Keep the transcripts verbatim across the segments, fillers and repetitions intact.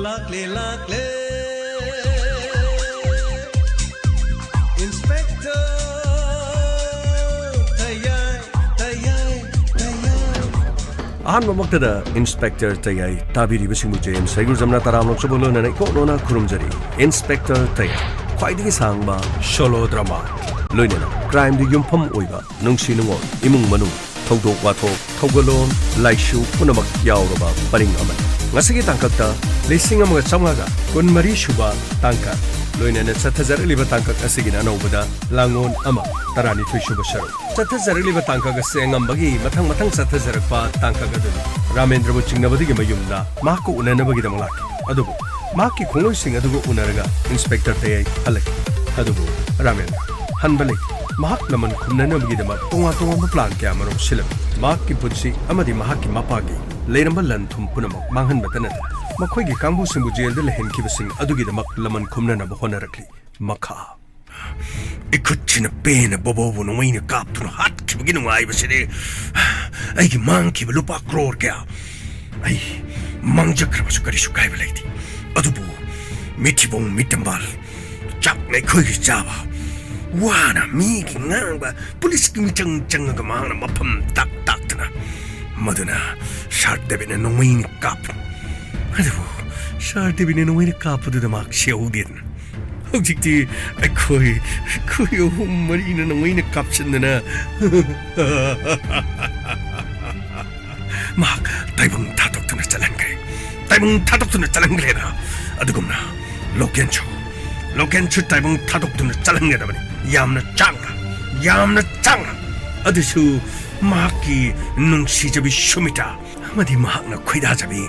ꯂꯥꯛꯂꯦ, ꯂꯥꯛꯂꯦ, Inspector ꯇꯌꯥꯏ, ꯇꯌꯥꯏ, ꯇꯌꯥꯏ꯫ ꯑꯍꯥꯟꯕꯃꯛꯇꯗ Inspector ꯇꯌꯥꯏ ꯇꯥꯕꯤꯔꯤꯕꯁꯤꯡꯕꯨ J M ꯁꯩꯒꯨꯖꯝꯅ ꯇꯔꯥꯝꯅ ꯑꯣꯛꯆꯕ ꯂꯣꯏꯅꯅ ꯏꯀꯣꯛ ꯅꯣꯟꯅ ꯈꯨꯔꯨꯝꯖꯔꯤ꯫ Inspector ꯇꯌꯥꯏ, ꯈ꯭ꯋꯥꯏꯗꯒꯤ ꯁꯥꯡꯕ solo drama, ꯂꯣꯏꯅꯅ crimeꯗ ꯌꯨꯝꯐꯝ ꯑꯣꯏꯕ ꯅꯨꯡꯁꯤ ꯅꯨꯡꯉꯣꯜ, ꯏꯃꯨꯡ ꯃꯅꯨꯡ, ꯊꯧꯗꯣꯛ ꯋꯥꯊꯣꯛ, ꯊꯧꯒꯜꯂꯣꯟ, ꯂꯥꯏꯁꯨ ꯄꯨꯝꯅꯃꯛ ꯌꯥꯎꯔꯕ ꯄꯔꯤꯡ ꯑꯃꯅꯤ꯫ ꯉꯁꯤꯒꯤ ꯇꯥꯡꯀꯛꯇ ꯂꯤꯁꯤꯡ ꯑꯃꯒ ꯆꯥꯝꯃꯉꯥꯒ ꯀꯨꯟꯃꯔꯤ ꯁꯨꯕ ꯇꯥꯡꯀꯛ, ꯂꯣꯏꯅꯅ ꯆꯠꯊꯖꯔꯛꯂꯤꯕ ꯇꯥꯡꯀꯛ ꯑꯁꯤꯒꯤꯅ ꯑꯅꯧꯕꯗ ꯂꯥꯡꯂꯣꯟ ꯑꯃ, ꯇꯔꯥꯅꯤꯊꯣꯏ ꯁꯨꯕ ꯁꯔꯨꯛ꯫ ꯆꯠꯊꯖꯔꯛꯂꯤꯕ ꯇꯥꯡꯀꯛ ꯑꯁꯤ ꯑꯉꯝꯕꯒꯤ ꯃꯊꯪ ꯃꯊꯪ ꯆꯠꯊꯖꯔꯛꯄ ꯇꯥꯡꯀꯛ ꯑꯗꯨꯅꯤ꯫ ꯔꯥꯃꯦꯟꯗ꯭ꯔꯕꯨ ꯆꯤꯡꯅꯕꯗꯒꯤ ꯃꯌꯨꯝꯗ ꯃꯍꯥꯛꯀ ꯎꯅꯅꯕꯒꯤꯗꯃꯛ ꯂꯥꯛꯈꯤ꯫ ꯑꯗꯨꯕꯨ ꯃꯍꯥꯛꯀꯤ ꯈꯣꯡꯂꯣꯏꯁꯤꯡ ꯑꯗꯨꯒ ꯎꯅꯔꯒ Inspector ꯇꯌꯥꯏ ꯍꯜꯂꯛꯈꯤ꯫ ꯑꯗꯨꯕꯨ ꯔꯥꯃꯦꯟ ꯍꯟꯕ ꯂꯩꯈꯤ꯫ ꯃꯍꯥꯛ ꯂꯃꯟ ꯈꯨꯝꯅꯅꯕꯒꯤꯗꯃꯛ ꯇꯣꯉꯥꯟ ꯇꯣꯉꯥꯟꯕ plan ꯀꯌꯥ ꯑꯃꯔꯣꯝ ꯁꯤꯜꯂꯝꯃꯤ꯫ ꯃꯍꯥꯛꯀꯤ ꯄꯨꯟꯁꯤ ꯑꯃꯗꯤ ꯃꯍꯥꯛꯀꯤ ꯃꯄꯥꯒꯤ ꯂꯩꯔꯝꯕ ꯂꯟ ꯊꯨꯝ ꯄꯨꯝꯅꯃꯛ ꯃꯥꯡꯍꯟꯕꯇ ꯅꯠꯇꯅ ꯃꯈꯣꯏꯒꯤ ꯀꯥꯡꯕꯨꯁꯤꯡꯕꯨ ꯖꯦꯜꯗ ꯂꯩꯍꯟꯈꯤꯕꯁꯤꯡ ꯑꯗꯨꯒꯤꯗꯃꯛ ꯂꯃꯟ ꯈꯨꯝꯅꯅꯕ ꯍꯣꯠꯅꯔꯛꯂꯤ꯫ ꯃꯈꯥ꯫ ꯏꯈꯨꯠꯁꯤꯅ ꯄꯦꯟꯅ ꯕꯣꯕꯣꯕꯨ ꯅꯣꯡꯃꯩꯅ ꯀꯥꯞꯇꯨꯅ ꯍꯥꯠꯈꯤꯕꯒꯤ ꯅꯨꯡꯉꯥꯏꯕꯁꯤꯗꯤ ꯑꯩꯒꯤ ꯃꯥꯡꯈꯤꯕ ꯂꯨꯄꯥ ꯀ꯭ꯔꯣꯔ ꯀꯌꯥ ꯑꯩ ꯃꯥꯡꯖꯈ꯭ꯔꯕꯁꯨ ꯀꯔꯤꯁꯨ ꯀꯥꯏꯕ ꯂꯩꯇꯦ꯫ ꯑꯗꯨꯕꯨ ꯃꯤꯊꯤꯕꯣꯡ ꯃꯤꯇꯝꯕꯥꯜ, ꯆꯥꯛꯅ ꯑꯩꯈꯣꯏꯒꯤ ꯆꯥꯕ, ꯋꯥꯅ ꯃꯤꯒꯤ ꯉꯥꯡꯕ, ꯄꯨꯂꯤꯁꯀꯤ ꯃꯤꯆꯪ ꯆꯪꯉꯒ ꯃꯍꯥꯛꯅ ꯃꯐꯝ ꯇꯥꯛ ꯇꯥꯛꯇꯅ, ꯃꯗꯨꯅ ꯁꯥꯔ ꯗꯦꯕꯤꯠꯅ ꯅꯣꯡꯃꯩꯅ ꯀꯥꯞꯄ꯫ ꯑꯗꯨꯕꯨ ꯁꯥꯔ ꯗꯦꯕꯤꯠꯅ ꯅꯣꯡꯃꯩꯅ ꯀꯥꯞꯄꯗꯨꯗ ꯃꯍꯥꯛ ꯁꯤꯍꯧꯗꯦꯗꯅ꯫ ꯍꯧꯖꯤꯛꯇꯤ ꯑꯩꯈꯣꯏ, ꯑꯩꯈꯣꯏ ꯑꯍꯨꯝ ꯃꯔꯤꯅ ꯅꯣꯡꯃꯩꯅ ꯀꯥꯞꯁꯤꯟꯗꯅ ꯃꯍꯥꯛ ꯇꯥꯏꯕꯪ ꯊꯥꯗꯣꯛꯇꯨꯅ ꯆꯠꯍꯟꯈ꯭ꯔꯦ꯫ ꯇꯥꯏꯕꯪ ꯊꯥꯗꯣꯛꯇꯨꯅ ꯆꯠꯍꯟꯈ꯭ꯔꯦꯅ꯫ ꯑꯗꯨꯒꯨꯝꯅ ꯂꯣꯀꯦꯟꯁꯨ, ꯂꯣꯀꯦꯟꯁꯨ ꯇꯥꯏꯕꯪ ꯊꯥꯗꯣꯛꯇꯨꯅ ꯆꯠꯍꯟꯒꯗꯕꯅꯤ꯫ ꯌꯥꯝꯅ ꯆꯥꯡꯅ, ꯌꯥꯝꯅ ꯆꯥꯡꯅ꯫ ꯑꯗꯨꯁꯨ ꯃꯍꯥꯛꯀꯤ ꯅꯨꯡꯁꯤꯖꯕꯤ ꯁꯨꯃꯤꯇꯥ ꯑꯃꯗꯤ ꯃꯍꯥꯛꯅ ꯈꯣꯏꯗꯥꯖꯕꯤ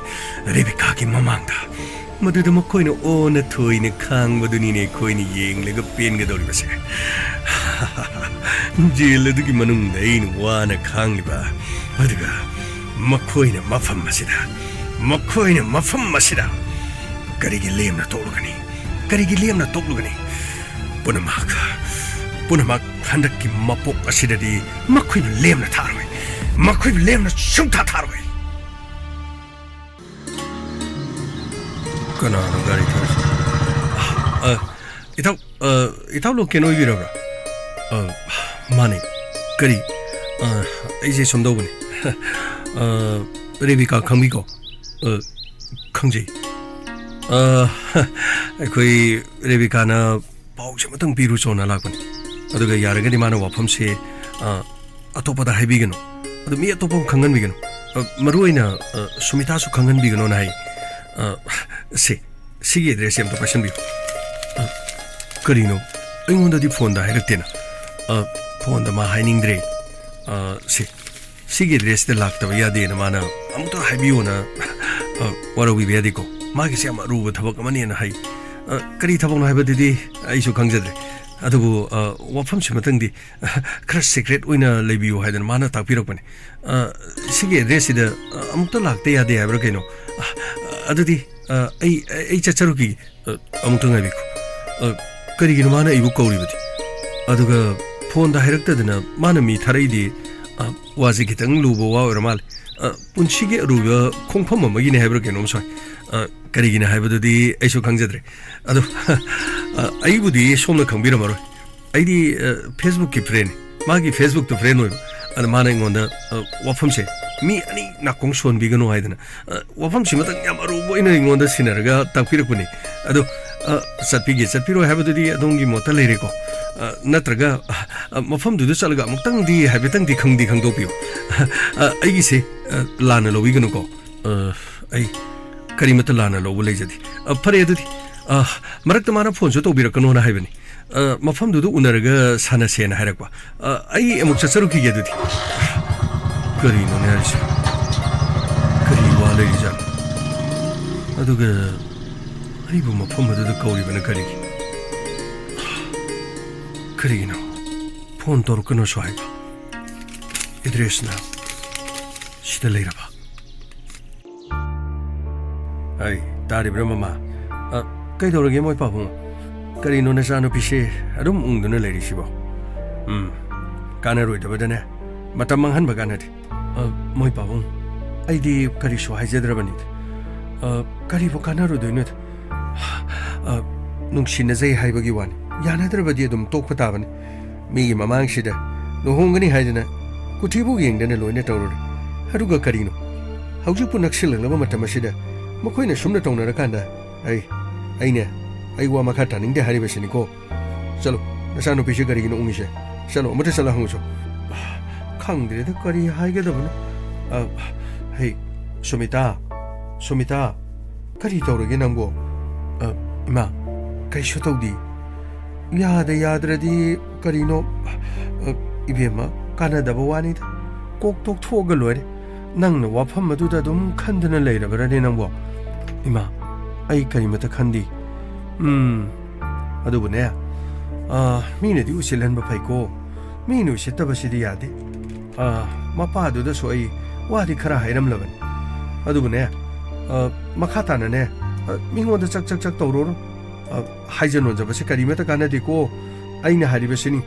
ꯔꯦꯕꯤꯀꯥꯒꯤ ꯃꯃꯥꯡꯗ꯫ ꯃꯗꯨꯗ ꯃꯈꯣꯏꯅ ꯑꯣꯟꯅ ꯊꯣꯏꯅ ꯈꯥꯡꯕꯗꯨꯅꯤꯅꯦ ꯑꯩꯈꯣꯏꯅ ꯌꯦꯡꯂꯒ ꯄꯦꯟꯒꯗꯧꯔꯤꯕꯁꯦ꯫ ꯖꯦꯜ ꯑꯗꯨꯒꯤ ꯃꯅꯨꯡꯗ ꯑꯩꯅ ꯋꯥꯅ ꯈꯥꯡꯂꯤꯕ, ꯑꯗꯨꯒ ꯃꯈꯣꯏꯅ ꯃꯐꯝ ꯑꯁꯤꯗ, ꯃꯈꯣꯏꯅ ꯃꯐꯝ ꯑꯁꯤꯗ ꯀꯔꯤꯒꯤ ꯂꯦꯝꯅ ꯇꯣꯛꯂꯨꯒꯅꯤ? ꯀꯔꯤꯒꯤ ꯂꯦꯝꯅ ꯇꯣꯛꯂꯨꯒꯅꯤ? ꯄꯨꯝꯅꯃꯛ, ꯄꯨꯝꯅꯃꯛ ꯍꯟꯗꯛꯀꯤ ꯃꯄꯣꯛ ꯑꯁꯤꯗꯗꯤ ꯃꯈꯣꯏꯕꯨ ꯂꯦꯝꯅ ꯊꯥꯔꯣꯏ꯫ ꯃꯈꯣꯏꯕꯨ ꯂꯦꯝꯅ ꯁꯨꯡꯊꯥ ꯊꯥꯔꯣꯏ꯫ ꯀꯅꯥꯅꯣ ꯒꯥꯔꯤ ꯊꯧꯔꯤꯁꯦ? ꯑ, ꯏꯇꯥꯎ, ꯑ, ꯏꯇꯥꯎ ꯂꯣꯀꯦꯟ ꯑꯣꯏꯕꯤꯔꯕ꯭ꯔꯥ? ꯑ, ꯃꯥꯅꯦ꯫ ꯀꯔꯤ? ꯑ, ꯑꯩꯁꯦ ꯁꯨꯝ ꯇꯧꯕꯅꯦ꯫ ꯑ, ꯔꯦꯕꯤꯀꯥ ꯈꯪꯕꯤꯀꯣ? ꯑ, ꯈꯪꯖꯩ꯫ ꯑ, ꯑꯩꯈꯣꯏ ꯔꯦꯕꯤꯀꯥꯅ ꯄꯥꯎꯁꯦ ꯑꯃꯇꯪ ꯄꯤꯔꯨꯆꯣꯅ ꯂꯥꯛꯄꯅꯤ꯫ ꯑꯗꯨꯒ ꯌꯥꯔꯒꯗꯤ ꯃꯥꯅ ꯋꯥꯐꯝꯁꯦ, ꯑ, ꯑꯇꯣꯞꯄꯗ ꯍꯥꯏꯕꯤꯒꯅꯨ꯫ ꯑꯗꯨ ꯃꯤ ꯑꯇꯣꯞꯄ ꯑꯃ ꯈꯪꯍꯟꯕꯤꯒꯅꯨ꯫ ꯑ, ꯃꯔꯨ ꯑꯣꯏꯅ, ꯑ, ꯁꯨꯃꯤꯇꯥꯁꯨ ꯈꯪꯍꯟꯕꯤꯒꯅꯣꯅ ꯍꯥꯏ꯫ ꯑ, ꯁꯦ, ꯁꯤꯒꯤ ꯑꯦꯗ꯭ꯔꯦꯁꯁꯦ ꯑꯝꯇ ꯄꯥꯏꯁꯟꯕꯤꯌꯨ꯫ ꯑ, ꯀꯔꯤꯅꯣ? ꯑꯩꯉꯣꯟꯗꯗꯤ ꯐꯣꯟꯗ ꯍꯥꯏꯔꯛꯇꯦꯅ꯫ ꯑ, ꯐꯣꯟꯗ ꯃꯥ ꯍꯥꯏꯅꯤꯡꯗ꯭ꯔꯦ꯫ ꯑ, ꯁꯦ, ꯁꯤꯒꯤ ꯑꯦꯗ꯭ꯔꯦꯁꯇ ꯂꯥꯛꯇꯕ ꯌꯥꯗꯦꯅ ꯃꯥꯅ ꯑꯃꯨꯛꯇ ꯍꯥꯏꯕꯤꯌꯣꯅ, ꯑ, ꯋꯥꯔꯧꯕꯤꯕ ꯌꯥꯗꯦꯀꯣ꯫ ꯃꯥꯒꯤꯁꯦ ꯌꯥꯝ ꯑꯔꯨꯕ ꯊꯕꯛ ꯑꯃꯅꯦꯅ ꯍꯥꯏ꯫ ꯑ, ꯀꯔꯤ ꯊꯕꯛꯅꯣ ꯍꯥꯏꯕꯗꯨꯗꯤ ꯑꯩꯁꯨ ꯈꯪꯖꯗ꯭ꯔꯦ꯫ ꯑꯗꯨꯕꯨ, ꯑ, ꯋꯥꯐꯝꯁꯤꯃꯇꯪꯗꯤ, ꯑ, ꯈꯔ ꯁꯤꯀ꯭ꯔꯦꯠ ꯑꯣꯏꯅ ꯂꯩꯕꯤꯌꯨ ꯍꯥꯏꯗꯅ ꯃꯥꯅ ꯇꯥꯛꯄꯤꯔꯛꯄꯅꯦ꯫ ꯑ, ꯁꯤꯒꯤ ꯑꯦꯗ꯭ꯔꯦꯁꯁꯤꯗ, ꯑ, ꯑꯃꯨꯛꯇ ꯂꯥꯛꯇ ꯌꯥꯗꯦ ꯍꯥꯏꯕ꯭ꯔꯥ ꯀꯩꯅꯣ? ꯑ, ꯑꯗꯨꯗꯤ, ꯑ, ꯑꯩ, ꯑꯩ ꯆꯠꯆꯔꯨꯈꯤꯒꯦ꯫ ꯑ, ꯑꯃꯨꯛꯇ ꯉꯥꯏꯕꯤꯈꯣ꯫ ꯑ, ꯀꯔꯤꯒꯤꯅꯣ ꯃꯥꯅ ꯑꯩꯕꯨ ꯀꯧꯔꯤꯕꯗꯤ? ꯑꯗꯨꯒ ꯐꯣꯟꯗ ꯍꯥꯏꯔꯛꯇꯗꯅ ꯃꯥꯅ ꯃꯤ ꯊꯥꯔꯛꯏꯗꯤ, ꯑ, ꯋꯥꯁꯦ ꯈꯤꯇꯪ ꯂꯨꯕ ꯋꯥ ꯑꯣꯏꯔ ꯃꯥꯜꯂꯦ꯫ ꯑ, ꯄꯨꯟꯁꯤꯒꯤ ꯑꯔꯨꯕ ꯈꯣꯡꯐꯝ ꯑꯃꯒꯤꯅꯦ ꯍꯥꯏꯕ꯭ꯔꯥ ꯀꯩꯅꯣꯝ ꯁꯣꯏ꯫ ꯑ, ꯀꯔꯤꯒꯤꯅꯦ ꯍꯥꯏꯕꯗꯨꯗꯤ ꯑꯩꯁꯨ ꯈꯪꯖꯗ꯭ꯔꯦ꯫ ꯑꯗꯣ, ꯑ, ꯑꯩꯕꯨꯗꯤ ꯁꯣꯝꯅ ꯈꯪꯕꯤꯔꯝꯃꯔꯣꯏ꯫ ꯑꯩꯗꯤ, ꯑ, Facebook-ꯀꯤ friend-ꯅꯤ꯫ ꯃꯥꯒꯤ Facebook-ꯇ friend ꯑꯣꯏꯕ꯫ ꯑꯗ ꯃꯥꯅ ꯑꯩꯉꯣꯟꯗ, ꯑ, ꯋꯥꯐꯝꯁꯦ ꯃꯤ ꯑꯅꯤ ꯅꯥꯀꯣꯡ ꯁꯣꯟꯕꯤꯒꯅꯨ ꯍꯥꯏꯗꯅ, ꯑ, ꯋꯥꯐꯝꯁꯤꯃꯇꯪ ꯌꯥꯝ ꯑꯔꯨꯕ ꯑꯣꯏꯅ ꯑꯩꯉꯣꯟꯗ ꯁꯤꯟꯅꯔꯒ ꯇꯥꯛꯄꯤꯔꯛꯄꯅꯤ꯫ ꯑꯗꯣ, ꯑ, ꯆꯠꯄꯤꯒꯦ ꯆꯠꯄꯤꯔꯣꯏ ꯍꯥꯏꯕꯗꯨꯗꯤ ꯑꯗꯣꯝꯒꯤ ꯃꯣꯠꯇ ꯂꯩꯔꯦꯀꯣ꯫ ꯑ, ꯅꯠꯇ꯭ꯔꯒ, ꯑ, ꯃꯐꯝꯗꯨꯗ ꯆꯠꯂꯒ ꯑꯃꯨꯛꯇꯪꯗꯤ ꯍꯥꯏꯐꯦꯠꯇꯪꯗꯤ ꯈꯪꯗꯤ ꯈꯪꯗꯣꯛꯄꯤꯌꯨ꯫ ꯑ, ꯑꯩꯒꯤꯁꯦ, ꯑ, ꯂꯥꯟꯅ ꯂꯧꯕꯤꯒꯅꯨꯀꯣ꯫ ꯑ, ꯑꯩ ꯀꯔꯤꯃꯠꯇ ꯂꯥꯟꯅ ꯂꯧꯕ ꯂꯩꯖꯗꯦ꯫ ꯑ, ꯐꯔꯦ ꯑꯗꯨꯗꯤ꯫ ꯑ, ꯃꯔꯛꯇ ꯃꯥꯅ ꯐꯣꯟꯁꯨ ꯇꯧꯕꯤꯔꯛꯀꯅꯣꯅ ꯍꯥꯏꯕꯅꯤ꯫ ꯑ, ꯃꯐꯝꯗꯨꯗ ꯎꯅꯔꯒ ꯁꯥꯟꯅꯁꯦꯅ ꯍꯥꯏꯔꯛꯄ꯫ ꯑ, ꯑꯩ ꯑꯃꯨꯛ ꯆꯠꯆꯔꯨꯈꯤꯒꯦ ꯑꯗꯨꯗꯤ꯫ ꯀꯔꯤꯅꯣꯅꯦ ꯍꯥꯏꯔꯤꯁꯦ? ꯀꯔꯤ ꯋꯥ ꯂꯩꯔꯤꯖꯥꯠꯅꯣ? ꯑꯗꯨꯒ ꯑꯩꯕꯨ ꯃꯐꯝ ꯑꯗꯨꯗ ꯀꯧꯔꯤꯕꯅ ꯀꯔꯤꯒꯤ? ꯀꯔꯤꯒꯤꯅꯣ? ꯐꯣꯟ ꯇꯧꯔꯛꯀꯅꯨꯁꯨ ꯍꯥꯏꯕ꯫ ꯑꯦꯗ꯭ꯔꯦꯁꯅ ꯁꯤꯗ ꯂꯩꯔꯕ꯫ ꯑꯩ, ꯇꯥꯔꯤꯕ꯭ꯔꯥ, ꯃꯃꯥ? ꯑ, ꯀꯩꯗꯧꯔꯒꯦ, ꯃꯣꯏ ꯄꯥꯕꯨꯡ? ꯀꯔꯤꯅꯣ ꯅꯆꯥꯅꯨꯄꯤꯁꯦ ꯑꯗꯨꯝ ꯎꯪꯗꯨꯅ ꯂꯩꯔꯤꯁꯤꯕꯣ? ꯎꯝ, ꯀꯥꯟꯅꯔꯣꯏꯗꯕꯗꯅꯦ ꯃꯇꯝ ꯃꯥꯡꯍꯟꯕ ꯀꯥꯟꯅꯗꯦ꯫ ꯑ, ꯃꯣꯏ ꯄꯥꯕꯨꯡ, ꯑꯩꯗꯤ ꯀꯔꯤꯁꯨ ꯍꯥꯏꯖꯗ꯭ꯔꯕꯅꯤꯗ꯫ ꯑ, ꯀꯔꯤꯕꯨ ꯀꯥꯟꯅꯔꯨꯗꯣꯏꯅꯣꯗ? ꯑ, ꯅꯨꯡꯁꯤꯅꯖꯩ ꯍꯥꯏꯕꯒꯤ ꯋꯥꯅꯤ꯫ ꯌꯥꯅꯗ꯭ꯔꯕꯗꯤ ꯑꯗꯨꯝ ꯇꯣꯛꯄ ꯇꯥꯕꯅꯤ꯫ ꯃꯤꯒꯤ ꯃꯃꯥꯡꯁꯤꯗ ꯂꯨꯍꯣꯡꯒꯅꯤ ꯍꯥꯏꯗꯅ ꯀꯨꯊꯤꯕꯨ ꯌꯦꯡꯗꯅ ꯂꯣꯏꯅ ꯇꯧꯔꯨꯔꯦ꯫ ꯑꯗꯨꯒ ꯀꯔꯤꯅꯣ? ꯍꯧꯖꯤꯛꯄꯨ ꯅꯛꯁꯤꯜꯂꯛꯂꯕ ꯃꯇꯝ ꯑꯁꯤꯗ ꯃꯈꯣꯏꯅ ꯁꯨꯝꯅ ꯇꯧꯅꯔꯀꯥꯟꯗ ꯑꯩ, ꯑꯩꯅꯦ, ꯑꯩ ꯋꯥ ꯃꯈꯥ ꯇꯥꯅꯤꯡꯗꯦ ꯍꯥꯏꯔꯤꯕꯁꯤꯅꯤꯀꯣ꯫ ꯆꯠꯂꯣ, ꯅꯆꯥꯅꯨꯄꯤꯁꯦ ꯀꯔꯤꯒꯤꯅꯣ ꯎꯪꯉꯤꯁꯦ? ꯆꯠꯂꯣ, ꯑꯃꯨꯛꯇ ꯆꯠꯂ ꯍꯪꯉꯨꯆꯣ꯫ ꯈꯪꯗ꯭ꯔꯦꯗ, ꯀꯔꯤ ꯍꯥꯏꯒꯗꯕꯅꯣ꯫ ꯑ, ꯍꯩ, ꯁꯨꯃꯤꯇꯥ, ꯁꯨꯃꯤꯇꯥ, ꯀꯔꯤ ꯇꯧꯔꯒꯦ ꯅꯪꯕꯣ? ꯑ, ꯏꯃꯥ, ꯀꯩꯁꯨ ꯇꯧꯗꯦ꯫ ꯌꯥꯗ ꯌꯥꯗ꯭ꯔꯗꯤ ꯀꯔꯤꯅꯣ? ꯑ, ꯏꯕꯦꯝꯃ, ꯀꯥꯟꯅꯗꯕ ꯋꯥꯅꯤꯗ꯫ ꯀꯣꯛ ꯇꯣꯛꯊꯣꯛꯑꯒ ꯂꯣꯏꯔꯦ꯫ ꯅꯪꯅ ꯋꯥꯐꯝ ꯑꯗꯨꯗ ꯑꯗꯨꯝ ꯈꯟꯗꯨꯅ ꯂꯩꯔꯕ꯭ꯔꯅꯦ ꯅꯪꯕꯣ? ꯏꯃꯥ, ꯑꯩ ꯀꯔꯤꯃꯇ ꯈꯟꯗꯦ꯫ ꯎꯝ, ꯑꯗꯨꯕꯨꯅꯦ, ꯑ, ꯃꯤꯅꯗꯤ ꯎꯁꯤꯠꯍꯟꯕ ꯐꯩꯀꯣ꯫ ꯃꯤꯅ ꯎꯁꯤꯠꯇꯕꯁꯤꯗꯤ ꯌꯥꯗꯦ꯫ ꯑ, ꯃꯄꯥꯗꯨꯗꯁꯨ ꯑꯩ ꯋꯥꯗꯤ ꯈꯔ ꯍꯥꯏꯔꯝꯂꯕꯅꯤ꯫ ꯑꯗꯨꯕꯨꯅꯦ, ꯑ, ꯃꯈꯥ ꯇꯥꯅꯅꯦ, ꯑ, ꯃꯤꯉꯣꯟꯗ ꯆꯛ ꯆꯛ ꯆꯛ ꯇꯧꯔꯨꯔꯣ꯫ ꯑ, ꯍꯥꯏꯖ ꯅꯣꯟꯖꯕꯁꯦ ꯀꯔꯤꯃꯇ ꯀꯥꯟꯅꯗꯦꯀꯣ꯫ ꯑꯩꯅ ꯍꯥꯏꯔꯤꯕꯁꯤꯅꯤ꯫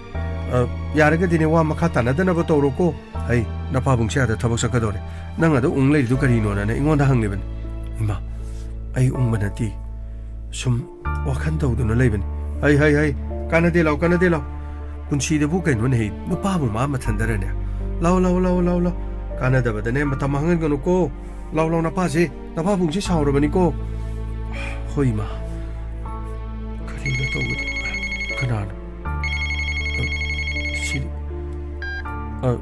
ꯑ, ꯌꯥꯔꯒꯗꯤꯅꯦ, ꯋꯥ ꯃꯈꯥ ꯇꯥꯅꯗꯅꯕ ꯇꯧꯔꯣꯀꯣ꯫ ꯑꯩ, ꯅꯄꯥꯕꯨꯡꯁꯦ ꯑꯥꯗ ꯊꯕꯛ ꯆꯠꯀꯗꯧꯔꯦ꯫ ꯅꯪ ꯑꯗ ꯎꯪ ꯂꯩꯔꯤꯗꯨ ꯀꯔꯤꯅꯣꯅꯅꯦ ꯑꯩꯉꯣꯟꯗ ꯍꯪꯂꯤꯕꯅꯤ꯫ ꯏꯃꯥ, ꯑꯩ ꯎꯪꯕ ꯅꯠꯇꯦ꯫ ꯁꯨꯝ ꯋꯥꯈꯜ ꯇꯧꯗꯨꯅ ꯂꯩꯕꯅꯤ꯫ ꯍꯩ, ꯍꯩ, ꯍꯩ, ꯀꯥꯟꯅꯗꯦ ꯂꯥꯎ, ꯀꯥꯟꯅꯗꯦ ꯂꯥꯎ꯫ ꯄꯨꯟꯁꯤꯗꯕꯨ ꯀꯩꯅꯣꯅꯦ, ꯅꯨꯄꯥꯕꯨ ꯃꯥ ꯃꯊꯟꯗꯔꯅꯦ? ꯂꯥꯎ, ꯂꯥꯎ, ꯂꯥꯎ, ꯂꯥꯎ, ꯂꯥꯎ꯫ ꯀꯥꯟꯅꯗꯕꯗꯅꯦ ꯃꯇꯝ ꯃꯥꯡꯍꯟꯒꯅꯨꯀꯣ꯫ ꯂꯥꯎ, ꯂꯥꯎ, ꯅꯄꯥꯁꯦ, ꯅꯄꯥꯕꯨꯡꯁꯦ ꯁꯥꯎꯔꯕꯅꯤꯀꯣ꯫ ꯍꯣꯏ, ꯏꯃꯥ꯫ ꯀꯔꯤꯅꯣ ꯇꯧꯕꯗ? ꯀꯅꯥꯅꯣ? ꯑ, ꯁꯤ, ꯑ,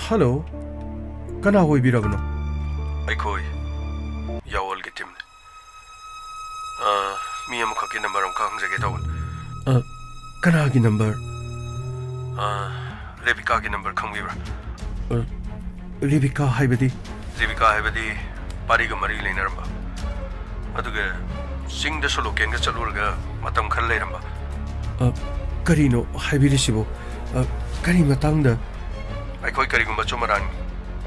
ꯍꯜꯂꯣ? ꯀꯅꯥ ꯑꯣꯏꯕꯤꯔꯕꯅꯣ? ꯑꯩꯈꯣꯏ ꯌꯥꯋꯜꯒꯤ ꯇꯤꯝꯅꯤ꯫ ꯑ, ꯃꯤ ꯑꯃꯈꯛꯀꯤ ꯅꯝꯕꯔ ꯑꯃꯈꯛ ꯍꯪꯖꯒꯦ ꯇꯧꯕꯅꯤ꯫ ꯑ, ꯀꯅꯥꯒꯤ ꯅꯝꯕꯔ? ꯑ, ꯔꯦꯕꯤꯀꯥꯒꯤ ꯅꯝꯕꯔ ꯈꯪꯕꯤꯕ꯭ꯔꯥ? ꯑ, ꯔꯦꯕꯤꯀꯥ ꯍꯥꯏꯕꯗꯤ? ꯔꯦꯕꯤꯀꯥ ꯍꯥꯏꯕꯗꯤ ꯄꯥꯔꯤꯒ ꯃꯔꯤ ꯂꯩꯅꯔꯝꯕ꯫ ꯑꯗꯨꯒ ꯆꯤꯡꯗꯁꯨ ꯂꯣꯀꯦꯜꯒ ꯆꯠꯂꯨꯔꯒ ꯃꯇꯝ ꯈꯔ ꯂꯩꯔꯝꯕ꯫ ꯑ, ꯀꯔꯤꯅꯣ ꯍꯥꯏꯕꯤꯔꯤꯁꯤꯕꯨ? ꯑ, ꯀꯔꯤ ꯃꯇꯥꯡꯗ? ꯑꯩꯈꯣꯏ ꯀꯔꯤꯒꯨꯝꯕ ꯑꯆꯨꯝ ꯑꯔꯥꯟ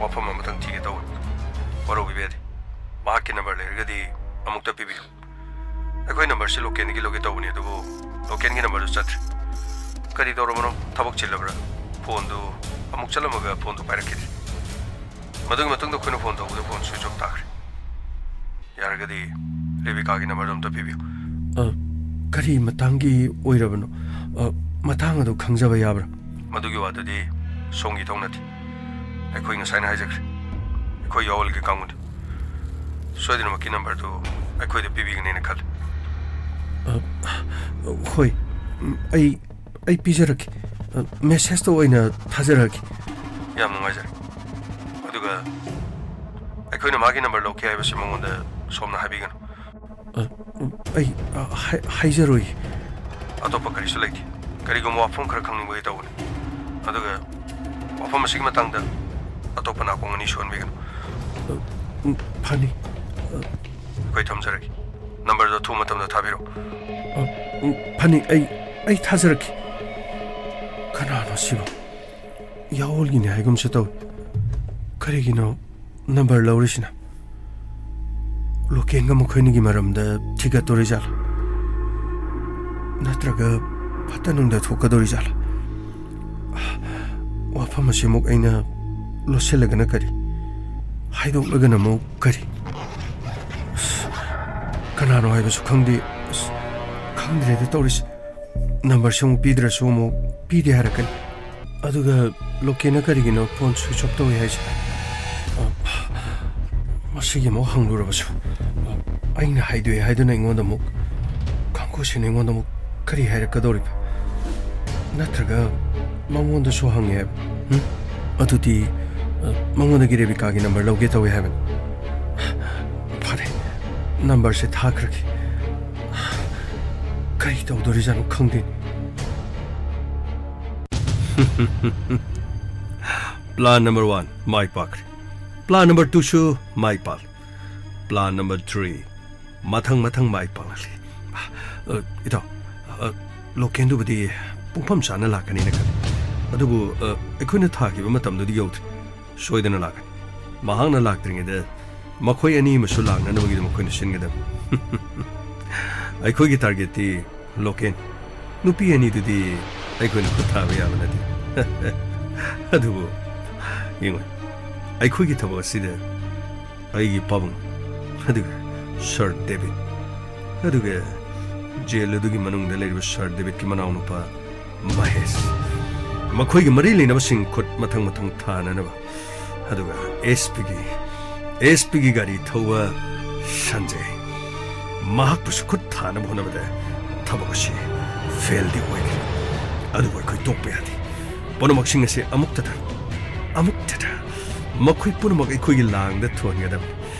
ꯋꯥꯐꯝ ꯑꯃꯇꯪ ꯊꯤꯒꯦ ꯇꯧꯕꯅꯤ꯫ ꯋꯥꯔꯧꯕꯤꯕ ꯌꯥꯗꯦ꯫ ꯃꯍꯥꯛꯀꯤ ꯅꯝꯕꯔ ꯂꯩꯔꯒꯗꯤ ꯑꯃꯨꯛꯇ ꯄꯤꯕꯤꯌꯨ꯫ ꯑꯩꯈꯣꯏ ꯅꯝꯕꯔꯁꯤ ꯂꯣꯀꯦꯜꯗꯒꯤ ꯂꯧꯒꯦ ꯇꯧꯕꯅꯤ, ꯑꯗꯨꯕꯨ ꯂꯣꯀꯦꯜꯒꯤ ꯅꯝꯕꯔꯗꯨ ꯆꯠꯇ꯭ꯔꯦ꯫ ꯀꯔꯤ ꯇꯧꯔꯕꯅꯣ? ꯊꯕꯛ ꯆꯤꯜꯂꯕ꯭ꯔꯥ? ꯐꯣꯟꯗꯨ ꯑꯃꯨꯛ ꯆꯠꯂꯝꯃꯒ ꯐꯣꯟꯗꯨ ꯄꯥꯏꯔꯛꯈꯤꯗ꯭ꯔꯦ꯫ ꯃꯗꯨꯒꯤ ꯃꯇꯨꯡꯗ ꯑꯩꯈꯣꯏꯅ ꯐꯣꯟ ꯇꯧꯕꯗ ꯐꯣꯟ ꯁ꯭ꯋꯤꯆ ꯑꯣꯐ ꯇꯥꯈ꯭ꯔꯦ꯫ ꯌꯥꯔꯒꯗꯤ ꯔꯦꯕꯤꯀꯥꯒꯤ ꯅꯝꯕꯔꯗꯣ ꯑꯝꯇ ꯄꯤꯕꯤꯌꯨ꯫ ꯑ, ꯀꯔꯤ ꯃꯇꯥꯡꯒꯤ ꯑꯣꯏꯔꯕꯅꯣ? ꯑ, ꯃꯇꯥꯡ ꯑꯗꯨ ꯈꯪꯖꯕ ꯌꯥꯕ꯭ꯔꯥ? ꯃꯗꯨꯒꯤ ꯋꯥꯗꯨꯗꯤ ꯁꯣꯝꯒꯤ ꯏꯊꯧ ꯅꯠꯇꯦ꯫ ꯑꯩꯈꯣꯏ ꯉꯁꯥꯏꯅ ꯍꯥꯏꯖꯈ꯭ꯔꯦ, ꯑꯩꯈꯣꯏ ꯌꯥꯑꯣꯜꯒꯤ ꯀꯥꯡꯕꯨꯗ ꯁꯣꯏꯗꯅꯃꯛꯀꯤ ꯅꯝꯕꯔꯗꯨ ꯑꯩꯈꯣꯏꯗ ꯄꯤꯕꯤꯒꯅꯦꯅ ꯈꯜꯂꯤ꯫ ꯑ, ꯍꯣꯏ, ꯎꯝ, ꯑꯩ, ꯑꯩ ꯄꯤꯖꯔꯛꯀꯦ꯫ ꯑ, ꯃꯦꯁꯦꯖꯇ ꯑꯣꯏꯅ ꯊꯥꯖꯔꯛꯀꯦ꯫ ꯌꯥꯝ ꯅꯨꯡꯉꯥꯏꯖꯔꯦ꯫ ꯑꯗꯨꯒ ꯑꯩꯈꯣꯏꯅ ꯃꯥꯒꯤ ꯅꯝꯕꯔ ꯂꯧꯒꯦ ꯍꯥꯏꯕꯁꯤ ꯃꯉꯣꯟꯗ ꯁꯣꯝꯅ ꯍꯥꯏꯕꯤꯒꯅꯨ꯫ ꯑ, ꯎꯝ, ꯑꯩ, ꯑ, ꯍꯥꯏ-, ꯍꯥꯏꯖꯔꯣꯏ꯫ ꯑꯇꯣꯞꯄ ꯀꯔꯤꯁꯨ ꯂꯩꯇꯦ꯫ ꯀꯔꯤꯒꯨꯝꯕ ꯋꯥꯐꯝ ꯈꯔ ꯈꯪꯅꯤꯡꯕꯒꯤ ꯇꯧꯕꯅꯤ꯫ ꯑꯗꯨꯒ ꯋꯥꯐꯝ ꯑꯁꯤꯒꯤ ꯃꯇꯥꯡꯗ ꯑꯇꯣꯞꯄ ꯅꯥꯀꯣꯡ ꯑꯅꯤ ꯁꯣꯟꯕꯤꯒꯅꯨ꯫ ꯑ, ꯎꯝ, ꯐꯅꯤ꯫ ꯑ, ꯑꯩꯈꯣꯏ ꯊꯝꯖꯔꯒꯦ꯫ ꯅꯝꯕꯔꯗꯣ ꯑꯊꯨꯕ ꯃꯇꯝꯗ ꯊꯥꯕꯤꯔꯛꯎ꯫ ꯑ, ꯎꯝ, ꯐꯅꯤ, ꯑꯩ, ꯑꯩ ꯊꯥꯖꯔꯛꯀꯦ꯫ ꯀꯅꯥꯅꯣ ꯁꯤꯕꯣ? ꯌꯥꯑꯣꯜꯒꯤꯅꯤ ꯍꯥꯏꯒꯨꯝꯁꯨ ꯇꯧꯏ꯫ ꯀꯔꯤꯒꯤꯅꯣ ꯅꯝꯕꯔ ꯂꯧꯔꯤꯁꯤꯅ? ꯂꯣꯀꯦꯟꯒ ꯃꯈꯣꯏꯅꯤꯒꯤ ꯃꯔꯝꯗ ꯊꯤꯒꯠꯇꯣꯔꯤꯖꯥꯠꯂꯥ? ꯅꯠꯇ꯭ꯔꯒ ꯐꯠꯇ ꯅꯨꯡꯗ ꯊꯣꯛꯀꯗꯧꯔꯤꯖꯥꯠꯂꯥ? ꯋꯥꯐꯝ ꯑꯁꯤꯃꯨꯛ ꯑꯩꯅ ꯂꯣꯠꯁꯤꯜꯂꯒꯅ ꯀꯔꯤ? ꯍꯥꯏꯗꯣꯛꯂꯒꯅ ꯑꯃꯨꯛ ꯀꯔꯤ? ꯑꯁ, ꯀꯅꯥꯅꯣ ꯍꯥꯏꯕꯁꯨ ꯈꯪꯗꯦ꯫ ꯑꯁ, ꯈꯪꯗ꯭ꯔꯦꯗ ꯇꯧꯔꯤꯁꯦ꯫ ꯅꯝꯕꯔꯁꯦ ꯑꯃꯨꯛ ꯄꯤꯗ꯭ꯔꯁꯨ ꯑꯃꯨꯛ ꯄꯤꯗꯦ ꯍꯥꯏꯔꯛꯀꯅꯤ꯫ ꯑꯗꯨꯒ ꯂꯣꯀꯦꯟꯅ ꯀꯔꯤꯒꯤꯅꯣ ꯐꯣꯟ ꯁ꯭ꯋꯤꯆ ꯑꯣꯐ ꯇꯧꯏ ꯍꯥꯏꯁꯦ? ꯑ, ꯃꯁꯤꯒꯤ ꯑꯃꯨꯛ ꯍꯪꯂꯨꯔꯕꯁꯨ, ꯑ, ꯑꯩꯅ ꯍꯥꯏꯗꯣꯛꯑꯦ ꯍꯥꯏꯗꯨꯅ ꯑꯩꯉꯣꯟꯗ ꯑꯃꯨꯛ, ꯈꯪꯈꯣꯠꯁꯤꯅ ꯑꯩꯉꯣꯟꯗ ꯑꯃꯨꯛ ꯀꯔꯤ ꯍꯥꯏꯔꯛꯀꯗꯧꯔꯤꯕ? ꯅꯠꯇ꯭ꯔꯒ ꯃꯉꯣꯟꯗꯁꯨ ꯍꯪꯉꯦ ꯍꯥꯏꯕ? ꯎꯝ? ꯑꯗꯨꯗꯤ, ꯑ, ꯃꯉꯣꯟꯗꯒꯤ ꯔꯦꯕꯤꯀꯥꯒꯤ ꯅꯝꯕꯔ ꯂꯧꯒꯦ ꯇꯧꯋꯦ ꯍꯥꯏꯕꯅꯤ꯫ ꯐꯔꯦ, ꯅꯝꯕꯔꯁꯦ ꯊꯥꯈ꯭ꯔꯒꯦ꯫ ꯀꯔꯤ ꯇꯧꯗꯣꯔꯤꯖꯥꯠꯅꯣ ꯈꯪꯗꯦ꯫ Plan number one ꯃꯥꯏ ꯄꯥꯛꯈ꯭ꯔꯦ꯫ Plan number twoꯁꯨ ꯃꯥꯏ ꯄꯥꯛꯂꯦ꯫ Plan number three ꯃꯊꯪ ꯃꯊꯪ ꯃꯥꯏ ꯄꯥꯛꯂꯛꯂꯤ꯫ ꯑ, ꯏꯇꯥꯎ, ꯑ, ꯂꯣꯀꯦꯟꯗꯨꯕꯨꯗꯤ ꯄꯨꯡꯐꯝ ꯆꯥꯅ ꯂꯥꯛꯀꯅꯤꯅ ꯈꯜꯂꯤ꯫ ꯑꯗꯨꯕꯨ, ꯑ, ꯑꯩꯈꯣꯏꯅ ꯊꯥꯈꯤꯕ ꯃꯇꯝꯗꯨꯗꯤ ꯌꯧꯗ꯭ꯔꯤ꯫ ꯁꯣꯏꯗꯅ ꯂꯥꯛꯀꯅꯤ꯫ ꯃꯍꯥꯛꯅ ꯂꯥꯛꯇ꯭ꯔꯤꯉꯩꯗ ꯃꯈꯣꯏ ꯑꯅꯤ ꯑꯃꯁꯨ ꯂꯥꯛꯅꯅꯕꯒꯤꯗꯃꯛ ꯑꯩꯈꯣꯏꯅ ꯁꯤꯟꯒꯗꯕꯅꯤ꯫ ꯑꯩꯈꯣꯏꯒꯤ ꯇꯥꯔꯒꯦꯠꯇꯤ ꯂꯣꯀꯦꯟ꯫ ꯅꯨꯄꯤ ꯑꯅꯤꯗꯨꯗꯤ ꯑꯩꯈꯣꯏꯅ ꯈꯨꯠ ꯊꯥꯕ ꯌꯥꯕ ꯅꯠꯇꯦ꯫ ꯑꯗꯨꯕꯨ ꯌꯦꯡꯉꯨ, ꯑꯩꯈꯣꯏꯒꯤ ꯊꯕꯛ ꯑꯁꯤꯗ ꯑꯩꯒꯤ ꯄꯥꯕꯨꯡ, ꯑꯗꯨꯒ ꯁꯔ ꯗꯦꯕꯤꯠ, ꯑꯗꯨꯒ ꯖꯦꯜ ꯑꯗꯨꯒꯤ ꯃꯅꯨꯡꯗ ꯂꯩꯔꯤꯕ ꯁꯔ ꯗꯦꯕꯤꯠꯀꯤ ꯃꯅꯥꯎꯅꯨꯄꯥ ꯃꯍꯦꯁ, ꯃꯈꯣꯏꯒꯤ ꯃꯔꯤ ꯂꯩꯅꯕꯁꯤꯡ ꯈꯨꯠ ꯃꯊꯪ ꯃꯊꯪ ꯊꯥꯅꯅꯕ, ꯑꯗꯨꯒ ꯑꯦꯁ ꯄꯤꯒꯤ, ꯑꯦꯁ ꯄꯤꯒꯤ ꯒꯥꯔꯤ ꯊꯧꯕ ꯁꯟꯖꯦ, ꯃꯍꯥꯛꯄꯨꯁꯨ ꯈꯨꯠ ꯊꯥꯅꯕ ꯍꯣꯠꯅꯕꯗ ꯊꯕꯛ ꯑꯁꯤ ꯐꯦꯜꯗꯤ ꯑꯣꯏꯈ꯭ꯔꯦ꯫ ꯑꯗꯨꯕꯨ ꯑꯩꯈꯣꯏ ꯇꯣꯛꯄ ꯌꯥꯗꯦ꯫ ꯄꯨꯝꯅꯃꯛꯁꯤꯡ ꯑꯁꯤ ꯑꯃꯨꯛꯇꯗ, ꯑꯃꯨꯛꯇꯗ ꯃꯈꯣꯏ ꯄꯨꯝꯅꯃꯛ ꯑꯩꯈꯣꯏꯒꯤ ꯂꯥꯡꯗ ꯊꯨꯍꯟꯒꯗꯕꯅꯤ꯫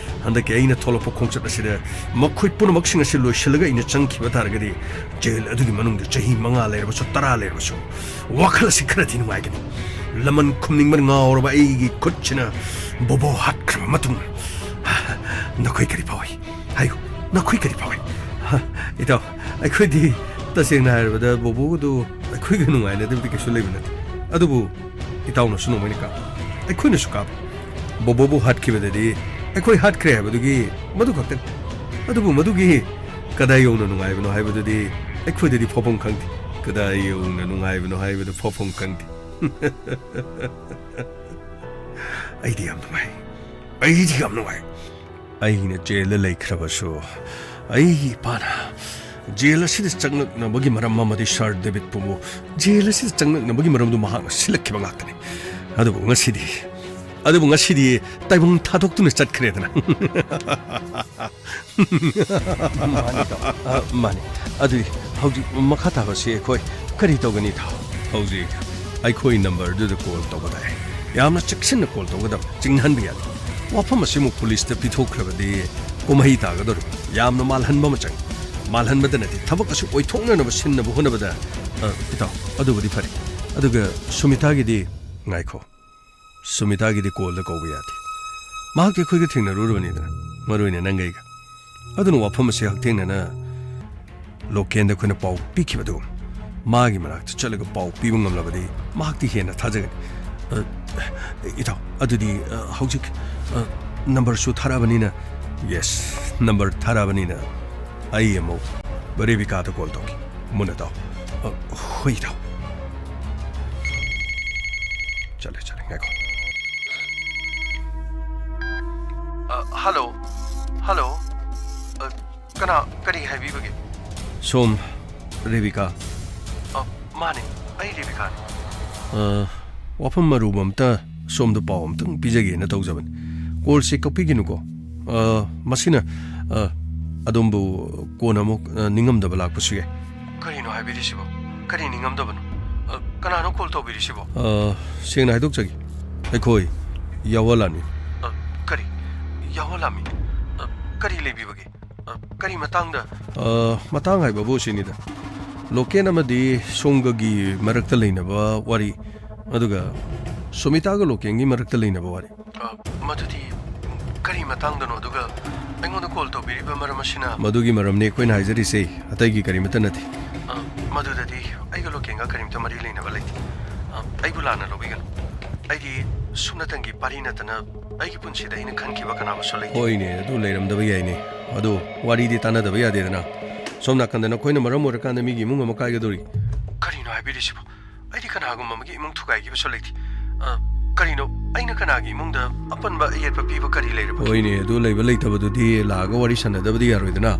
ꯍꯟꯗꯛꯀꯤ ꯑꯩꯅ ꯊꯣꯛꯂꯛꯄ ꯈꯣꯡꯆꯠ ꯑꯁꯤꯗ ꯃꯈꯣꯏ ꯄꯨꯝꯅꯃꯛꯁꯤꯡ ꯑꯁꯤ ꯂꯣꯏꯁꯤꯜꯂꯒ ꯑꯩꯅ ꯆꯪꯈꯤꯕ ꯇꯥꯔꯒꯗꯤ, ꯖꯦꯜ ꯑꯗꯨꯒꯤ ꯃꯅꯨꯡꯗ ꯆꯍꯤ ꯃꯉꯥ ꯂꯩꯔꯕꯁꯨ, ꯇꯔꯥ ꯂꯩꯔꯕꯁꯨ, ꯋꯥꯈꯜ ꯑꯁꯤ ꯈꯔꯗꯤ ꯅꯨꯡꯉꯥꯏꯒꯅꯤ꯫ ꯂꯃꯟ ꯈꯨꯝꯅꯤꯡꯕꯅ ꯉꯥꯎꯔꯕ ꯑꯩꯒꯤ ꯈꯨꯠꯁꯤꯅ ꯕꯣꯕꯣ ꯍꯥꯠꯈ꯭ꯔꯕ ꯃꯇꯨꯡ, ꯅꯈꯣꯏ ꯀꯔꯤ ꯐꯥꯎꯏ? ꯍꯥꯏꯌꯨ, ꯅꯈꯣꯏ ꯀꯔꯤ ꯐꯥꯎꯏ? ꯍ, ꯏꯇꯥꯎ, ꯑꯩꯈꯣꯏꯗꯤ ꯇꯁꯦꯡꯅ ꯍꯥꯏꯔꯕꯗ ꯕꯣꯕꯣꯒꯗꯨ ꯑꯩꯈꯣꯏꯒ ꯅꯨꯡꯉꯥꯏꯅꯗꯕꯗꯤ ꯀꯩꯁꯨ ꯂꯩꯕ ꯅꯠꯇꯦ꯫ ꯑꯗꯨꯕꯨ ꯏꯇꯥꯎꯅꯁꯨ ꯅꯣꯡꯃꯩꯅ ꯀꯥꯞꯄꯨ, ꯑꯩꯈꯣꯏꯅꯁꯨ ꯀꯥꯞꯄꯨ꯫ ꯕꯣꯕꯣꯕꯨ ꯍꯥꯠꯈꯤꯕꯗꯗꯤ ꯑꯩꯈꯣꯏ ꯍꯥꯠꯈ꯭ꯔꯦ ꯍꯥꯏꯕꯗꯨꯒꯤ ꯃꯗꯨ ꯈꯛꯇꯅꯤ꯫ ꯑꯗꯨꯕꯨ ꯃꯗꯨꯒꯤ ꯀꯗꯥꯏ ꯌꯧꯅ ꯅꯨꯡꯉꯥꯏꯕꯅꯣ ꯍꯥꯏꯕꯗꯨꯗꯤ ꯑꯩꯈꯣꯏꯗꯗꯤ ꯐꯥꯎꯐꯝ ꯈꯪꯗꯦ꯫ ꯀꯗꯥꯏ ꯌꯧꯅ ꯅꯨꯡꯉꯥꯏꯕꯅꯣ ꯍꯥꯏꯕꯗꯨ ꯐꯥꯎꯐꯝ ꯈꯪꯗꯦ꯫ ꯑꯩꯗꯤ ꯌꯥꯝ ꯅꯨꯡꯉꯥꯏ꯫ ꯑꯩꯗꯤ ꯌꯥꯝ ꯅꯨꯡꯉꯥꯏ꯫ ꯑꯩꯅ ꯖꯦꯜꯗ ꯂꯩꯈ꯭ꯔꯕꯁꯨ, ꯑꯩꯒꯤ ꯏꯄꯥꯅ ꯖꯦꯜ ꯑꯁꯤꯗ ꯆꯪꯂꯛꯅꯕꯒꯤ ꯃꯔꯝ ꯑꯃꯗꯤ ꯁꯥꯔ ꯗꯦꯕꯤꯠꯄꯨ ꯖꯦꯜ ꯑꯁꯤꯗ ꯆꯪꯂꯛꯅꯕꯒꯤ ꯃꯔꯝꯗꯨ ꯃꯍꯥꯛꯅ ꯁꯤꯜꯂꯛꯈꯤꯕ ꯉꯥꯛꯇꯅꯤ꯫ ꯑꯗꯨꯕꯨ ꯉꯁꯤꯗꯤ, ꯑꯗꯨꯕꯨ ꯉꯁꯤꯗꯤ ꯇꯥꯏꯕꯪ ꯊꯥꯗꯣꯛꯇꯨꯅ ꯆꯠꯈ꯭ꯔꯦꯗꯅ꯫ ꯃꯥꯅꯤ, ꯏꯇꯥꯎ꯫ ꯑ, ꯃꯥꯅꯤ꯫ ꯑꯗꯨꯗꯤ ꯍꯧꯖꯤꯛ ꯃꯈꯥ ꯇꯥꯕꯁꯤ ꯑꯩꯈꯣꯏ ꯀꯔꯤ ꯇꯧꯒꯅꯤ, ꯏꯇꯥꯎ? ꯍꯧꯖꯤꯛ ꯑꯩꯈꯣꯏ ꯅꯝꯕꯔꯗꯨꯗ ꯀꯣꯜ ꯇꯧꯕ ꯇꯥꯏ꯫ ꯌꯥꯝꯅ ꯆꯦꯛꯁꯤꯟꯅ ꯀꯣꯜ ꯇꯧꯒꯗꯕ, ꯆꯤꯡꯍꯟꯕ ꯌꯥꯗꯦ꯫ ꯋꯥꯐꯝ ꯑꯁꯤꯃꯨꯛ ꯄꯨꯂꯤꯁꯇ ꯄꯤꯊꯣꯛꯈ꯭ꯔꯕꯗꯤ ꯀꯨꯝꯍꯩ ꯇꯥꯒꯗꯧꯔꯤꯕ꯫ ꯌꯥꯝꯅ ꯃꯥꯜꯍꯟꯕ ꯑꯃ ꯆꯪꯏ꯫ ꯃꯥꯜꯍꯟꯕꯗ ꯅꯠꯇꯦ, ꯊꯕꯛ ꯑꯁꯤ ꯑꯣꯏꯊꯣꯛꯅꯅꯕ ꯁꯤꯟꯅꯕ ꯍꯣꯠꯅꯕꯗ, ꯑ, ꯏꯇꯥꯎ, ꯑꯗꯨꯕꯨꯗꯤ ꯐꯔꯦ꯫ ꯑꯗꯨꯒ ꯁꯨꯃꯤꯇꯥꯒꯤꯗꯤ ꯉꯥꯏꯈꯣ꯫ ꯁꯨꯃꯤꯇꯥꯒꯤꯗꯤ ꯀꯣꯜꯗ ꯀꯧꯕ ꯌꯥꯗꯦ꯫ ꯃꯍꯥꯛꯇꯤ ꯑꯩꯈꯣꯏꯒ ꯊꯦꯡꯅꯔꯨꯔꯕꯅꯤꯗꯅ, ꯃꯔꯨ ꯑꯣꯏꯅ ꯅꯪꯒ ꯑꯩꯒ꯫ ꯑꯗꯨꯅ ꯋꯥꯐꯝ ꯑꯁꯤ ꯍꯛꯊꯦꯡꯅꯅ ꯂꯣꯀꯦꯟꯗ ꯑꯩꯈꯣꯏꯅ ꯄꯥꯎ ꯄꯤꯈꯤꯕꯗꯨ, ꯃꯥꯒꯤ ꯃꯅꯥꯛꯇ ꯆꯠꯂꯒ ꯄꯥꯎ ꯄꯤꯕ ꯉꯝꯂꯕꯗꯤ ꯃꯍꯥꯛꯇꯤ ꯍꯦꯟꯅ ꯊꯥꯖꯒꯅꯤ꯫ ꯑ, ꯏꯇꯥꯎ, ꯑꯗꯨꯗꯤ, ꯑ, ꯍꯧꯖꯤꯛ, ꯑ, ꯅꯝꯕꯔꯁꯨ ꯊꯥꯔꯛꯑꯕꯅꯤꯅ, ꯌꯦꯁ, ꯅꯝꯕꯔ ꯊꯥꯔꯛꯑꯕꯅꯤꯅ ꯑꯩ ꯑꯃꯨꯛ ꯔꯦꯕꯤꯀꯥꯗ ꯀꯣꯜ ꯇꯧꯒꯦ꯫ ꯃꯨꯟꯅ ꯇꯥꯎ꯫ ꯑ, ꯍꯣꯏ, ꯏꯇꯥꯎ꯫ ꯆꯠꯂꯦ, ꯆꯠꯂꯦ, ꯉꯥꯏꯈꯣ꯫ ꯑ, ꯍꯜꯂꯣ, ꯍꯜꯂꯣ꯫ ꯀꯅꯥ? ꯀꯔꯤ ꯍꯥꯏꯕꯤꯕꯒꯦ? ꯁꯣꯝ, ꯔꯦꯕꯤꯀꯥ꯫ ꯑ, ꯃꯥꯅꯦ, ꯑꯩ ꯔꯦꯕꯤꯀꯥꯅꯦ꯫ ꯑ, ꯋꯥꯐꯝ ꯑꯔꯨꯕ ꯑꯝꯇ ꯁꯣꯝꯗ ꯄꯥꯎ ꯑꯝꯇꯪ ꯄꯤꯖꯒꯦꯅ ꯇꯧꯖꯕꯅꯤ꯫ ꯀꯣꯜꯁꯦ ꯀꯛꯄꯤꯒꯅꯨꯀꯣ꯫ ꯑ, ꯃꯁꯤꯅ, ꯑ, ꯑꯗꯣꯝꯕꯨ ꯀꯣꯟꯅ ꯑꯃꯨꯛ, ꯑ, ꯅꯤꯡꯉꯝꯗꯕ ꯂꯥꯛꯄꯁꯨ ꯌꯥꯏ꯫ ꯀꯔꯤꯅꯣ ꯍꯥꯏꯕꯤꯔꯤꯁꯤꯕꯣ? ꯀꯔꯤ ꯅꯤꯡꯉꯝꯗꯕꯅꯣ? ꯑ, ꯀꯅꯥꯅꯣ ꯀꯣꯜ ꯇꯧꯕꯤꯔꯤꯁꯤꯕꯣ? ꯑ, ꯁꯦꯡꯅ ꯍꯥꯏꯗꯣꯛꯆꯒꯦ, ꯑꯩꯈꯣꯏ ꯌꯥꯋꯥꯂꯥꯟꯅꯤ꯫ ꯑ, ꯀꯔꯤ? ꯌꯥꯋꯥꯂꯥꯟꯃꯤ? ꯑ, ꯀꯔꯤ ꯂꯩꯕꯤꯕꯒꯦ? ꯑ, ꯀꯔꯤ ꯃꯇꯥꯡꯗ? ꯑ, ꯃꯇꯥꯡ ꯍꯥꯏꯕꯕꯨ ꯁꯤꯅꯤꯗ, ꯂꯣꯀꯦꯟ ꯑꯃꯗꯤ ꯁꯣꯝꯒꯒꯤ ꯃꯔꯛꯇ ꯂꯩꯅꯕ ꯋꯥꯔꯤ, ꯑꯗꯨꯒ ꯁꯨꯃꯤꯇꯥꯒ ꯂꯣꯀꯦꯟꯒꯤ ꯃꯔꯛꯇ ꯂꯩꯅꯕ ꯋꯥꯔꯤ꯫ ꯑ, ꯃꯗꯨꯗꯤ ꯀꯔꯤ ꯃꯇꯥꯡꯗꯅꯣ? ꯑꯗꯨꯒ ꯑꯩꯉꯣꯟꯗ ꯀꯣꯜ ꯇꯧꯕꯤꯔꯤꯕ ꯃꯔꯝ ꯑꯁꯤꯅ? ꯃꯗꯨꯒꯤ ꯃꯔꯝꯅꯤ ꯑꯩꯈꯣꯏꯅ ꯍꯥꯏꯖꯔꯤꯁꯦ, ꯑꯇꯩꯒꯤ ꯀꯔꯤꯃꯠꯇ ꯅꯠꯇꯦ꯫ ꯑ, ꯃꯗꯨꯗꯗꯤ ꯑꯩꯒ ꯂꯣꯀꯦꯟꯒ ꯀꯔꯤꯝꯇ ꯃꯔꯤ ꯂꯩꯅꯕ ꯂꯩꯇꯦ꯫ ꯑ, ꯑꯩꯕꯨ ꯂꯥꯟꯅ ꯂꯧꯕꯤꯒꯅꯨ꯫ ꯑꯩꯗꯤ ꯁꯨꯞꯅꯇꯪꯒꯤ ꯄꯥꯔꯤ ꯅꯠꯇꯅ ꯑꯩꯒꯤ ꯄꯨꯟꯁꯤꯗ ꯑꯩꯅ ꯈꯟꯈꯤꯕ ꯀꯅꯥꯃꯁꯨ ꯂꯩꯇꯦ꯫ ꯍꯣꯏꯅꯦ, ꯑꯗꯨ ꯂꯩꯔꯝꯗꯕ ꯌꯥꯏꯅꯦ꯫ ꯑꯗꯨ ꯋꯥꯔꯤꯗꯤ ꯇꯥꯟꯅꯗꯕ ꯌꯥꯗꯦꯗꯅ꯫ ꯁꯣꯝ ꯅꯥꯀꯟꯗ ꯅꯈꯣꯏꯅ ꯃꯔꯝ ꯑꯣꯏꯔꯀꯥꯟꯗ ꯃꯤꯒꯤ ꯏꯃꯨꯡ ꯑꯃ ꯀꯥꯏꯒꯗꯧꯔꯤ꯫ ꯀꯔꯤꯅꯣ ꯍꯥꯏꯕꯤꯔꯤꯁꯤꯕꯣ? ꯑꯩꯗꯤ ꯀꯅꯥꯒꯨꯝꯕ ꯑꯃꯒꯤ ꯏꯃꯨꯡ ꯊꯨꯒꯥꯏꯈꯤꯕꯁꯨ ꯂꯩꯇꯦ꯫ ꯑ, ꯀꯔꯤꯅꯣ? ꯑꯩꯅ ꯀꯅꯥꯒꯤ ꯏꯃꯨꯡꯗ ꯑꯄꯟꯕ ꯑꯌꯦꯠꯄ ꯄꯤꯕ ꯀꯔꯤ ꯂꯩꯔꯕꯒꯦ? ꯍꯣꯏꯅꯦ, ꯑꯗꯨ ꯂꯩꯕ ꯂꯩꯇꯕꯗꯨꯗꯤ ꯂꯥꯛꯑꯒ ꯋꯥꯔꯤ ꯁꯥꯟꯅꯗꯕꯗꯤ ꯌꯥꯔꯣꯏꯗꯅ꯫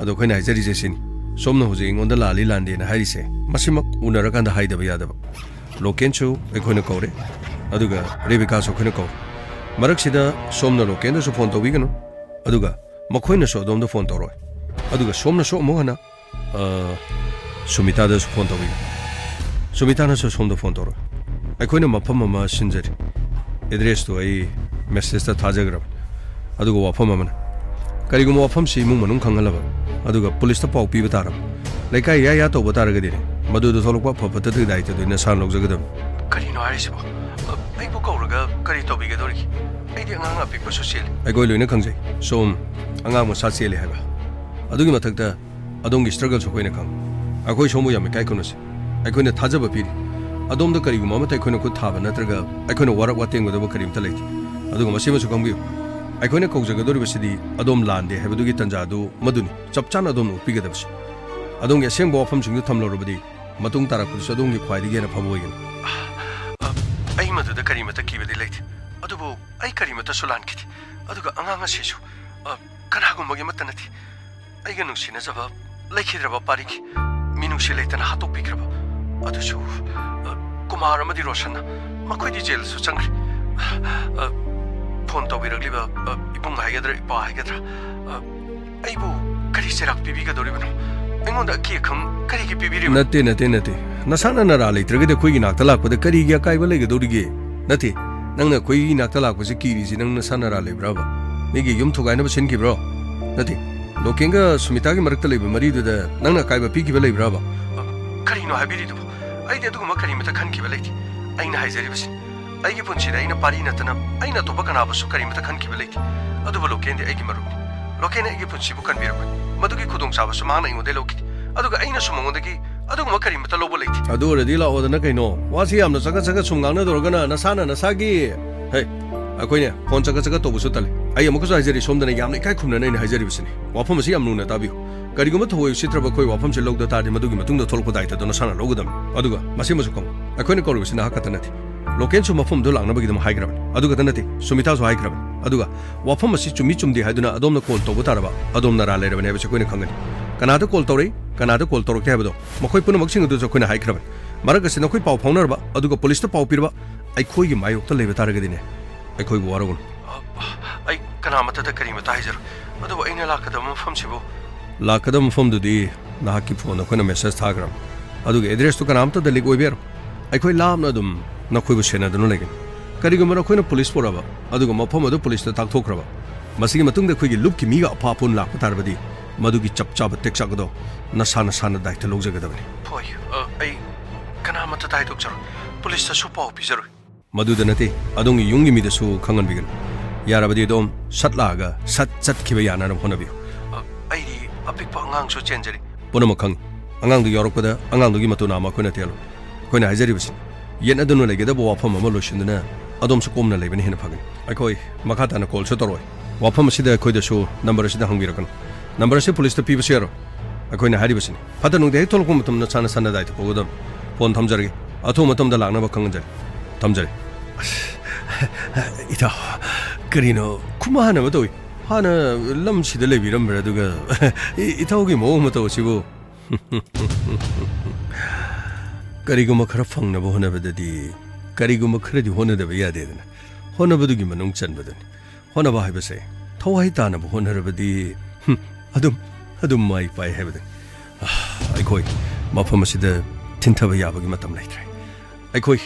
ꯑꯗꯣ ꯑꯩꯈꯣꯏꯅ ꯍꯥꯏꯖꯔꯤꯁꯦ ꯁꯤꯅꯤ, ꯁꯣꯝꯅ ꯍꯧꯖꯤꯛ ꯑꯩꯉꯣꯟꯗ ꯂꯥꯜꯂꯤ ꯂꯥꯟꯗꯦꯅ ꯍꯥꯏꯔꯤꯁꯦ, ꯃꯁꯤꯃꯛ ꯎꯅꯔꯀꯥꯟꯗ ꯍꯥꯏꯗꯕ ꯌꯥꯗꯕ꯫ ꯂꯣꯀꯦꯟꯁꯨ ꯑꯩꯈꯣꯏꯅ ꯀꯧꯔꯦ, ꯑꯗꯨꯒ ꯔꯦꯕꯤꯀꯥꯁꯨ ꯑꯩꯈꯣꯏꯅ ꯀꯧꯔꯦ꯫ ꯃꯔꯛꯁꯤꯗ ꯁꯣꯝꯅ ꯂꯣꯀꯦꯟꯗꯁꯨ ꯐꯣꯟ ꯇꯧꯕꯤꯒꯅꯨ, ꯑꯗꯨꯒ ꯃꯈꯣꯏꯅꯁꯨ ꯑꯗꯣꯝꯗ ꯐꯣꯟ ꯇꯧꯔꯣꯏ꯫ ꯑꯗꯨꯒ ꯁꯣꯝꯅꯁꯨ ꯑꯃꯨꯛ ꯍꯟꯅ, ꯑ, ꯁꯨꯃꯤꯇꯥꯗꯁꯨ ꯐꯣꯟ ꯇꯧꯕꯤꯒꯅꯨ꯫ ꯁꯨꯃꯤꯇꯥꯅꯁꯨ ꯁꯣꯝꯗ ꯐꯣꯟ ꯇꯧꯔꯣꯏ꯫ ꯑꯩꯈꯣꯏꯅ ꯃꯐꯝ ꯑꯃ ꯁꯤꯟꯖꯔꯤ, ꯑꯦꯗ꯭ꯔꯦꯁꯇꯨ ꯑꯩ ꯃꯦꯁꯦꯖꯇ ꯊꯥꯖꯈ꯭ꯔꯕꯅꯤ꯫ ꯑꯗꯨꯒ ꯋꯥꯐꯝ ꯑꯃꯅ, ꯀꯔꯤꯒꯨꯝꯕ ꯋꯥꯐꯝꯁꯤ ꯏꯃꯨꯡ ꯃꯅꯨꯡ ꯈꯪꯍꯜꯂꯕ, ꯑꯗꯨꯒ ꯄꯨꯂꯤꯁꯇ ꯄꯥꯎ ꯄꯤꯕ ꯇꯥꯔꯕ, ꯂꯩꯀꯥꯏ ꯌꯥ ꯌꯥ ꯇꯧꯕ ꯇꯥꯔꯒꯗꯤꯅꯦ, ꯃꯗꯨꯗ ꯊꯣꯛꯂꯛꯄ ꯑꯐ ꯐꯠꯇꯒꯤ ꯗꯥꯏꯇꯗꯨ ꯅꯁꯥꯅ ꯂꯧꯖꯒꯗꯕꯅꯤ꯫ ꯀꯔꯤꯅꯣ ꯍꯥꯏꯔꯤꯁꯤꯕꯣ? ꯑ, ꯑꯩꯕꯨ ꯀꯧꯔꯒ ꯀꯔꯤ ꯇꯧꯕꯤꯒꯗꯧꯔꯤꯒꯦ? ꯑꯩꯗꯤ ꯑꯉꯥꯡ ꯑꯄꯤꯛꯄꯁꯨ ꯆꯦꯜꯂꯤ꯫ ꯑꯩꯈꯣꯏ ꯂꯣꯏꯅ ꯈꯪꯖꯩ, ꯁꯣꯝ ꯑꯉꯥꯡ ꯃꯆꯥ ꯆꯦꯜꯂꯤ ꯍꯥꯏꯕ꯫ ꯑꯗꯨꯒꯤ ꯃꯊꯛꯇ ꯑꯗꯣꯝꯒꯤ ꯁ꯭ꯇ꯭ꯔꯒꯜꯁꯨ ꯑꯩꯈꯣꯏꯅ ꯈꯪꯉꯤ꯫ ꯑꯩꯈꯣꯏ ꯁꯣꯝꯕꯨ ꯌꯥꯝ ꯏꯀꯥꯏ ꯈꯨꯝꯅꯁꯤ꯫ ꯑꯩꯈꯣꯏꯅ ꯊꯥꯖꯕ ꯄꯤꯔꯤ꯫ ꯑꯗꯣꯝꯗ ꯀꯔꯤꯒꯨꯝꯕ ꯑꯃꯠꯇ ꯑꯩꯈꯣꯏꯅ ꯈꯨꯠ ꯊꯥꯕ ꯅꯠꯇ꯭ꯔꯒ ꯑꯩꯈꯣꯏꯅ ꯋꯥꯔꯛ ꯋꯥꯇꯦꯝꯒꯗꯕ ꯀꯔꯤꯝꯇ ꯂꯩꯇꯦ꯫ ꯑꯗꯨꯒ ꯃꯁꯤꯃꯁꯨ ꯈꯪꯕꯤꯌꯨ, ꯑꯩꯈꯣꯏꯅ ꯀꯧꯖꯒꯗꯧꯔꯤꯕꯁꯤꯗꯤ ꯑꯗꯣꯝ ꯂꯥꯟꯗꯦ ꯍꯥꯏꯕꯗꯨꯒꯤ ꯇꯥꯟꯖꯥꯗꯨ ꯃꯗꯨꯅꯤ ꯆꯞ ꯆꯥꯅ ꯑꯗꯣꯝꯅ ꯎꯠꯄꯤꯒꯗꯕꯁꯤ꯫ ꯑꯗꯣꯝꯒꯤ ꯑꯁꯦꯡꯕ ꯋꯥꯐꯝꯁꯤꯡꯗꯨ ꯊꯝꯂꯧꯔꯕꯗꯤ ꯃꯇꯨꯡ ꯇꯥꯔꯛꯄꯗꯁꯨ ꯑꯗꯣꯝꯒꯤ ꯈ꯭ꯋꯥꯏꯗꯒꯤ ꯍꯦꯟꯅ ꯐꯕ ꯑꯣꯏꯒꯅꯤ꯫ ꯑ, ꯑꯩ ꯃꯗꯨꯗ ꯀꯔꯤꯃꯇ ꯀꯤꯕꯗꯤ ꯂꯩꯇꯦ, ꯑꯗꯨꯕꯨ ꯑꯩ ꯀꯔꯤꯃꯇꯁꯨ ꯂꯥꯟꯈꯤꯗꯦ꯫ ꯑꯗꯨꯒ ꯑꯉꯥꯡ ꯑꯁꯤꯁꯨ, ꯑ, ꯀꯅꯥꯒꯨꯝꯕꯒꯤ ꯑꯃꯠꯇ ꯅꯠꯇꯦ꯫ ꯑꯩꯒ ꯅꯨꯡꯁꯤꯅꯖꯕ ꯂꯩꯈꯤꯗ꯭ꯔꯕ ꯄꯥꯔꯤꯒꯤ ꯃꯤꯅꯨꯡꯁꯤ ꯂꯩꯇꯅ ꯍꯥꯠꯇꯣꯛꯄꯤꯈ꯭ꯔꯕ꯫ ꯑꯗꯨꯁꯨ, ꯑ, ꯀꯨꯃꯥꯔ ꯑꯃꯗꯤ ꯔꯣꯁꯟꯅ꯫ ꯃꯈꯣꯏꯗꯤ ꯖꯦꯜꯗꯁꯨ ꯆꯪꯈ꯭ꯔꯦ꯫ ꯑ, ꯐꯣꯟ ꯇꯧꯕꯤꯔꯛꯂꯤꯕ, ꯑ, ꯏꯕꯨꯡ ꯍꯥꯏꯒꯗ꯭ꯔꯥ, ꯏꯄꯥ ꯍꯥꯏꯒꯗ꯭ꯔꯥ, ꯑ, ꯑꯩꯕꯨ ꯀꯔꯤ ꯆꯩꯔꯥꯛ ꯄꯤꯕꯤꯒꯗꯧꯔꯤꯕꯅꯣ? ꯑꯩꯉꯣꯟꯗ ꯑꯀꯤ ꯑꯈꯪ ꯀꯔꯤꯒꯤ ꯄꯤꯕꯤꯔꯤꯕꯅꯣ? ꯅꯠꯇꯦ, ꯅꯠꯇꯦ, ꯅꯠꯇꯦ꯫ ꯅꯁꯥꯅ ꯅꯔꯥ ꯂꯩꯇ꯭ꯔꯒꯗꯤ ꯑꯩꯈꯣꯏꯒꯤ ꯅꯥꯛꯇ ꯂꯥꯛꯄꯗ ꯀꯔꯤꯒꯤ ꯑꯀꯥꯏꯕ ꯂꯩꯒꯗꯧꯔꯤꯒꯦ? ꯅꯠꯇꯦ, ꯅꯪꯅ ꯑꯩꯈꯣꯏꯒꯤ ꯅꯥꯛꯇ ꯂꯥꯛꯄꯁꯦ ꯀꯤꯔꯤꯁꯤ ꯅꯪ ꯅꯁꯥ ꯅꯔꯥ ꯂꯩꯕ꯭ꯔꯕ? ꯃꯤꯒꯤ ꯌꯨꯝ ꯊꯨꯒꯥꯏꯅꯕ ꯁꯤꯟꯈꯤꯕ꯭ꯔꯣ? ꯅꯠꯇꯦ, ꯂꯣꯀꯦꯟꯒ ꯁꯨꯃꯤꯇꯥꯒꯤ ꯃꯔꯛꯇ ꯂꯩꯕ ꯃꯔꯤꯗꯨꯗ ꯅꯪꯅ ꯑꯀꯥꯏꯕ ꯄꯤꯈꯤꯕ ꯂꯩꯕ꯭ꯔꯕ? ꯀꯔꯤꯅꯣ ꯍꯥꯏꯕꯤꯔꯤꯗꯨꯕꯣ? ꯑꯩꯗꯤ ꯑꯗꯨꯒꯨꯝꯕ ꯀꯔꯤꯃꯇ ꯈꯟꯈꯤꯕ ꯂꯩꯇꯦ꯫ ꯑꯩꯅ ꯍꯥꯏꯖꯔꯤꯕꯁꯤ, ꯑꯩꯒꯤ ꯄꯨꯟꯁꯤꯗ ꯑꯩꯅ ꯄꯥꯔꯤ ꯅꯠꯇꯅ ꯑꯩꯅ ꯑꯇꯣꯞꯄ ꯀꯅꯥꯕꯨꯁꯨ ꯀꯔꯤꯃꯇ ꯈꯟꯈꯤꯕ ꯂꯩꯇꯦ꯫ ꯑꯗꯨꯕꯨ ꯂꯣꯀꯦꯟꯗꯤ ꯑꯩꯒꯤ ꯃꯔꯨꯞꯅꯤ꯫ ꯂꯣꯀꯦꯟꯅ ꯑꯩꯒꯤ ꯄꯨꯟꯁꯤꯕꯨ ꯀꯟꯕꯤꯔꯛꯄꯅꯤ꯫ ꯃꯗꯨꯒꯤ ꯈꯨꯗꯣꯡꯆꯥꯕꯁꯨ ꯃꯍꯥꯛꯅ ꯑꯩꯉꯣꯟꯗ ꯂꯧꯈꯤꯗꯦ꯫ ꯑꯗꯨꯒ ꯑꯩꯅꯁꯨ ꯃꯉꯣꯟꯗꯒꯤ ꯑꯗꯨꯒꯨꯝꯕ ꯀꯔꯤꯃꯇ ꯂꯧꯕ ꯂꯩꯇꯦ꯫ ꯑꯗꯨ ꯑꯣꯏꯔꯗꯤ ꯂꯥꯛꯑꯣꯗꯅ ꯀꯩꯅꯣ? ꯋꯥꯁꯤ ꯌꯥꯝꯅ ꯆꯒꯠ ꯆꯒꯠ ꯁꯨꯝ ꯉꯥꯡꯅꯗꯧꯔꯒꯅ ꯅꯁꯥꯅ ꯅꯁꯥꯒꯤ, ꯍꯦ, ꯑꯩꯈꯣꯏꯅꯦ, ꯐꯣꯟ ꯆꯒꯠ ꯆꯒꯠ ꯇꯧꯕꯁꯨ ꯇꯜꯂꯤ꯫ ꯑꯩ ꯑꯃꯨꯛꯀꯁꯨ ꯍꯥꯏꯖꯔꯤ, ꯁꯣꯝꯗꯅ ꯌꯥꯝꯅ ꯏꯀꯥꯏ ꯈꯨꯝꯅꯅ ꯑꯩꯅ ꯍꯥꯏꯖꯔꯤꯕꯁꯤꯅꯤ꯫ ꯋꯥꯐꯝ ꯑꯁꯤ ꯌꯥꯝ ꯂꯨꯅ ꯇꯥꯕꯤꯌꯨ꯫ ꯀꯔꯤꯒꯨꯝꯕ ꯊꯧꯑꯣꯏ ꯎꯁꯤꯠꯇ꯭ꯔꯕ ꯑꯩꯈꯣꯏ ꯋꯥꯐꯝꯁꯤ ꯂꯧꯗ ꯇꯥꯔꯗꯤ, ꯃꯗꯨꯒꯤ ꯃꯇꯨꯡꯗ ꯊꯣꯛꯂꯛꯄ ꯗꯥꯏꯇꯗꯣ ꯅꯁꯥꯅ ꯂꯧꯒꯗꯕꯅꯤ꯫ ꯑꯗꯨꯒ ꯃꯁꯤꯃꯁꯨ ꯈꯪꯉꯨ, ꯑꯩꯈꯣꯏꯅ ꯀꯧꯔꯤꯕꯁꯤ ꯅꯍꯥꯛ ꯈꯛꯇ ꯅꯠꯇꯦ꯫ ꯂꯣꯀꯦꯟꯁꯨ ꯃꯐꯝꯗꯨ ꯂꯥꯛꯅꯕꯒꯤꯗꯃꯛ ꯍꯥꯏꯈ꯭ꯔꯕꯅꯤ꯫ ꯑꯗꯨ ꯈꯛꯇ ꯅꯠꯇꯦ, ꯁꯨꯃꯤꯇꯥꯁꯨ ꯍꯥꯏꯈ꯭ꯔꯕꯅꯤ꯫ ꯑꯗꯨꯒ ꯋꯥꯐꯝ ꯑꯁꯤ ꯆꯨꯝꯃꯤ ꯆꯨꯝꯗꯦ ꯍꯥꯏꯗꯨꯅ ꯑꯗꯣꯝꯅ ꯀꯣꯜ ꯇꯧꯕ ꯇꯥꯔꯕ, ꯑꯗꯣꯝ ꯅꯔꯥ ꯂꯩꯔꯕꯅꯤ ꯍꯥꯏꯕꯁꯤ ꯑꯩꯈꯣꯏꯅ ꯈꯪꯒꯅꯤ꯫ ꯀꯅꯥꯗ ꯀꯣꯜ ꯇꯧꯔꯛꯏ, ꯀꯅꯥꯗ ꯀꯣꯜ ꯇꯧꯔꯛꯇꯦ ꯍꯥꯏꯕꯗꯣ ꯃꯈꯣꯏ ꯄꯨꯝꯅꯃꯛꯁꯤꯡ ꯑꯗꯨꯁꯨ ꯑꯩꯈꯣꯏꯅ ꯍꯥꯏꯈ꯭ꯔꯕꯅꯤ꯫ ꯃꯔꯛ ꯑꯁꯤꯗ ꯅꯈꯣꯏ ꯄꯥꯎ ꯐꯥꯎꯅꯔꯕ, ꯑꯗꯨꯒ ꯄꯨꯂꯤꯁꯇ ꯄꯥꯎ ꯄꯤꯔꯕ, ꯑꯩꯈꯣꯏꯒꯤ ꯃꯥꯌꯣꯛꯇ ꯂꯩꯕ ꯇꯥꯔꯒꯗꯤꯅꯦ, ꯑꯩꯈꯣꯏꯕꯨ ꯋꯥꯔꯧꯒꯅꯨ꯫ ꯑ, ꯑꯩ ꯀꯅꯥꯃꯠꯇꯗ ꯀꯔꯤꯃꯇ ꯍꯥꯏꯖꯔꯣꯏ꯫ ꯑꯗꯨꯕꯨ ꯑꯩꯅ ꯂꯥꯛꯀꯗꯕ ꯃꯐꯝꯁꯤꯕꯨ? ꯂꯥꯛꯀꯗꯕ ꯃꯐꯝꯗꯨꯗꯤ ꯅꯍꯥꯛꯀꯤ ꯐꯣꯟꯗ ꯑꯩꯈꯣꯏꯅ ꯃꯦꯁꯦꯖ ꯊꯥꯈ꯭ꯔꯕꯅꯤ꯫ ꯑꯗꯨꯒ ꯑꯦꯗ꯭ꯔꯦꯁꯇꯨ ꯀꯅꯥꯃꯠꯇꯗ ꯂꯤꯛ ꯑꯣꯏꯕ ꯌꯥꯔꯣꯏ꯫ ꯑꯩꯈꯣꯏ ꯂꯥꯞꯅ ꯑꯗꯨꯝ ꯅꯈꯣꯏꯕꯨ ꯁꯦꯟꯅꯗꯨꯅ ꯂꯩꯒꯅꯤ꯫ ꯀꯔꯤꯒꯨꯝꯕ ꯅꯈꯣꯏꯅ ꯄꯨꯂꯤꯁ ꯄꯨꯔꯛꯑꯕ, ꯑꯗꯨꯒ ꯃꯐꯝ ꯑꯗꯨ ꯄꯨꯂꯤꯁꯇ ꯇꯥꯛꯊꯣꯛꯈ꯭ꯔꯕ, ꯃꯁꯤꯒꯤ ꯃꯇꯨꯡꯗ ꯑꯩꯈꯣꯏꯒꯤ ꯂꯨꯞꯀꯤ ꯃꯤꯒ ꯑꯐꯥ ꯑꯐꯨꯟ ꯂꯥꯛꯄ ꯇꯥꯔꯕꯗꯤ, ꯃꯗꯨꯒꯤ ꯆꯞ ꯆꯥꯕ ꯇꯦꯛꯆꯥꯛ ꯑꯗꯣ ꯅꯁꯥ ꯅꯁꯥꯅ ꯗꯥꯏꯇ ꯂꯧꯖꯒꯗꯕꯅꯤ꯫ ꯍꯣꯏ, ꯑ, ꯑꯩ ꯀꯅꯥꯃꯠꯇꯗ ꯍꯥꯏꯗꯣꯛꯆꯔꯣꯏ꯫ ꯄꯨꯂꯤꯁꯇꯁꯨ ꯄꯥꯎ ꯄꯤꯖꯔꯣꯏ꯫ ꯃꯗꯨꯗ ꯅꯠꯇꯦ, ꯑꯗꯣꯝꯒꯤ ꯌꯨꯝꯒꯤ ꯃꯤꯗꯁꯨ ꯈꯪꯍꯟꯕꯤꯒꯅꯨ꯫ ꯌꯥꯔꯕꯗꯤ ꯑꯗꯣꯝ ꯁꯠ ꯂꯥꯛꯑꯒ ꯁꯠ ꯆꯠꯈꯤꯕ ꯌꯥꯅꯅꯕ ꯍꯣꯠꯅꯕꯤꯌꯨ꯫ ꯑ, ꯑꯩꯗꯤ ꯑꯄꯤꯛꯄ ꯑꯉꯥꯡꯁꯨ ꯆꯦꯟꯖꯔꯤ꯫ ꯄꯨꯝꯅꯃꯛ ꯈꯪꯏ꯫ ꯑꯉꯥꯡꯗꯨ ꯌꯥꯎꯔꯛꯄꯗ ꯑꯉꯥꯡꯗꯨꯒꯤ ꯃꯇꯨ ꯅꯥꯝꯃ ꯑꯩꯈꯣꯏꯅ ꯇꯦꯜꯂꯣꯏ꯫ ꯑꯩꯈꯣꯏꯅ ꯍꯥꯏꯖꯔꯤꯕꯁꯤꯅꯤ, ꯌꯦꯠꯅꯗꯨꯅ ꯂꯩꯒꯗꯕ ꯋꯥꯐꯝ ꯑꯃ ꯂꯣꯏꯁꯤꯟꯗꯨꯅ ꯑꯗꯣꯝꯁꯨ ꯀꯣꯝꯅ ꯂꯩꯕꯅ ꯍꯦꯟꯅ ꯐꯒꯅꯤ꯫ ꯑꯩꯈꯣꯏ ꯃꯈꯥ ꯇꯥꯅ ꯀꯣꯜꯁꯨ ꯇꯧꯔꯛꯑꯣꯏ꯫ ꯋꯥꯐꯝ ꯑꯁꯤꯗ ꯑꯩꯈꯣꯏꯗꯁꯨ ꯅꯝꯕꯔ ꯑꯁꯤꯗ ꯍꯪꯕꯤꯔꯛꯀꯅꯨ꯫ ꯅꯝꯕꯔ ꯑꯁꯤ ꯄꯨꯂꯤꯁꯇ ꯄꯤꯕꯁꯨ ꯌꯥꯔꯣꯏ꯫ ꯑꯩꯈꯣꯏꯅ ꯍꯥꯏꯔꯤꯕꯁꯤꯅꯤ, ꯐꯠꯇ ꯅꯨꯡꯗ ꯍꯦꯛ ꯊꯣꯛꯂꯛꯄ ꯃꯇꯝꯗ ꯅꯁꯥ ꯅꯁꯥꯅ ꯗꯥꯏꯇ ꯄꯨꯒꯗꯕꯅꯤ꯫ ꯐꯣꯟ ꯊꯝꯖꯔꯒꯦ꯫ ꯑꯊꯨꯕ ꯃꯇꯝꯗ ꯂꯥꯛꯅꯕ ꯈꯪꯍꯟꯖꯔꯤ꯫ ꯊꯝꯖꯔꯦ꯫ ꯑꯁ, ꯏꯇꯥꯎ, ꯀꯔꯤꯅꯣ ꯈꯨꯃꯥꯟ ꯑꯃ ꯇꯧꯏ? ꯍꯥꯟꯅ ꯂꯝꯁꯤꯗ ꯂꯩꯕꯤꯔꯝꯕ꯭ꯔꯥ? ꯑꯗꯨꯒ ꯏ-, ꯏꯇꯥꯎꯒꯤ ꯃꯑꯣꯡ ꯃꯇꯧ ꯑꯁꯤꯕꯨ꯫ ꯀꯔꯤꯒꯨꯝꯕ ꯈꯔ ꯐꯪꯅꯕ ꯍꯣꯠꯅꯕꯗꯗꯤ, ꯀꯔꯤꯒꯨꯝꯕ ꯈꯔꯗꯤ ꯍꯣꯠꯅꯗꯕ ꯌꯥꯗꯦꯗꯅ꯫ ꯍꯣꯠꯅꯕꯗꯨꯒꯤ ꯃꯅꯨꯡ ꯆꯟꯕꯗꯨꯅꯤ꯫ ꯍꯣꯠꯅꯕ ꯍꯥꯏꯕꯁꯦ ꯊꯋꯥꯏ ꯇꯥꯅꯕ ꯍꯣꯠꯅꯔꯕꯗꯤ, ꯍꯨꯝ, ꯑꯗꯨꯝ, ꯑꯗꯨꯝ ꯃꯥꯏ ꯄꯥꯛꯏ ꯍꯥꯏꯕꯗꯨꯅꯤ꯫ ꯑꯥ, ꯑꯩꯈꯣꯏ ꯃꯐꯝ ꯑꯁꯤꯗ ꯊꯤꯟꯊꯕ ꯌꯥꯕꯒꯤ ꯃꯇꯝ ꯂꯩꯇ꯭ꯔꯦ꯫ ꯑꯩꯈꯣꯏ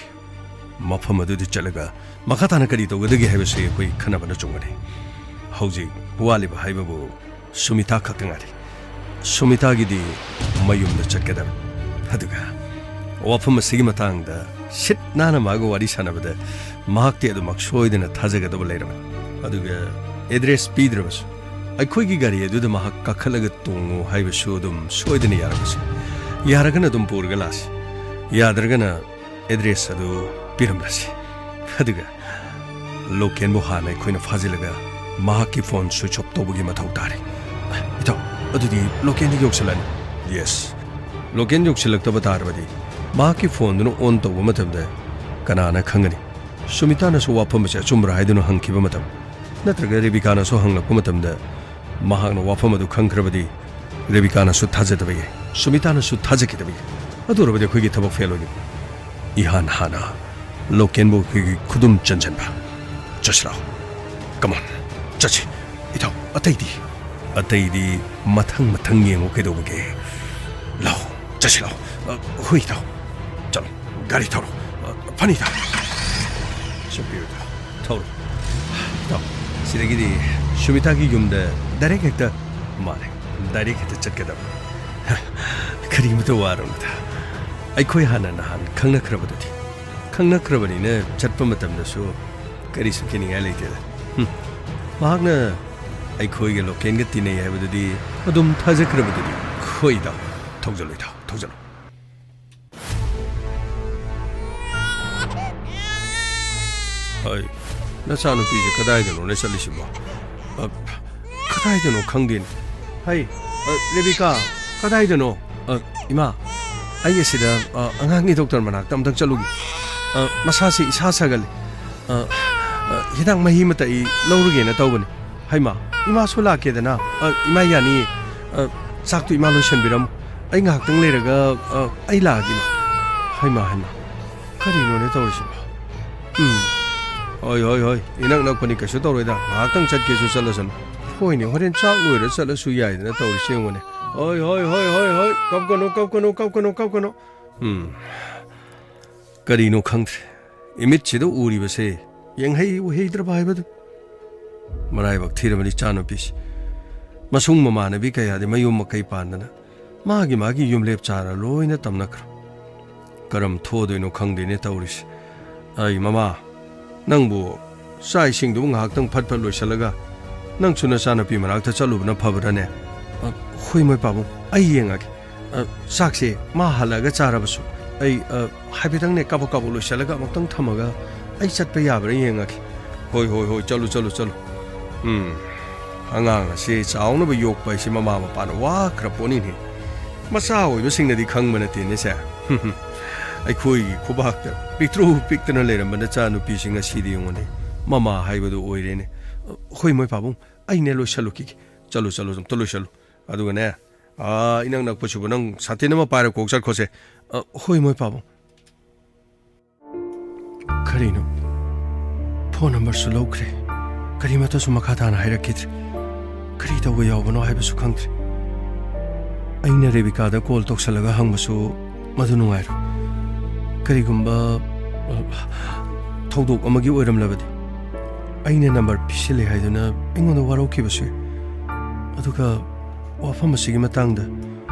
ꯃꯐꯝ ꯑꯗꯨꯗ ꯆꯠꯂꯒ ꯃꯈꯥ ꯇꯥꯅ ꯀꯔꯤ ꯇꯧꯒꯗꯒꯦ ꯍꯥꯏꯕꯁꯤ ꯑꯩꯈꯣꯏ ꯈꯟꯅꯕꯅ ꯆꯨꯝꯒꯅꯤ꯫ ꯍꯧꯖꯤꯛ ꯋꯥꯠꯂꯤꯕ ꯍꯥꯏꯕꯕꯨ ꯁꯨꯃꯤꯇꯥ ꯈꯛꯇ ꯉꯥꯏꯔꯦ꯫ ꯁꯨꯃꯤꯇꯥꯒꯤꯗꯤ ꯃꯌꯨꯝꯗ ꯆꯠꯀꯗꯕꯅꯤ꯫ ꯑꯗꯨꯒ ꯋꯥꯐꯝ ꯑꯁꯤꯒꯤ ꯃꯇꯥꯡꯗ ꯁꯤꯠ ꯅꯥꯟꯅ ꯃꯥꯒ ꯋꯥꯔꯤ ꯁꯥꯟꯅꯕꯗ ꯃꯍꯥꯛꯇꯤ ꯑꯗꯨꯃꯛ ꯁꯣꯏꯗꯅ ꯊꯥꯖꯒꯗꯕ ꯂꯩꯔꯕꯅꯤ꯫ ꯑꯗꯨꯒ ꯑꯦꯗ꯭ꯔꯦꯁ ꯄꯤꯗ꯭ꯔꯕꯁꯨ, ꯑꯩꯈꯣꯏꯒꯤ ꯒꯥꯔꯤ ꯑꯗꯨꯗ ꯃꯍꯥꯛ ꯀꯥꯈꯠꯂꯒ ꯇꯣꯡꯉꯨ ꯍꯥꯏꯕꯁꯨ ꯑꯗꯨꯝ ꯁꯣꯏꯗꯅ ꯌꯥꯔꯝꯕꯁꯦ꯫ ꯌꯥꯔꯒꯅ ꯑꯗꯨꯝ ꯄꯨꯔꯒ ꯂꯥꯛꯁꯤ, ꯌꯥꯗ꯭ꯔꯒꯅ ꯑꯦꯗ꯭ꯔꯦꯁ ꯑꯗꯨ ꯄꯤꯔꯝꯂꯁꯤ꯫ ꯑꯗꯨꯒ ꯂꯣꯀꯦꯟꯕꯨ ꯍꯥꯟꯅ ꯑꯩꯈꯣꯏꯅ ꯐꯥꯖꯤꯜꯂꯒ ꯃꯍꯥꯛꯀꯤ ꯐꯣꯟ ꯁ꯭ꯋꯤꯆ ꯑꯣꯐ ꯇꯧꯕꯒꯤ ꯃꯊꯧ ꯇꯥꯔꯦ꯫ ꯏꯇꯥꯎ, ꯑꯗꯨꯗꯤ ꯂꯣꯀꯦꯟꯗꯤ ꯌꯧꯁꯤꯜꯂꯛꯑꯅꯤ꯫ ꯌꯦꯁ꯫ ꯂꯣꯀꯦꯟ ꯌꯧꯁꯤꯜꯂꯛꯇꯕ ꯇꯥꯔꯕꯗꯤ ꯃꯍꯥꯛꯀꯤ ꯐꯣꯟꯗꯨꯅ ꯑꯣꯟ ꯇꯧꯕ ꯃꯇꯝꯗ ꯀꯅꯥꯅ ꯈꯪꯒꯅꯤ? ꯁꯨꯃꯤꯇꯥꯅꯁꯨ ꯋꯥꯐꯝ ꯑꯁꯤ ꯑꯆꯨꯝꯕ꯭ꯔꯥ ꯍꯥꯏꯗꯨꯅ ꯍꯪꯈꯤꯕ ꯃꯇꯝ, ꯅꯠꯇ꯭ꯔꯒ ꯔꯦꯕꯤꯀꯥꯅꯁꯨ ꯍꯪꯂꯛꯄ ꯃꯇꯝꯗ ꯃꯍꯥꯛꯅ ꯋꯥꯐꯝ ꯑꯗꯨ ꯈꯪꯈ꯭ꯔꯕꯗꯤ ꯔꯦꯕꯤꯀꯥꯅꯁꯨ ꯊꯥꯖꯗꯕ ꯌꯥꯏ, ꯁꯨꯃꯤꯇꯥꯅꯁꯨ ꯊꯥꯖꯈꯤꯗꯕ ꯌꯥꯏ꯫ ꯑꯗꯨ ꯑꯣꯏꯔꯕꯗꯤ ꯑꯩꯈꯣꯏꯒꯤ ꯊꯕꯛ ꯐꯦꯜ ꯑꯣꯏꯒꯅꯤ꯫ ꯏꯍꯥꯟ ꯍꯥꯟꯅ ꯂꯣꯀꯦꯟꯕꯨ ꯑꯩꯈꯣꯏꯒꯤ ꯈꯨꯗꯨꯝ ꯆꯟꯁꯤꯟꯕ꯫ ꯆꯠꯁꯤ ꯂꯥꯛꯑꯣ꯫ Come on, ꯆꯠꯁꯤ꯫ ꯏꯇꯥꯎ, ꯑꯇꯩꯗꯤ? ꯑꯇꯩꯗꯤ ꯃꯊꯪ ꯃꯊꯪ ꯌꯦꯡꯉꯨ ꯀꯩꯗꯧꯕꯒꯦ? ꯂꯥꯛꯑꯣ, ꯆꯠꯁꯤ ꯂꯥꯛꯑꯣ꯫ ꯑ, ꯍꯣꯏ ꯏꯇꯥꯎ꯫ ꯆꯠꯂꯣ, ꯒꯥꯔꯤ ꯊꯧꯔꯣ꯫ ꯑ, ꯐꯅꯤ ꯏꯇꯥꯎ꯫ ꯆꯠꯄꯤꯔꯣ ꯏꯇꯥꯎ꯫ ꯊꯧꯔꯣ꯫ ꯏꯇꯥꯎ, ꯁꯤꯗꯒꯤꯗꯤ ꯁꯨꯃꯤꯇꯥꯒꯤ ꯌꯨꯝꯗ ꯗꯥꯏꯔꯦꯛ ꯍꯦꯛꯇ, ꯃꯥꯅꯦ, ꯗꯥꯏꯔꯦꯛ ꯍꯦꯛꯇ ꯆꯠꯀꯗꯕ꯫ ꯀꯔꯤꯃꯇ ꯋꯥꯔꯨꯅꯨꯗ꯫ ꯑꯩꯈꯣꯏ ꯍꯥꯟꯅ ꯅꯍꯥꯟ ꯈꯪꯅꯈ꯭ꯔꯕꯗꯨꯗꯤ꯫ ꯈꯪꯅꯈ꯭ꯔꯕꯅꯤꯅ ꯆꯠꯄ ꯃꯇꯝꯗꯁꯨ ꯀꯔꯤꯁꯨ ꯀꯤꯅꯤꯡꯉꯥꯏ ꯂꯩꯇꯦꯗ꯫ ꯍꯨꯝ꯫ ꯃꯍꯥꯛꯅ ꯑꯩꯈꯣꯏꯒ ꯂꯣꯀꯦꯟꯒ ꯇꯤꯟꯅꯩ ꯍꯥꯏꯕꯗꯨꯗꯤ ꯑꯗꯨꯝ ꯊꯥꯖꯈ꯭ꯔꯕꯗꯨꯗꯤ꯫ ꯍꯣꯏ ꯏꯇꯥꯎ, ꯊꯧꯖꯜꯂꯣ ꯏꯇꯥꯎ, ꯊꯧꯖꯜꯂꯣ꯫ ꯍꯩ, ꯅꯆꯥꯅꯨꯄꯤꯁꯦ ꯀꯗꯥꯏꯗꯅꯣꯅꯦ ꯆꯠꯂꯤꯁꯤꯕꯣ? ꯑ, ꯀꯗꯥꯏꯗꯅꯣ ꯈꯪꯗꯦꯅꯦ꯫ ꯍꯩ, ꯑ, ꯔꯦꯕꯤꯀꯥ, ꯀꯗꯥꯏꯗꯅꯣ? ꯑ, ꯏꯃꯥ, ꯑꯩ ꯑꯁꯤꯗ, ꯑ, ꯑꯉꯥꯡꯒꯤ ꯗꯣꯛꯇꯔ ꯃꯅꯥꯛꯇ ꯑꯝꯇꯪ ꯆꯠꯂꯨꯒꯦ꯫ ꯑ, ꯃꯁꯥꯁꯤ ꯏꯁꯥ ꯁꯥꯒꯠꯂꯦ꯫ ꯑ, ꯑ, ꯍꯤꯗꯥꯛ ꯃꯍꯤ ꯑꯃꯇ ꯑꯩ ꯂꯧꯔꯨꯒꯦꯅ ꯇꯧꯕꯅꯤ꯫ ꯍꯩꯃꯥ, ꯏꯃꯥꯁꯨ ꯂꯥꯛꯀꯦꯗꯅ꯫ ꯑ, ꯏꯃꯥ ꯌꯥꯅꯤꯌꯦ꯫ ꯑ, ꯆꯥꯛꯇꯨ ꯏꯃꯥ ꯂꯣꯏꯁꯟꯕꯤꯔꯝꯃꯨ꯫ ꯑꯩ ꯉꯥꯏꯍꯥꯛꯇꯪ ꯂꯩꯔꯒ, ꯑ, ꯑꯩ ꯂꯥꯛꯑꯒꯦ, ꯏꯃꯥ꯫ ꯍꯩꯃꯥ, ꯍꯩꯃꯥ꯫ ꯀꯔꯤꯅꯣꯅꯦ ꯇꯧꯔꯤꯁꯤꯕꯣ? ꯎꯝ꯫ ꯍꯣꯏ, ꯍꯣꯏ, ꯍꯣꯏ꯫ ꯏꯅꯛ ꯅꯛꯄꯅꯤ, ꯀꯩꯁꯨ ꯇꯧꯔꯣꯏꯗ꯫ ꯉꯥꯏꯍꯥꯛꯇꯪ ꯆꯠꯀꯦꯁꯨ ꯆꯠꯂꯁꯅꯨ꯫ ꯍꯣꯏꯅꯦ, ꯍꯣꯔꯦꯟ ꯆꯥꯛ ꯂꯣꯏꯔ ꯆꯠꯂꯁꯨ ꯌꯥꯏꯗꯅ ꯇꯧꯔꯤꯁꯤ ꯌꯦꯡꯉꯨꯅꯦ꯫ ꯍꯣꯏ, ꯍꯣꯏ, ꯍꯣꯏ, ꯍꯣꯏ, ꯍꯣꯏ꯫ ꯀꯞꯀꯅꯨ, ꯀꯞꯀꯅꯨ, ꯀꯞꯀꯅꯨ, ꯀꯞꯀꯅꯨ꯫ ꯎꯝ꯫ ꯀꯔꯤꯅꯣ ꯈꯪꯗ꯭ꯔꯦ꯫ ꯏꯃꯤꯠꯁꯤꯗ ꯎꯔꯤꯕꯁꯦ ꯌꯦꯡꯍꯩ ꯎꯍꯩꯗ꯭ꯔꯕ ꯍꯥꯏꯕꯗꯨ꯫ ꯃꯔꯥꯏꯕꯛ ꯊꯤꯔꯕꯅꯤ ꯏꯆꯥꯅꯨꯄꯤꯁꯤ꯫ ꯃꯁꯨꯡ ꯃꯃꯥꯟꯅꯕꯤ ꯀꯌꯥꯗꯤ ꯃꯌꯨꯝ ꯃꯀꯩ ꯄꯥꯟꯗꯅ ꯃꯥꯒꯤ ꯃꯥꯒꯤ ꯌꯨꯝꯂꯦꯞ ꯆꯥꯔ ꯂꯣꯏꯅ ꯇꯝꯅꯈ꯭ꯔꯦ꯫ ꯀꯔꯝ ꯊꯣꯛꯑꯗꯣꯏꯅꯣ ꯈꯪꯗꯦꯅꯦ ꯇꯧꯔꯤꯁꯦ꯫ ꯑꯩ ꯃꯃꯥ, ꯅꯪꯕꯨ ꯆꯥꯛ ꯏꯁꯤꯡꯗꯨꯕꯨ ꯉꯥꯏꯍꯥꯛꯇꯪ ꯐꯠ ꯐꯠ ꯂꯣꯏꯁꯤꯜꯂꯒ ꯅꯪꯁꯨ ꯅꯆꯥꯅꯨꯄꯤ ꯃꯅꯥꯛꯇ ꯆꯠꯂꯨꯕꯅ ꯐꯕ꯭ꯔꯥꯅꯦ? ꯑ, ꯍꯣꯏ ꯃꯣꯏ ꯄꯥꯕꯨꯡ, ꯑꯩ ꯌꯦꯡꯉꯒꯦ꯫ ꯑ, ꯆꯥꯛꯁꯦ ꯃꯥ ꯍꯜꯂꯛꯑꯒ ꯆꯥꯔꯕꯁꯨ ꯑꯩ, ꯑ, ꯍꯥꯏꯐꯦꯠꯇꯪꯅꯦ ꯀꯥꯕꯛ ꯀꯥꯕꯛ ꯂꯣꯏꯁꯤꯜꯂꯒ ꯑꯃꯨꯛꯇꯪ ꯊꯝꯃꯒ ꯑꯩ ꯆꯠꯄ ꯌꯥꯕ꯭ꯔꯥ ꯌꯦꯡꯉꯒꯦ꯫ ꯍꯣꯏ, ꯍꯣꯏ, ꯍꯣꯏ, ꯆꯠꯂꯨ, ꯆꯠꯂꯨ, ꯆꯠꯂꯨ꯫ ꯎꯝ, ꯑꯉꯥꯡ ꯑꯁꯤ ꯆꯥꯎꯅꯕ ꯌꯣꯛꯄ ꯍꯥꯏꯁꯤ ꯃꯃꯥ ꯃꯄꯥꯅ ꯋꯥꯈ꯭ꯔ ꯄꯣꯠꯅꯤꯅꯦ꯫ ꯃꯆꯥ ꯑꯣꯏꯕꯁꯤꯡꯅꯗꯤ ꯈꯪꯕ ꯅꯠꯇꯦꯅꯦ ꯁꯦ꯫ ꯑꯩꯈꯣꯏꯒꯤ ꯈꯨꯕꯥꯛꯇ ꯄꯤꯛꯇ꯭ꯔꯨ ꯄꯤꯛꯇꯅ ꯂꯩꯔꯝꯕ ꯅꯆꯥꯅꯨꯄꯤꯁꯤ ꯉꯁꯤꯗꯤ ꯌꯦꯡꯉꯨꯅꯦ, ꯃꯃꯥ ꯍꯥꯏꯕꯗꯨ ꯑꯣꯏꯔꯦꯅꯦ꯫ ꯍꯣꯏ ꯃꯣꯏ ꯄꯥꯕꯨꯡ, ꯑꯩꯅꯦ ꯂꯣꯏꯁꯜꯂꯨꯈꯤꯒꯦ꯫ ꯆꯠꯂꯨ, ꯆꯠꯂꯨ, ꯑꯝꯇ ꯂꯣꯏꯁꯜꯂꯨ꯫ ꯑꯗꯨꯒꯅꯦ, ꯑꯥ, ꯏꯅꯛ ꯅꯛꯄꯁꯤꯕꯨ ꯅꯪ ꯁꯥꯇꯤꯟ ꯑꯃ ꯄꯥꯏꯔ ꯀꯣꯛ ꯆꯠꯈꯣꯁꯦ꯫ ꯑ, ꯍꯣꯏ ꯃꯣꯏ ꯄꯥꯕꯨꯡ꯫ ꯀꯔꯤꯅꯣ? ꯐꯣꯟ ꯅꯝꯕꯔꯁꯨ ꯂꯧꯈ꯭ꯔꯦ, ꯀꯔꯤꯃꯠꯇꯁꯨ ꯃꯈꯥ ꯇꯥꯅ ꯍꯥꯏꯔꯛꯈꯤꯗ꯭ꯔꯦ꯫ ꯀꯔꯤ ꯇꯧꯕ ꯌꯥꯎꯕꯅꯣ ꯍꯥꯏꯕꯁꯨ ꯈꯪꯗ꯭ꯔꯦ꯫ ꯑꯩꯅ ꯔꯦꯕꯤꯀꯥꯗ ꯀꯣꯜ ꯇꯧꯁꯜꯂꯒ ꯍꯪꯕꯁꯨ ꯃꯗꯨ ꯅꯨꯡꯉꯥꯏꯔꯣꯏ꯫ ꯀꯔꯤꯒꯨꯝꯕ, ꯑ, ꯊꯧꯗꯣꯛ ꯑꯃꯒꯤ ꯑꯣꯏꯔꯝꯂꯕꯗꯤ? ꯑꯩꯅ ꯅꯝꯕꯔ ꯄꯤꯁꯤꯜꯂꯦ ꯍꯥꯏꯗꯨꯅ ꯑꯩꯉꯣꯟꯗ ꯋꯥꯔꯧꯈꯤꯕꯁꯨ ꯌꯥꯏ꯫ ꯑꯗꯨꯒ ꯋꯥꯐꯝ ꯑꯁꯤꯒꯤ ꯃꯇꯥꯡꯗ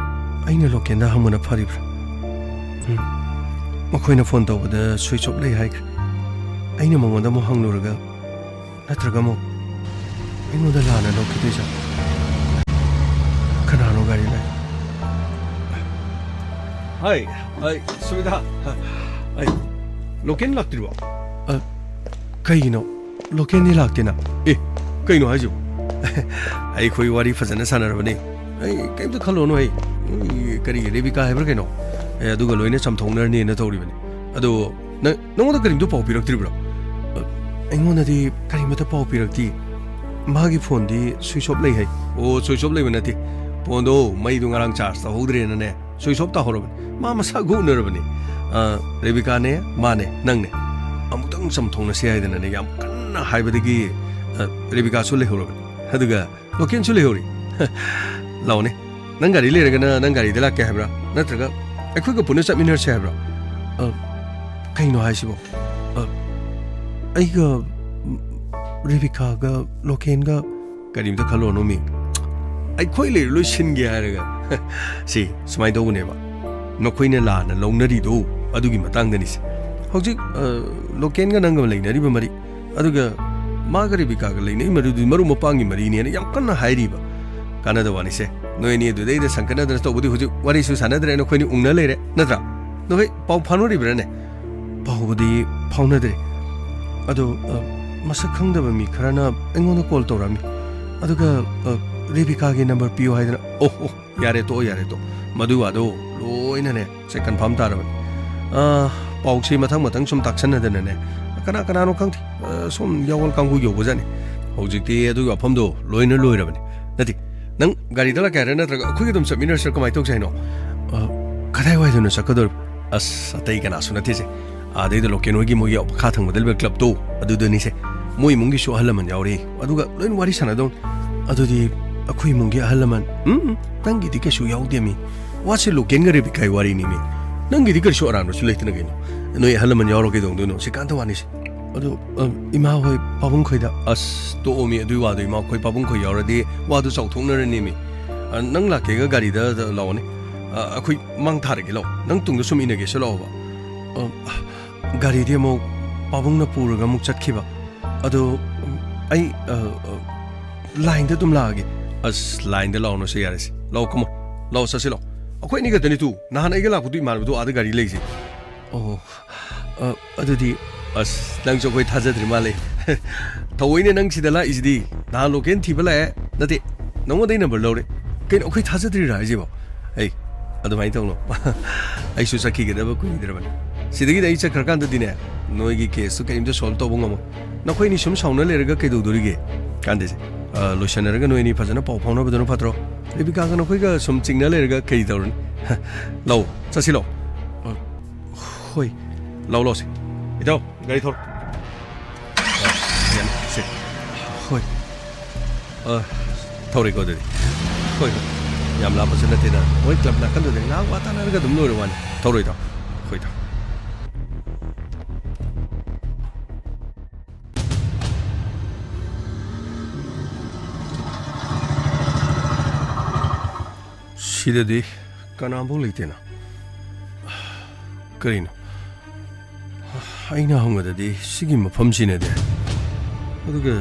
ꯑꯩꯅ ꯂꯣꯀꯦꯟꯗ ꯍꯪꯕꯅ ꯐꯔꯤꯕ꯭ꯔꯥ? ꯎꯝ꯫ ꯃꯈꯣꯏꯅ ꯐꯣꯟ ꯇꯧꯕꯗ ꯁ꯭ꯋꯤꯆ ꯑꯣꯐ ꯂꯩ ꯍꯥꯏꯈ꯭ꯔꯦ꯫ ꯑꯩꯅ ꯃꯉꯣꯟꯗ ꯑꯃꯨꯛ ꯍꯪꯂꯨꯔꯒ, ꯅꯠꯇ꯭ꯔꯒ ꯑꯃꯨꯛ ꯑꯩꯉꯣꯟꯗ ꯂꯥꯟꯅ ꯂꯧꯈꯤꯗꯣꯏꯖꯥꯠꯂ? ꯀꯅꯥꯅꯣ ꯒꯥꯔꯤ ꯂꯥꯛꯏ? ꯍꯥꯏ, ꯍꯥꯏ, ꯁꯨꯃꯤꯇꯥ꯫ ꯍꯥꯏ, ꯂꯣꯀꯦꯟ ꯂꯥꯛꯇ꯭ꯔꯤꯕꯣ? ꯑ, ꯀꯩꯒꯤꯅꯣ? ꯂꯣꯀꯦꯟꯗꯤ ꯂꯥꯛꯇꯦꯅ꯫ ꯑꯦ, ꯀꯩꯅꯣ ꯍꯥꯏꯁꯤꯕꯣ? ꯑꯩꯈꯣꯏ ꯋꯥꯔꯤ ꯐꯖꯅ ꯁꯥꯟꯅꯔꯕꯅꯦ꯫ ꯑꯩ ꯀꯩꯝꯇ ꯈꯜꯂꯨꯅꯨ ꯑꯩ꯫ ꯅꯣꯏ ꯀꯔꯤ ꯔꯦꯕꯤꯀꯥ ꯍꯥꯏꯕ꯭ꯔꯥ ꯀꯩꯅꯣ? ꯑꯦ, ꯑꯗꯨꯒ ꯂꯣꯏꯅ ꯆꯝꯊꯣꯛꯅꯔꯅꯦꯅ ꯇꯧꯔꯤꯕꯅꯤ꯫ ꯑꯗꯣ ꯅꯪ, ꯅꯪꯉꯣꯟꯗ ꯀꯔꯤꯝꯇ ꯄꯥꯎ ꯄꯤꯔꯛꯇ꯭ꯔꯤꯕ꯭ꯔꯣ? ꯑ, ꯑꯩꯉꯣꯟꯗꯗꯤ ꯀꯔꯤꯃꯠꯇ ꯄꯥꯎ ꯄꯤꯔꯛꯇꯦ꯫ ꯃꯥꯒꯤ ꯐꯣꯟꯗꯤ ꯁ꯭ꯋꯤꯆ ꯑꯣꯐ ꯂꯩ ꯍꯥꯏ꯫ ꯑꯣ, ꯁ꯭ꯋꯤꯆ ꯑꯣꯐ ꯂꯩꯕ ꯅꯠꯇꯦ, ꯐꯣꯟꯗꯣ ꯃꯩꯗꯣ ꯉꯔꯥꯡ ꯆꯥꯔꯖ ꯇꯧꯍꯧꯗ꯭ꯔꯦꯅꯅꯦ, ꯁ꯭ꯋꯤꯆ ꯑꯣꯐ ꯇꯥꯍꯧꯔꯕꯅꯤ꯫ ꯃꯥ ꯃꯁꯥꯒ ꯎꯅꯔꯕꯅꯤ꯫ ꯑ, ꯔꯦꯕꯤꯀꯥꯅꯦ, ꯃꯥꯅꯦ, ꯅꯪꯅꯦ, ꯑꯃꯨꯛꯇꯪ ꯆꯝꯊꯣꯛꯅꯁꯤ ꯍꯥꯏꯗꯅꯅꯦ ꯌꯥꯝ ꯀꯟꯅ ꯍꯥꯏꯕꯗꯒꯤ, ꯑ, ꯔꯦꯕꯤꯀꯥꯁꯨ ꯂꯩꯍꯧꯔꯕꯅꯤ꯫ ꯑꯗꯨꯒ ꯂꯣꯀꯦꯟꯁꯨ ꯂꯩꯍꯧꯔꯤ꯫ ꯂꯥꯛꯑꯣꯅꯦ, ꯅꯪ ꯒꯥꯔꯤ ꯂꯩꯔꯒꯅ ꯅꯪ ꯒꯥꯔꯤꯗ ꯂꯥꯛꯀꯦ ꯍꯥꯏꯕ꯭ꯔꯥ, ꯅꯠꯇ꯭ꯔꯒ ꯑꯩꯈꯣꯏꯒ ꯄꯨꯟꯅ ꯆꯠꯃꯤꯟꯅꯔꯁꯦ ꯍꯥꯏꯕ꯭ꯔꯥ? ꯑ, ꯀꯩꯅꯣ ꯍꯥꯏꯁꯤꯕꯣ? ꯑ, ꯑꯩꯒ, ꯎꯝ, ꯔꯦꯕꯤꯀꯥꯒ ꯂꯣꯀꯦꯟꯒ ꯀꯔꯤꯝꯇ ꯈꯜꯂꯨꯔꯅꯨ ꯃꯤ꯫ ꯑꯩꯈꯣꯏ ꯂꯩꯔ ꯂꯣꯏ ꯁꯤꯟꯒꯦ ꯍꯥꯏꯔꯒ꯫ ꯁꯤ ꯁꯨꯃꯥꯏꯅ ꯇꯧꯕꯅꯦꯕ, ꯃꯈꯣꯏꯅ ꯂꯥꯟꯅ ꯂꯧꯅꯔꯤꯗꯣ ꯑꯗꯨꯒꯤ ꯃꯇꯥꯡꯗꯅꯤꯁꯦ꯫ ꯍꯧꯖꯤꯛ, ꯑ, ꯂꯣꯀꯦꯟꯒ ꯅꯪꯒ ꯂꯩꯅꯔꯤꯕ ꯃꯔꯤ, ꯑꯗꯨꯒ ꯃꯥꯒ ꯔꯦꯕꯤꯀꯥꯒ ꯂꯩꯅꯔꯤꯕ ꯃꯔꯤꯗꯨꯗꯤ ꯃꯔꯨꯞ ꯃꯄꯥꯡꯒꯤ ꯃꯔꯤꯅꯦꯅ ꯌꯥꯝ ꯀꯟꯅ ꯍꯥꯏꯔꯤꯕ꯫ ꯀꯥꯟꯅꯗꯕ ꯋꯥꯅꯤꯁꯦ꯫ ꯅꯣꯏ ꯑꯅꯤ ꯑꯗꯨꯗꯩꯗ ꯁꯪꯀꯠꯅꯗꯅ ꯇꯧꯕꯗꯤ ꯍꯧꯖꯤꯛ ꯋꯥꯔꯤꯁꯨ ꯁꯥꯟꯅꯗ꯭ꯔꯦ, ꯅꯈꯣꯏꯅꯤ ꯎꯪꯅ ꯂꯩꯔꯦ, ꯅꯠꯇ꯭ꯔꯥ? ꯅꯈꯣꯏ ꯄꯥꯎ ꯐꯥꯎꯅꯔꯤꯕ꯭ꯔꯥꯅꯦ? ꯄꯥꯎꯕꯨꯗꯤ ꯐꯥꯎꯅꯗ꯭ꯔꯦ꯫ ꯑꯗꯣ, ꯑ, ꯃꯁꯛ ꯈꯪꯗꯕ ꯃꯤ ꯈꯔꯅ ꯑꯩꯉꯣꯟꯗ ꯀꯣꯜ ꯇꯧꯔꯛꯑꯝꯃꯤ꯫ ꯑꯗꯨꯒ, ꯑ, ꯔꯦꯕꯤꯀꯥꯒꯤ ꯅꯝꯕꯔ ꯄꯤꯌꯨ ꯍꯥꯏꯗꯅ, ꯑꯣ, ꯑꯣ, ꯌꯥꯔꯦ, ꯇꯣꯛꯑꯣ, ꯌꯥꯔꯦ, ꯇꯣꯛꯑꯣ꯫ ꯃꯗꯨꯏ ꯋꯥꯗꯣ ꯂꯣꯏꯅꯅꯦ, ꯁꯦ, ꯀꯟꯐꯥꯔꯝ ꯇꯥꯔꯕꯅꯤ꯫ ꯑ, ꯄꯥꯎꯁꯤ ꯃꯊꯪ ꯃꯊꯪ ꯁꯨꯝ ꯇꯥꯛꯁꯟꯅꯗꯅꯅꯦ, ꯀꯅꯥ ꯀꯅꯥꯅꯣ ꯈꯪꯗꯦ, ꯑ, ꯁꯨꯝ ꯌꯥꯋꯣꯜ ꯀꯥꯡꯕꯨ ꯌꯧꯕꯖꯥꯠꯅꯤ꯫ ꯍꯧꯖꯤꯛꯇꯤ ꯑꯗꯨꯒꯤ ꯋꯥꯐꯝꯗꯣ ꯂꯣꯏꯅ ꯂꯣꯏꯔꯕꯅꯤ꯫ ꯅꯠꯇꯦ, ꯅꯪ ꯒꯥꯔꯤꯗ ꯂꯥꯛꯀꯦ ꯍꯥꯏꯔ, ꯅꯠꯇ꯭ꯔꯒ ꯑꯩꯈꯣꯏꯒ ꯑꯗꯨꯝ ꯆꯠꯃꯤꯟꯅꯔꯁꯤꯔ, ꯀꯃꯥꯏꯅ ꯇꯧꯁꯦ ꯍꯥꯏꯅꯣ? ꯑ, ꯀꯗꯥꯏꯋꯥꯏꯗꯅꯣ ꯆꯠꯀꯗꯧꯔꯤꯕ? ꯑꯁ, ꯑꯇꯩ ꯀꯅꯥꯁꯨ ꯅꯠꯇꯦꯁꯦ, ꯑꯥꯗꯩꯗ ꯂꯣꯀꯦꯟ ꯍꯣꯏꯒꯤ ꯃꯣꯏꯒꯤ ꯃꯈꯥ ꯊꯪꯕꯗ ꯂꯩꯕ ꯀ꯭ꯂꯕꯇꯣ, ꯑꯗꯨꯗꯅꯤꯁꯦ꯫ ꯃꯣꯏ ꯏꯃꯨꯡꯒꯤꯁꯨ ꯑꯍꯜ ꯂꯃꯟ ꯌꯥꯎꯔꯤ, ꯑꯗꯨꯒ ꯂꯣꯏꯅ ꯋꯥꯔꯤ ꯁꯥꯟꯅꯗꯧꯅꯤ꯫ ꯑꯗꯨꯗꯤ ꯑꯩꯈꯣꯏ ꯏꯃꯨꯡꯒꯤ ꯑꯍꯜ ꯂꯃꯟ? ꯎꯝ, ꯎꯝ, ꯅꯪꯒꯤꯗꯤ ꯀꯩꯁꯨ ꯌꯥꯎꯗꯦ ꯃꯤ꯫ ꯋꯥꯁꯦ ꯂꯣꯀꯦꯟꯒ ꯔꯦꯕꯤꯀꯥꯒꯤ ꯋꯥꯔꯤꯅꯤ ꯃꯤ꯫ ꯅꯪꯒꯤꯗꯤ ꯀꯔꯤꯁꯨ ꯑꯔꯥꯟꯕꯁꯨ ꯂꯩꯇꯅ ꯀꯩꯅꯣ? ꯅꯣꯏ ꯑꯍꯜ ꯂꯃꯟ ꯌꯥꯎꯔ ꯀꯩꯗꯧꯗꯣꯏꯅꯣ? ꯁꯤꯀꯥꯟꯇ ꯋꯥꯅꯤꯁꯦ꯫ ꯑꯗꯨ, ꯑ, ꯏꯃꯥ ꯍꯣꯏ, ꯄꯥꯕꯨꯡ ꯈꯣꯏꯗ? ꯑꯁ, ꯇꯣꯛꯑꯣ ꯃꯤ, ꯑꯗꯨꯏ ꯋꯥꯗꯣ ꯏꯃꯥ ꯈꯣꯏ, ꯄꯥꯕꯨꯡ ꯈꯣꯏ ꯌꯥꯎꯔꯗꯤ ꯋꯥꯗꯣ ꯆꯥꯎꯊꯣꯛꯅꯔꯅꯤ ꯃꯤ꯫ ꯑ, ꯅꯪ ꯂꯥꯛꯀꯦꯒ ꯒꯥꯔꯤꯗ ꯂꯥꯛꯑꯣꯅꯦ꯫ ꯑ, ꯑꯩꯈꯣꯏ ꯃꯥꯡ ꯊꯥꯔꯒꯦ, ꯂꯥꯛꯑꯣ꯫ ꯅꯪ ꯇꯨꯡꯗ ꯁꯨꯝ ꯏꯟꯅꯒꯦꯁꯨ ꯂꯥꯛꯑꯣꯕ꯫ ꯑ, ꯒꯥꯔꯤꯗꯤ ꯑꯃꯨꯛ ꯄꯥꯕꯨꯡꯅ ꯄꯨꯔꯒ ꯑꯃꯨꯛ ꯆꯠꯈꯤꯕ꯫ ꯑꯗꯣ, ꯎꯝ, ꯑꯩ, ꯑ, ꯑ, ꯂꯥꯏꯟꯗ ꯑꯗꯨꯝ ꯂꯥꯛꯑꯒꯦ꯫ ꯑꯁ, ꯂꯥꯏꯟꯗ ꯂꯥꯛꯑꯣꯅꯣ ꯁꯦ, ꯌꯥꯔꯦꯁꯦ꯫ ꯂꯥꯛꯑꯣ, come on꯫ ꯂꯥꯛꯑꯣ, ꯆꯠꯁꯤ ꯂꯥꯛꯑꯣ꯫ ꯑꯩꯈꯣꯏ ꯑꯅꯤ ꯈꯛꯇꯅꯤ ꯇꯨ꯫ ꯅꯍꯥꯟ ꯑꯩꯒ ꯂꯥꯛꯄꯗꯨ ꯏꯃꯥꯟꯅꯕꯗꯨ ꯑꯥꯗ ꯒꯥꯔꯤ ꯂꯩꯁꯦ꯫ ꯑꯣ, ꯑ, ꯑꯗꯨꯗꯤ꯫ ꯑꯁ, ꯅꯪꯁꯨ ꯑꯩꯈꯣꯏ ꯊꯥꯖꯗ꯭ꯔꯤ ꯃꯥꯜꯂꯦ꯫ ꯊꯑꯣꯏꯅ ꯅꯪ ꯁꯤꯗ ꯂꯥꯛꯏꯁꯤꯗꯤ꯫ ꯅꯍꯥꯟ ꯂꯣꯀꯦꯟ ꯊꯤꯕ ꯂꯥꯛꯑꯦ꯫ ꯅꯠꯇꯦ, ꯅꯉꯣꯟꯗꯩ ꯅꯝꯕꯔ ꯂꯧꯔꯦ꯫ ꯀꯩꯅꯣ, ꯑꯩꯈꯣꯏ ꯊꯥꯖꯗ꯭ꯔꯤꯔꯥ ꯍꯥꯏꯁꯤꯕꯣ? ꯑꯩ, ꯑꯗꯨꯃꯥꯏꯅ ꯇꯧꯅꯣ꯫ ꯑꯩꯁꯨ ꯆꯠꯈꯤꯒꯗꯕ ꯀꯨꯏꯗ꯭ꯔꯕꯅꯤ꯫ ꯁꯤꯗꯒꯤꯗꯤ ꯑꯩ ꯆꯠꯈ꯭ꯔꯀꯥꯟꯗꯗꯤꯅꯦ, ꯅꯣꯏꯒꯤ ꯀꯦꯁꯇꯨ ꯀꯔꯤꯝꯇ ꯁꯣꯜꯕ ꯇꯧꯕ ꯉꯝꯃꯣꯏ꯫ ꯅꯈꯣꯏ ꯑꯅꯤ ꯁꯨꯝ ꯁꯥꯎꯅ ꯂꯩꯔꯒ ꯀꯩꯗꯧꯗꯣꯔꯤꯒꯦ? ꯀꯥꯟꯗꯦꯁꯦ꯫ ꯑ, ꯂꯣꯏꯁꯟꯅꯔꯒ ꯅꯣꯏ ꯑꯅꯤ ꯐꯖꯅ ꯄꯥꯎ ꯐꯥꯎꯅꯕꯗꯨꯅ ꯐꯠꯇ꯭ꯔꯣ? ꯔꯦꯕꯤꯀꯥꯒ ꯅꯈꯣꯏꯒ ꯁꯨꯝ ꯆꯤꯡꯅ ꯂꯩꯔꯒ ꯀꯩ ꯇꯧꯔꯨꯅꯤ? ꯂꯥꯛꯑꯣ, ꯆꯠꯁꯤ ꯂꯥꯛꯑꯣ꯫ ꯑ, ꯍꯣꯏ, ꯂꯥꯛꯑꯣ, ꯂꯥꯛꯑꯣꯁꯦ꯫ ꯏꯇꯥꯎ, ꯒꯥꯔꯤ ꯊꯧꯔꯣ꯫ ꯑ, ꯌꯥꯅꯤ, ꯁꯦ꯫ ꯍꯣꯏ꯫ ꯑ, ꯊꯧꯔꯦꯀꯣ ꯑꯗꯨꯗꯤ꯫ ꯍꯣꯏ, ꯍꯣꯏ꯫ ꯌꯥꯝ ꯂꯥꯞꯄꯁꯨ ꯅꯠꯇꯦꯗ꯫ ꯃꯣꯏ ꯀ꯭ꯂꯕ ꯅꯥꯀꯟꯗꯨꯗ ꯉꯥꯏꯍꯥꯛ ꯋꯥ ꯇꯥꯟꯅꯔꯒ ꯑꯗꯨꯝ ꯂꯣꯏꯔ ꯋꯥꯅꯤ꯫ ꯊꯧꯔꯣ ꯏꯇꯥꯎ꯫ ꯍꯣꯏ, ꯏꯇꯥꯎ꯫ ꯁꯤꯗꯗꯤ ꯀꯅꯥꯝꯐꯥꯎ ꯂꯩꯇꯦꯅ꯫ ꯀꯔꯤꯅꯣ? ꯑꯩꯅ ꯍꯪꯕꯗꯗꯤ ꯁꯤꯒꯤ ꯃꯐꯝꯁꯤꯅꯗꯤ꯫ ꯑꯗꯨꯒ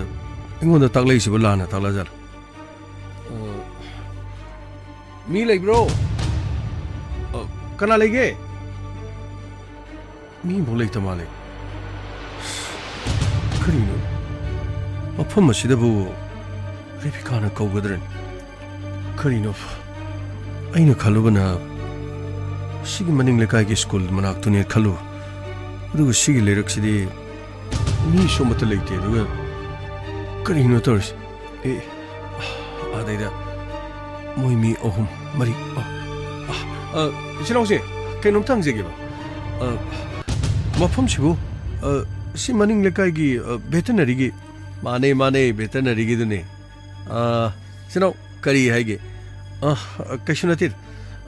ꯑꯩꯉꯣꯟꯗ ꯇꯥꯛꯂꯛꯏꯁꯤꯕꯨ ꯂꯥꯟꯅ ꯇꯥꯛꯂꯛꯑꯖꯥꯠꯂꯣ? ꯑ, ꯃꯤ ꯂꯩꯕ꯭ꯔꯣ? ꯑ, ꯀꯅꯥ ꯂꯩꯒꯦ? ꯃꯤ ꯑꯃꯐꯥꯎ ꯂꯩꯇ ꯃꯥꯜꯂꯦ꯫ ꯀꯔꯤꯅꯣ? ꯃꯐꯝ ꯑꯁꯤꯗꯕꯨ ꯔꯦꯕꯤꯀꯥꯅ ꯀꯧꯒꯗ꯭ꯔꯅꯦ? ꯀꯔꯤꯅꯣ? ꯑꯩꯅ ꯈꯜꯂꯨꯕꯅ ꯁꯤꯒꯤ ꯃꯅꯤꯡ ꯂꯩꯀꯥꯏꯒꯤ ꯁ꯭ꯀꯨꯜ ꯃꯅꯥꯛꯇꯨꯅꯦ ꯈꯜꯂꯨ꯫ ꯑꯗꯨꯒ ꯁꯤꯒꯤ ꯂꯩꯔꯛꯁꯤꯗꯤ ꯃꯤꯁꯨ ꯑꯃꯠꯇ ꯂꯩꯇꯦ꯫ ꯑꯗꯨꯒ ꯀꯔꯤꯅꯣ ꯇꯧꯔꯤꯁꯦ? ꯑꯦ, ꯑꯗꯩꯗ ꯃꯣꯏ ꯃꯤ ꯑꯍꯨꯝ, ꯃꯔꯤ, ꯑ, ꯑ, ꯑ, ꯏꯆꯤꯟ ꯏꯅꯥꯎꯁꯦ, ꯀꯩꯅꯣꯝꯇ ꯍꯪꯖꯒꯦꯕ꯫ ꯑ, ꯃꯐꯝꯁꯤꯕꯨ, ꯑ, ꯁꯤ ꯃꯅꯤꯡ ꯂꯩꯀꯥꯏꯒꯤ, ꯑ, ꯚꯦꯇꯅꯔꯤꯒꯤ? ꯃꯥꯅꯦ, ꯃꯥꯅꯦ, ꯚꯦꯇꯅꯔꯤꯒꯤꯗꯨꯅꯦ꯫ ꯑ, ꯏꯆꯤꯟ ꯏꯅꯥꯎ, ꯀꯔꯤ ꯍꯥꯏꯒꯦ? ꯑ, ꯀꯩꯁꯨ ꯅꯠꯇꯦ꯫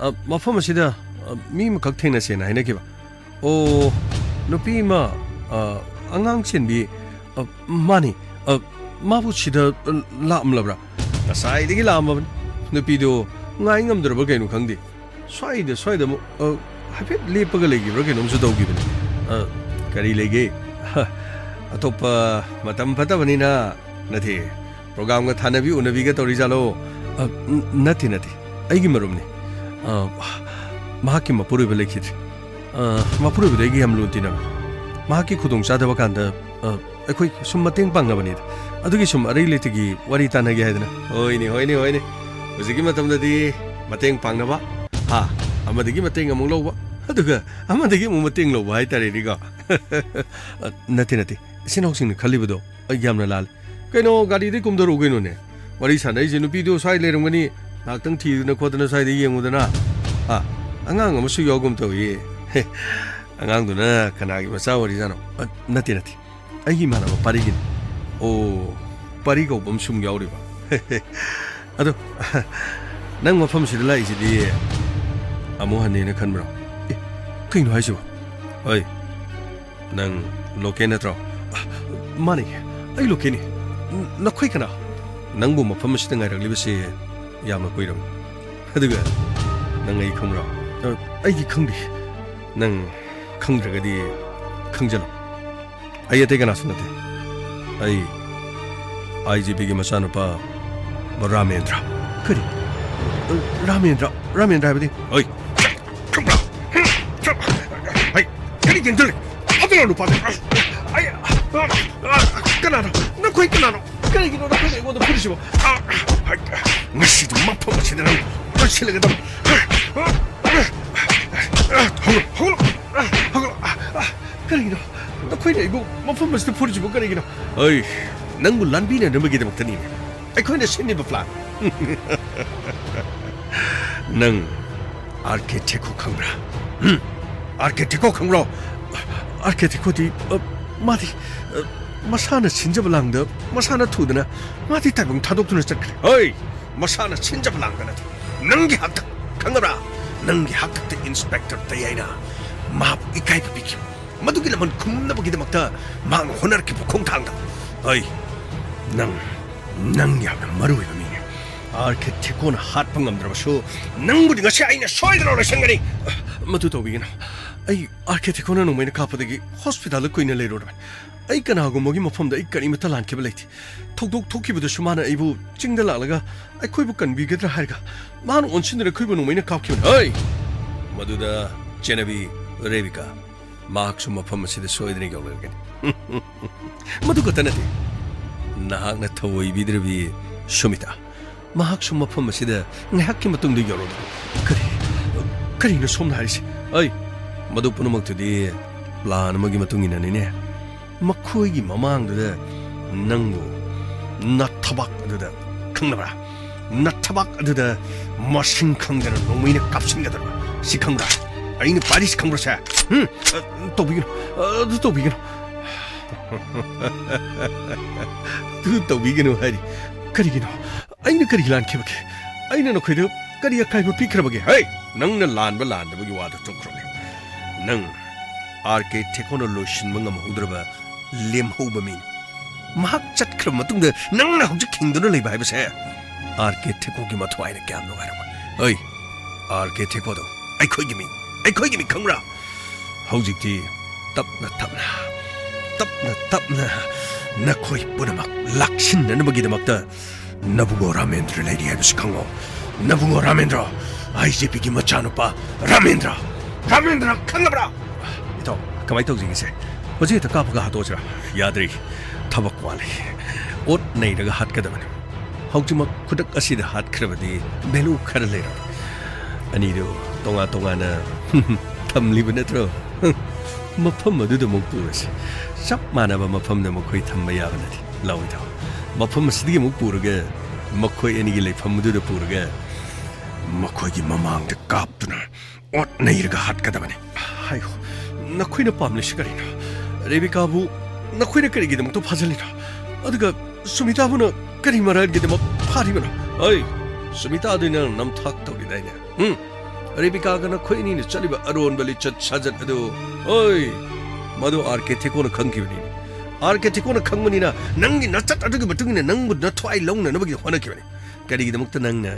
ꯑ, ꯃꯐꯝ ꯑꯁꯤꯗ, ꯑ, ꯃꯤ ꯑꯃꯈꯛ ꯊꯦꯡꯅꯁꯦꯅ ꯍꯥꯏꯅꯈꯤꯕ꯫ ꯑꯣ, ꯅꯨꯄꯤ ꯑꯃ, ꯑ, ꯑꯉꯥꯡ ꯆꯦꯟꯕꯤ, ꯑ, ꯃꯥꯅꯤ, ꯑ, ꯃꯥꯕꯨ ꯁꯤꯗ, ꯑ, ꯂꯥꯛꯂꯝꯂꯕ꯭ꯔꯥ? ꯉꯁꯥꯏꯗꯒꯤ ꯂꯥꯛꯂꯝꯃꯕꯅꯤ꯫ ꯅꯨꯄꯤꯗꯨ ꯉꯥꯏ ꯉꯝꯗ꯭ꯔꯕ ꯀꯩꯅꯣ ꯈꯪꯗꯦ꯫ ꯁ꯭ꯋꯥꯏꯗ, ꯁ꯭ꯋꯥꯏꯗ ꯑꯃꯨꯛ, ꯑ, ꯍꯥꯏꯐꯦꯠ ꯂꯦꯞꯄꯒ ꯂꯩꯈꯤꯕ꯭ꯔꯥ ꯀꯩꯅꯣꯝꯁꯨ ꯇꯧꯈꯤꯕꯅꯤ꯫ ꯑ, ꯀꯔꯤ ꯂꯩꯒꯦ? ꯍ, ꯑꯇꯣꯞꯄ ꯃꯇꯝ ꯐꯠꯇꯕꯅꯤꯅ, ꯅꯠꯇꯦ, ꯄ꯭ꯔꯣꯒ꯭ꯔꯥꯝꯒ ꯊꯥꯅꯕꯤ ꯎꯅꯕꯤꯒ ꯇꯧꯔꯤꯖꯥꯠꯂꯣ? ꯑ, ꯅ-, ꯅꯠꯇꯦ, ꯅꯠꯇꯦ꯫ ꯑꯩꯒꯤ ꯃꯔꯨꯞꯅꯤ꯫ ꯑ, ꯃꯍꯥꯛꯀꯤ ꯃꯄꯨꯔꯣꯏꯕ ꯂꯩꯈꯤꯗ꯭ꯔꯦ꯫ ꯑ, ꯃꯄꯨꯔꯣꯏꯕꯗ ꯑꯩꯒ ꯌꯥꯝ ꯂꯨꯅ ꯇꯤꯟꯅꯕꯅꯤ꯫ ꯃꯍꯥꯛꯀꯤ ꯈꯨꯗꯣꯡꯆꯥꯗꯕ ꯀꯥꯟꯗ, ꯑ, ꯑꯩꯈꯣꯏ ꯁꯨꯝ ꯃꯇꯦꯡ ꯄꯥꯡꯅꯕꯅꯤꯗ꯫ ꯑꯗꯨꯒꯤ ꯁꯨꯝ ꯑꯔꯩ ꯂꯩꯇꯒꯤ ꯋꯥꯔꯤ ꯇꯥꯟꯅꯒꯦ ꯍꯥꯏꯗꯅ꯫ ꯍꯣꯏꯅꯦ, ꯍꯣꯏꯅꯦ, ꯍꯣꯏꯅꯦ꯫ ꯍꯧꯖꯤꯛꯀꯤ ꯃꯇꯝꯗꯗꯤ ꯃꯇꯦꯡ ꯄꯥꯡꯅꯕ, ꯍꯥ, ꯑꯃꯗꯒꯤ ꯃꯇꯦꯡ ꯑꯃꯨꯛ ꯂꯧꯕ, ꯑꯗꯨꯒ ꯑꯃꯗꯒꯤ ꯑꯃꯨꯛ ꯃꯇꯦꯡ ꯂꯧꯕ ꯍꯥꯏꯇꯥꯔꯦꯅꯦꯀꯣ꯫ ꯑ, ꯅꯠꯇꯦ, ꯅꯠꯇꯦ꯫ ꯏꯆꯤꯟ ꯏꯅꯥꯎꯁꯤꯡꯅ ꯈꯜꯂꯤꯕꯗꯣ ꯑꯩ ꯌꯥꯝꯅ ꯂꯥꯜꯂꯦ꯫ ꯀꯩꯅꯣ, ꯒꯥꯔꯤꯗꯩ ꯀꯨꯝꯊꯔꯛꯎ ꯀꯩꯅꯣꯅꯦ꯫ ꯋꯥꯔꯤ ꯁꯥꯟꯅꯩꯁꯦ ꯅꯨꯄꯤꯗꯣ ꯁ꯭ꯋꯥꯏ ꯂꯩꯔꯝꯒꯅꯤ꯫ ꯉꯥꯏꯍꯥꯛꯇꯪ ꯊꯤꯗꯅ ꯈꯣꯠꯇꯅ ꯁ꯭ꯋꯥꯏꯗ ꯌꯦꯡꯉꯨꯗꯅ꯫ ꯑꯥ, ꯑꯉꯥꯡ ꯑꯃꯁꯨ ꯌꯥꯎꯒꯨꯝ ꯇꯧꯏ꯫ ꯑꯉꯥꯡꯗꯨꯅ ꯀꯅꯥꯒꯤ ꯃꯆꯥ ꯑꯣꯏꯔꯤꯖꯥꯠꯅꯣ? ꯑ, ꯅꯠꯇꯦ, ꯅꯠꯇꯦ꯫ ꯑꯩꯒꯤ ꯏꯃꯥꯟꯅꯕ ꯄꯥꯔꯤꯒꯤꯅꯤ꯫ ꯑꯣ, ꯄꯥꯔꯤ ꯀꯧꯕ ꯑꯃꯁꯨ ꯌꯥꯎꯔꯤꯕ꯫ ꯑꯗꯣ, ꯅꯪ ꯃꯐꯝꯁꯤꯗ ꯂꯥꯛꯏꯁꯤꯗꯤ ꯑꯃꯨꯛ ꯍꯟꯅꯦꯅ ꯈꯟꯕ꯭ꯔꯣ? ꯑꯦ, ꯀꯩꯅꯣ ꯍꯥꯏꯁꯤꯕꯣ? ꯍꯣꯏ, ꯅꯪ ꯂꯣꯀꯦꯜ ꯅꯠꯇ꯭ꯔꯣ? ꯑ, ꯃꯥꯅꯦ, ꯑꯩ ꯂꯣꯀꯦꯜꯅꯤ꯫ ꯅ-, ꯅꯈꯣꯏ ꯀꯅꯥ? ꯅꯪꯕꯨ ꯃꯐꯝ ꯑꯁꯤꯗ ꯉꯥꯏꯔꯛꯂꯤꯕꯁꯦ ꯌꯥꯝꯅ ꯀꯨꯏꯔꯕꯅꯤ꯫ ꯑꯗꯨꯒ ꯅꯪ ꯑꯩ ꯈꯪꯕ꯭ꯔꯣ? ꯑ, ꯑꯩꯗꯤ ꯈꯪꯗꯦ꯫ ꯅꯪ ꯈꯪꯗ꯭ꯔꯒꯗꯤ ꯈꯪꯖꯤꯜꯂꯣ꯫ ꯑꯩ ꯑꯇꯩ ꯀꯅꯥꯁꯨ ꯅꯠꯇꯦ꯫ ꯑꯩ IGPꯒꯤ ꯃꯆꯥꯅꯨꯄꯥ ꯔꯥꯃꯦꯟꯗ꯭ꯔ꯫ ꯀꯔꯤ? ꯔꯥꯃꯦꯟꯗ꯭ꯔ? ꯔꯥꯃꯦꯟꯗ꯭ꯔ ꯍꯥꯏꯕꯗꯤ? ꯍꯣꯏ꯫ ꯈꯪꯕ꯭ꯔꯥ? ꯍꯩ, ꯀꯔꯤ ꯌꯦꯡꯁꯤꯜꯂꯤ? ꯑꯗꯨꯅ ꯅꯨꯄꯥꯗꯨ꯫ ꯑꯩ, ꯀꯅꯥꯅꯣ? ꯅꯈꯣꯏ ꯀꯅꯥꯅꯣ? ꯀꯔꯤꯒꯤꯅꯣ ꯅꯈꯣꯏꯅ ꯑꯩꯉꯣꯟꯗ ꯐꯨꯔꯤꯁꯤꯕꯣ? ꯉꯁꯤꯗꯤ ꯃꯐꯝ ꯑꯁꯤꯗ ꯅꯪ ꯂꯣꯏꯁꯤꯜꯂꯒꯗꯕꯅꯤ꯫ ꯍꯧꯒꯠꯂꯣ, ꯍꯧꯒꯠꯂꯣ, ꯍꯧꯒꯠꯂꯣ꯫ ꯀꯔꯤꯒꯤꯅꯣ? ꯅꯈꯣꯏꯅ ꯑꯩꯕꯨ ꯃꯐꯝ ꯑꯁꯤꯗ ꯐꯨꯔꯤꯁꯤꯕꯨ ꯀꯔꯤꯒꯤꯅꯣ? ꯑꯩ ꯅꯪꯕꯨ ꯂꯥꯟꯕꯤꯅꯅꯕꯒꯤꯗꯃꯛꯇꯅꯤ ꯑꯩꯈꯣꯏꯅ ꯁꯤꯟꯂꯤꯕ plan꯫ ꯅꯪ RK ꯊꯦꯀꯣ ꯈꯪꯕ꯭ꯔꯥ? ꯎꯝ? RK ꯊꯦꯀꯣ ꯈꯪꯕ꯭ꯔꯣ? RK ꯊꯦꯀꯣꯗꯤ, ꯑ, ꯃꯥꯗꯤ, ꯑ, ꯃꯁꯥꯅ ꯁꯤꯟꯖꯕ ꯂꯥꯡꯗ ꯃꯁꯥꯅ ꯊꯨꯗꯅ ꯃꯥꯗꯤ ꯇꯥꯏꯕꯪ ꯊꯥꯗꯣꯛꯇꯨꯅ ꯆꯠꯈ꯭ꯔꯦ꯫ ꯍꯣꯏ! ꯃꯁꯥꯅ ꯁꯤꯟꯖꯕ ꯂꯥꯡꯗ ꯅꯠꯇꯦ꯫ ꯅꯪꯒꯤ ꯍꯥꯛꯇꯛ ꯈꯪꯉꯕ꯭ꯔꯥ? ꯅꯪꯒꯤ ꯍꯥꯛꯇꯛꯇ Inspector ꯇꯌꯥꯏꯅ ꯃꯍꯥꯛꯄꯨ ꯏꯀꯥꯏꯕ ꯄꯤꯈꯤꯕ꯫ ꯃꯗꯨꯒꯤ ꯂꯃꯟ ꯈꯨꯝꯅꯕꯒꯤꯗꯃꯛꯇ ꯃꯍꯥꯛꯅ ꯍꯣꯠꯅꯔꯛꯈꯤꯕ ꯈꯣꯡꯊꯥꯡꯗ꯫ ꯑꯩ, ꯅꯪ, ꯅꯪ ꯌꯥꯝꯅ ꯃꯔꯨ ꯑꯣꯏꯕ ꯃꯤꯅꯦ꯫ RK ꯊꯦꯀꯣꯅ ꯍꯥꯠꯄ ꯉꯝꯗ꯭ꯔꯕꯁꯨ ꯅꯪꯕꯨꯗꯤ ꯉꯁꯤ ꯑꯩꯅ ꯁꯣꯏꯗꯅ ꯂꯣꯏꯁꯤꯟꯒꯅꯤ꯫ ꯃꯗꯨ ꯇꯧꯕꯤꯒꯅꯨ꯫ ꯑꯩ RK ꯊꯦꯀꯣꯅ ꯅꯣꯡꯃꯩꯅ ꯀꯥꯞꯄꯗꯒꯤ hospitalꯗ ꯀꯨꯏꯅ ꯂꯩꯔꯨꯔꯕꯅꯤ꯫ ꯑꯩ ꯀꯅꯥꯒꯨꯝꯕꯒꯤ ꯃꯐꯝꯗ ꯑꯩ ꯀꯔꯤꯃꯠꯇ ꯂꯥꯟꯈꯤꯕ ꯂꯩꯇꯦ꯫ ꯊꯧꯗꯣꯛ ꯊꯣꯛꯈꯤꯕꯗꯁꯨ ꯃꯥꯅ ꯑꯩꯕꯨ ꯆꯤꯡꯗ ꯂꯥꯛꯂꯒ ꯑꯩꯈꯣꯏꯕꯨ ꯀꯟꯕꯤꯒꯗ꯭ꯔꯥ ꯍꯥꯏꯔꯒ ꯃꯥꯅ ꯑꯣꯟꯁꯤꯟꯗꯨꯅ ꯑꯩꯈꯣꯏꯕꯨ ꯅꯣꯡꯃꯩꯅ ꯀꯥꯞꯈꯤꯕꯅꯤ꯫ ꯍꯩ! ꯃꯗꯨꯗ ꯆꯦꯟꯅꯕꯤ ꯔꯦꯕꯤꯀꯥ, ꯃꯍꯥꯛꯁꯨ ꯃꯐꯝ ꯑꯁꯤꯗ ꯁꯣꯏꯗꯅ ꯌꯧꯔꯛꯀꯅꯤ꯫ ꯃꯗꯨ ꯈꯛꯇ ꯅꯠꯇꯦ, ꯅꯍꯥꯛꯅ ꯊꯑꯣꯏꯕꯤꯗ꯭ꯔꯕꯤ ꯁꯨꯃꯤꯇꯥ, ꯃꯍꯥꯛꯁꯨ ꯃꯐꯝ ꯑꯁꯤꯗ ꯉꯥꯏꯍꯥꯛꯀꯤ ꯃꯇꯨꯡꯗ ꯌꯧꯔꯛꯀꯅꯤ꯫ ꯀꯔꯤ, ꯀꯔꯤꯅꯣ ꯁꯣꯝꯅ ꯍꯥꯏꯔꯤꯁꯤ? ꯑꯩ, ꯃꯗꯨ ꯄꯨꯝꯅꯃꯛꯇꯨꯗꯤ plan ꯑꯃꯒꯤ ꯃꯇꯨꯡ ꯏꯟꯅꯅꯤꯅꯦ꯫ ꯃꯈꯣꯏꯒꯤ ꯃꯃꯥꯡꯗꯨꯗ ꯅꯪꯕꯨ ꯅꯊꯕꯥꯛ ꯑꯗꯨꯗ, ꯈꯪꯂꯕ꯭ꯔꯥ? ꯅꯊꯕꯥꯛ ꯑꯗꯨꯗ ꯃꯁꯤꯡ ꯈꯪꯗꯅ ꯅꯣꯡꯃꯩꯅ ꯀꯥꯞꯁꯤꯟꯒꯗꯧꯔꯕ꯫ ꯁꯤ ꯈꯪꯕ꯭ꯔꯥ? ꯑꯩꯅ ꯄꯥꯏꯔꯤꯁꯤ ꯈꯪꯕ꯭ꯔꯥ ꯁꯦ? ꯍꯨꯝ? ꯑ, ꯇꯧꯕꯤꯒꯅꯨ꯫ ꯑ, ꯑꯗꯨ ꯇꯧꯕꯤꯒꯅꯨ꯫ ꯑꯗꯨ ꯇꯧꯕꯤꯒꯅꯨ ꯍꯥꯏꯔꯤ꯫ ꯀꯔꯤꯒꯤꯅꯣ? ꯑꯩꯅ ꯀꯔꯤ ꯂꯥꯟꯈꯤꯕꯒꯦ? ꯑꯩꯅ ꯅꯈꯣꯏꯗ ꯀꯔꯤ ꯑꯀꯥꯏꯕ ꯄꯤꯈ꯭ꯔꯕꯒꯦ? ꯍꯩ! ꯅꯪꯅ ꯂꯥꯟꯕ ꯂꯥꯟꯗꯕꯒꯤ ꯋꯥꯗꯨ ꯇꯣꯛꯈ꯭ꯔꯣꯅꯦ꯫ ꯅꯪ ꯑꯥꯔ ꯀꯦ ꯊꯦꯀꯣꯅ ꯂꯣꯏꯁꯤꯟꯕ ꯉꯝꯍꯧꯗ꯭ꯔꯕ ꯂꯦꯝꯍꯧꯕ ꯃꯤꯅꯤ꯫ ꯃꯍꯥꯛ ꯆꯠꯈ꯭ꯔꯕ ꯃꯇꯨꯡꯗ ꯅꯪꯅ ꯍꯧꯖꯤꯛ ꯍꯤꯡꯗꯨꯅ ꯂꯩꯕ ꯍꯥꯏꯕꯁꯦ ꯑꯥꯔ ꯀꯦ ꯊꯦꯀꯣꯒꯤ ꯃꯊ꯭ꯋꯥꯏꯅ ꯀꯌꯥꯝ ꯅꯨꯡꯉꯥꯏꯔꯝꯒꯅꯤ꯫ ꯑꯩ, ꯑꯥꯔ ꯀꯦ ꯊꯦꯀꯣꯗꯣ ꯑꯩꯈꯣꯏꯒꯤ ꯃꯤ, ꯑꯩꯈꯣꯏꯒꯤ ꯃꯤ, ꯈꯪꯕ꯭ꯔꯥ? ꯍꯧꯖꯤꯛꯇꯤ ꯇꯞꯅ ꯇꯞꯅ, ꯇꯞꯅ ꯇꯞꯅ ꯅꯈꯣꯏ ꯄꯨꯝꯅꯃꯛ ꯂꯥꯛꯁꯤꯟꯅꯅꯕꯒꯤꯗꯃꯛꯇ ꯅꯕꯨꯡꯉꯣ ꯔꯥꯃꯦꯟꯗ꯭ꯔ ꯂꯩꯔꯤ ꯍꯥꯏꯕꯁꯤ ꯈꯪꯉꯣ꯫ ꯅꯕꯨꯡꯉꯣ ꯔꯥꯃꯦꯟꯗ꯭ꯔ, ꯑꯥꯏ ꯖꯦ ꯄꯤꯒꯤ ꯃꯆꯥꯅꯨꯄꯥ ꯔꯥꯃꯦꯟꯗ꯭ꯔ꯫ ꯔꯥꯃꯦꯟꯗ꯭ꯔ, ꯈꯪꯉꯕ꯭ꯔꯥ? ꯏꯇꯥꯎ, ꯀꯃꯥꯏꯅ ꯇꯧꯁꯤꯒꯦꯁꯦ? ꯍꯧꯖꯤꯛ ꯍꯦꯛꯇ ꯀꯥꯞꯄꯒ ꯍꯥꯠꯇꯣꯛꯑꯁꯤꯔꯥ? ꯌꯥꯗ꯭ꯔꯤ, ꯊꯕꯛ ꯋꯥꯠꯂꯤ꯫ ꯑꯣꯠ ꯅꯩꯔꯒ ꯍꯥꯠꯀꯗꯕꯅꯤ꯫ ꯍꯧꯖꯤꯛꯃꯛ ꯈꯨꯗꯛ ꯑꯁꯤꯗ ꯍꯥꯠꯈ꯭ꯔꯕꯗꯤ ꯚꯦꯂꯨ ꯈꯔ ꯂꯩꯔꯣꯏ꯫ ꯑꯅꯤꯗꯨ ꯇꯣꯉꯥꯟ ꯇꯣꯉꯥꯟꯅ ꯊꯝꯂꯤꯕ ꯅꯠꯇ꯭ꯔꯣ? ꯃꯐꯝ ꯑꯗꯨꯗ ꯑꯃꯨꯛ ꯄꯨꯔꯁꯤ꯫ ꯆꯞ ꯃꯥꯟꯅꯕ ꯃꯐꯝꯗ ꯃꯈꯣꯏ ꯊꯝꯕ ꯌꯥꯕ ꯅꯠꯇꯦ꯫ ꯂꯥꯛꯑꯣ ꯏꯇꯥꯎ꯫ ꯃꯐꯝ ꯑꯁꯤꯗꯒꯤ ꯑꯃꯨꯛ ꯄꯨꯔꯒ, ꯃꯈꯣꯏ ꯑꯅꯤꯒꯤ ꯂꯩꯐꯝ ꯑꯗꯨꯗ ꯄꯨꯔꯒ, ꯃꯈꯣꯏꯒꯤ ꯃꯃꯥꯡꯗ ꯀꯥꯞꯇꯨꯅ ꯑꯣꯠ ꯅꯩꯔꯒ ꯍꯥꯠꯀꯗꯕꯅꯤ꯫ ꯍꯥꯏꯌꯨ, ꯅꯈꯣꯏꯅ ꯄꯥꯝꯂꯤꯁꯤ ꯀꯔꯤꯅꯣ? ꯔꯦꯕꯤꯀꯥꯕꯨ ꯅꯈꯣꯏꯅ ꯀꯔꯤꯒꯤꯗꯃꯛꯇ ꯐꯥꯖꯤꯜꯂꯤꯅꯣ? ꯑꯗꯨꯒ ꯁꯨꯃꯤꯇꯥꯕꯨꯅ ꯀꯔꯤ ꯃꯔꯜꯒꯤꯗꯃꯛ ꯐꯥꯔꯤꯕꯅꯣ? ꯑꯩ, ꯁꯨꯃꯤꯇꯥꯗꯨ ꯅꯪ ꯅꯝꯊꯥꯛ ꯇꯧꯔꯤꯗꯥꯏꯅꯦ? ꯎꯝ? ꯔꯦꯕꯤꯀꯥꯒ ꯅꯈꯣꯏ ꯑꯅꯤꯅ ꯆꯠꯂꯤꯕ ꯑꯔꯣꯟꯕ ꯂꯤꯆꯠ ꯁꯥꯖꯠ ꯑꯗꯨ, ꯑꯣꯏ, ꯃꯗꯨ ꯑꯥꯔ ꯀꯦ ꯊꯦꯀꯣꯅ ꯈꯪꯈꯤꯕꯅꯤ꯫ ꯑꯥꯔ ꯀꯦ ꯊꯦꯀꯣꯅ ꯈꯪꯕꯅꯤꯅ ꯅꯪꯒꯤ ꯅꯆꯠ ꯑꯗꯨꯒꯤ ꯃꯇꯨꯡ ꯏꯟꯅ ꯅꯪꯕꯨ ꯅꯊ꯭ꯋꯥꯏ ꯂꯧꯅꯅꯕꯒꯤ ꯍꯣꯠꯅꯈꯤꯕꯅꯤ꯫ ꯀꯔꯤꯒꯤꯗꯃꯛꯇ ꯅꯪꯅ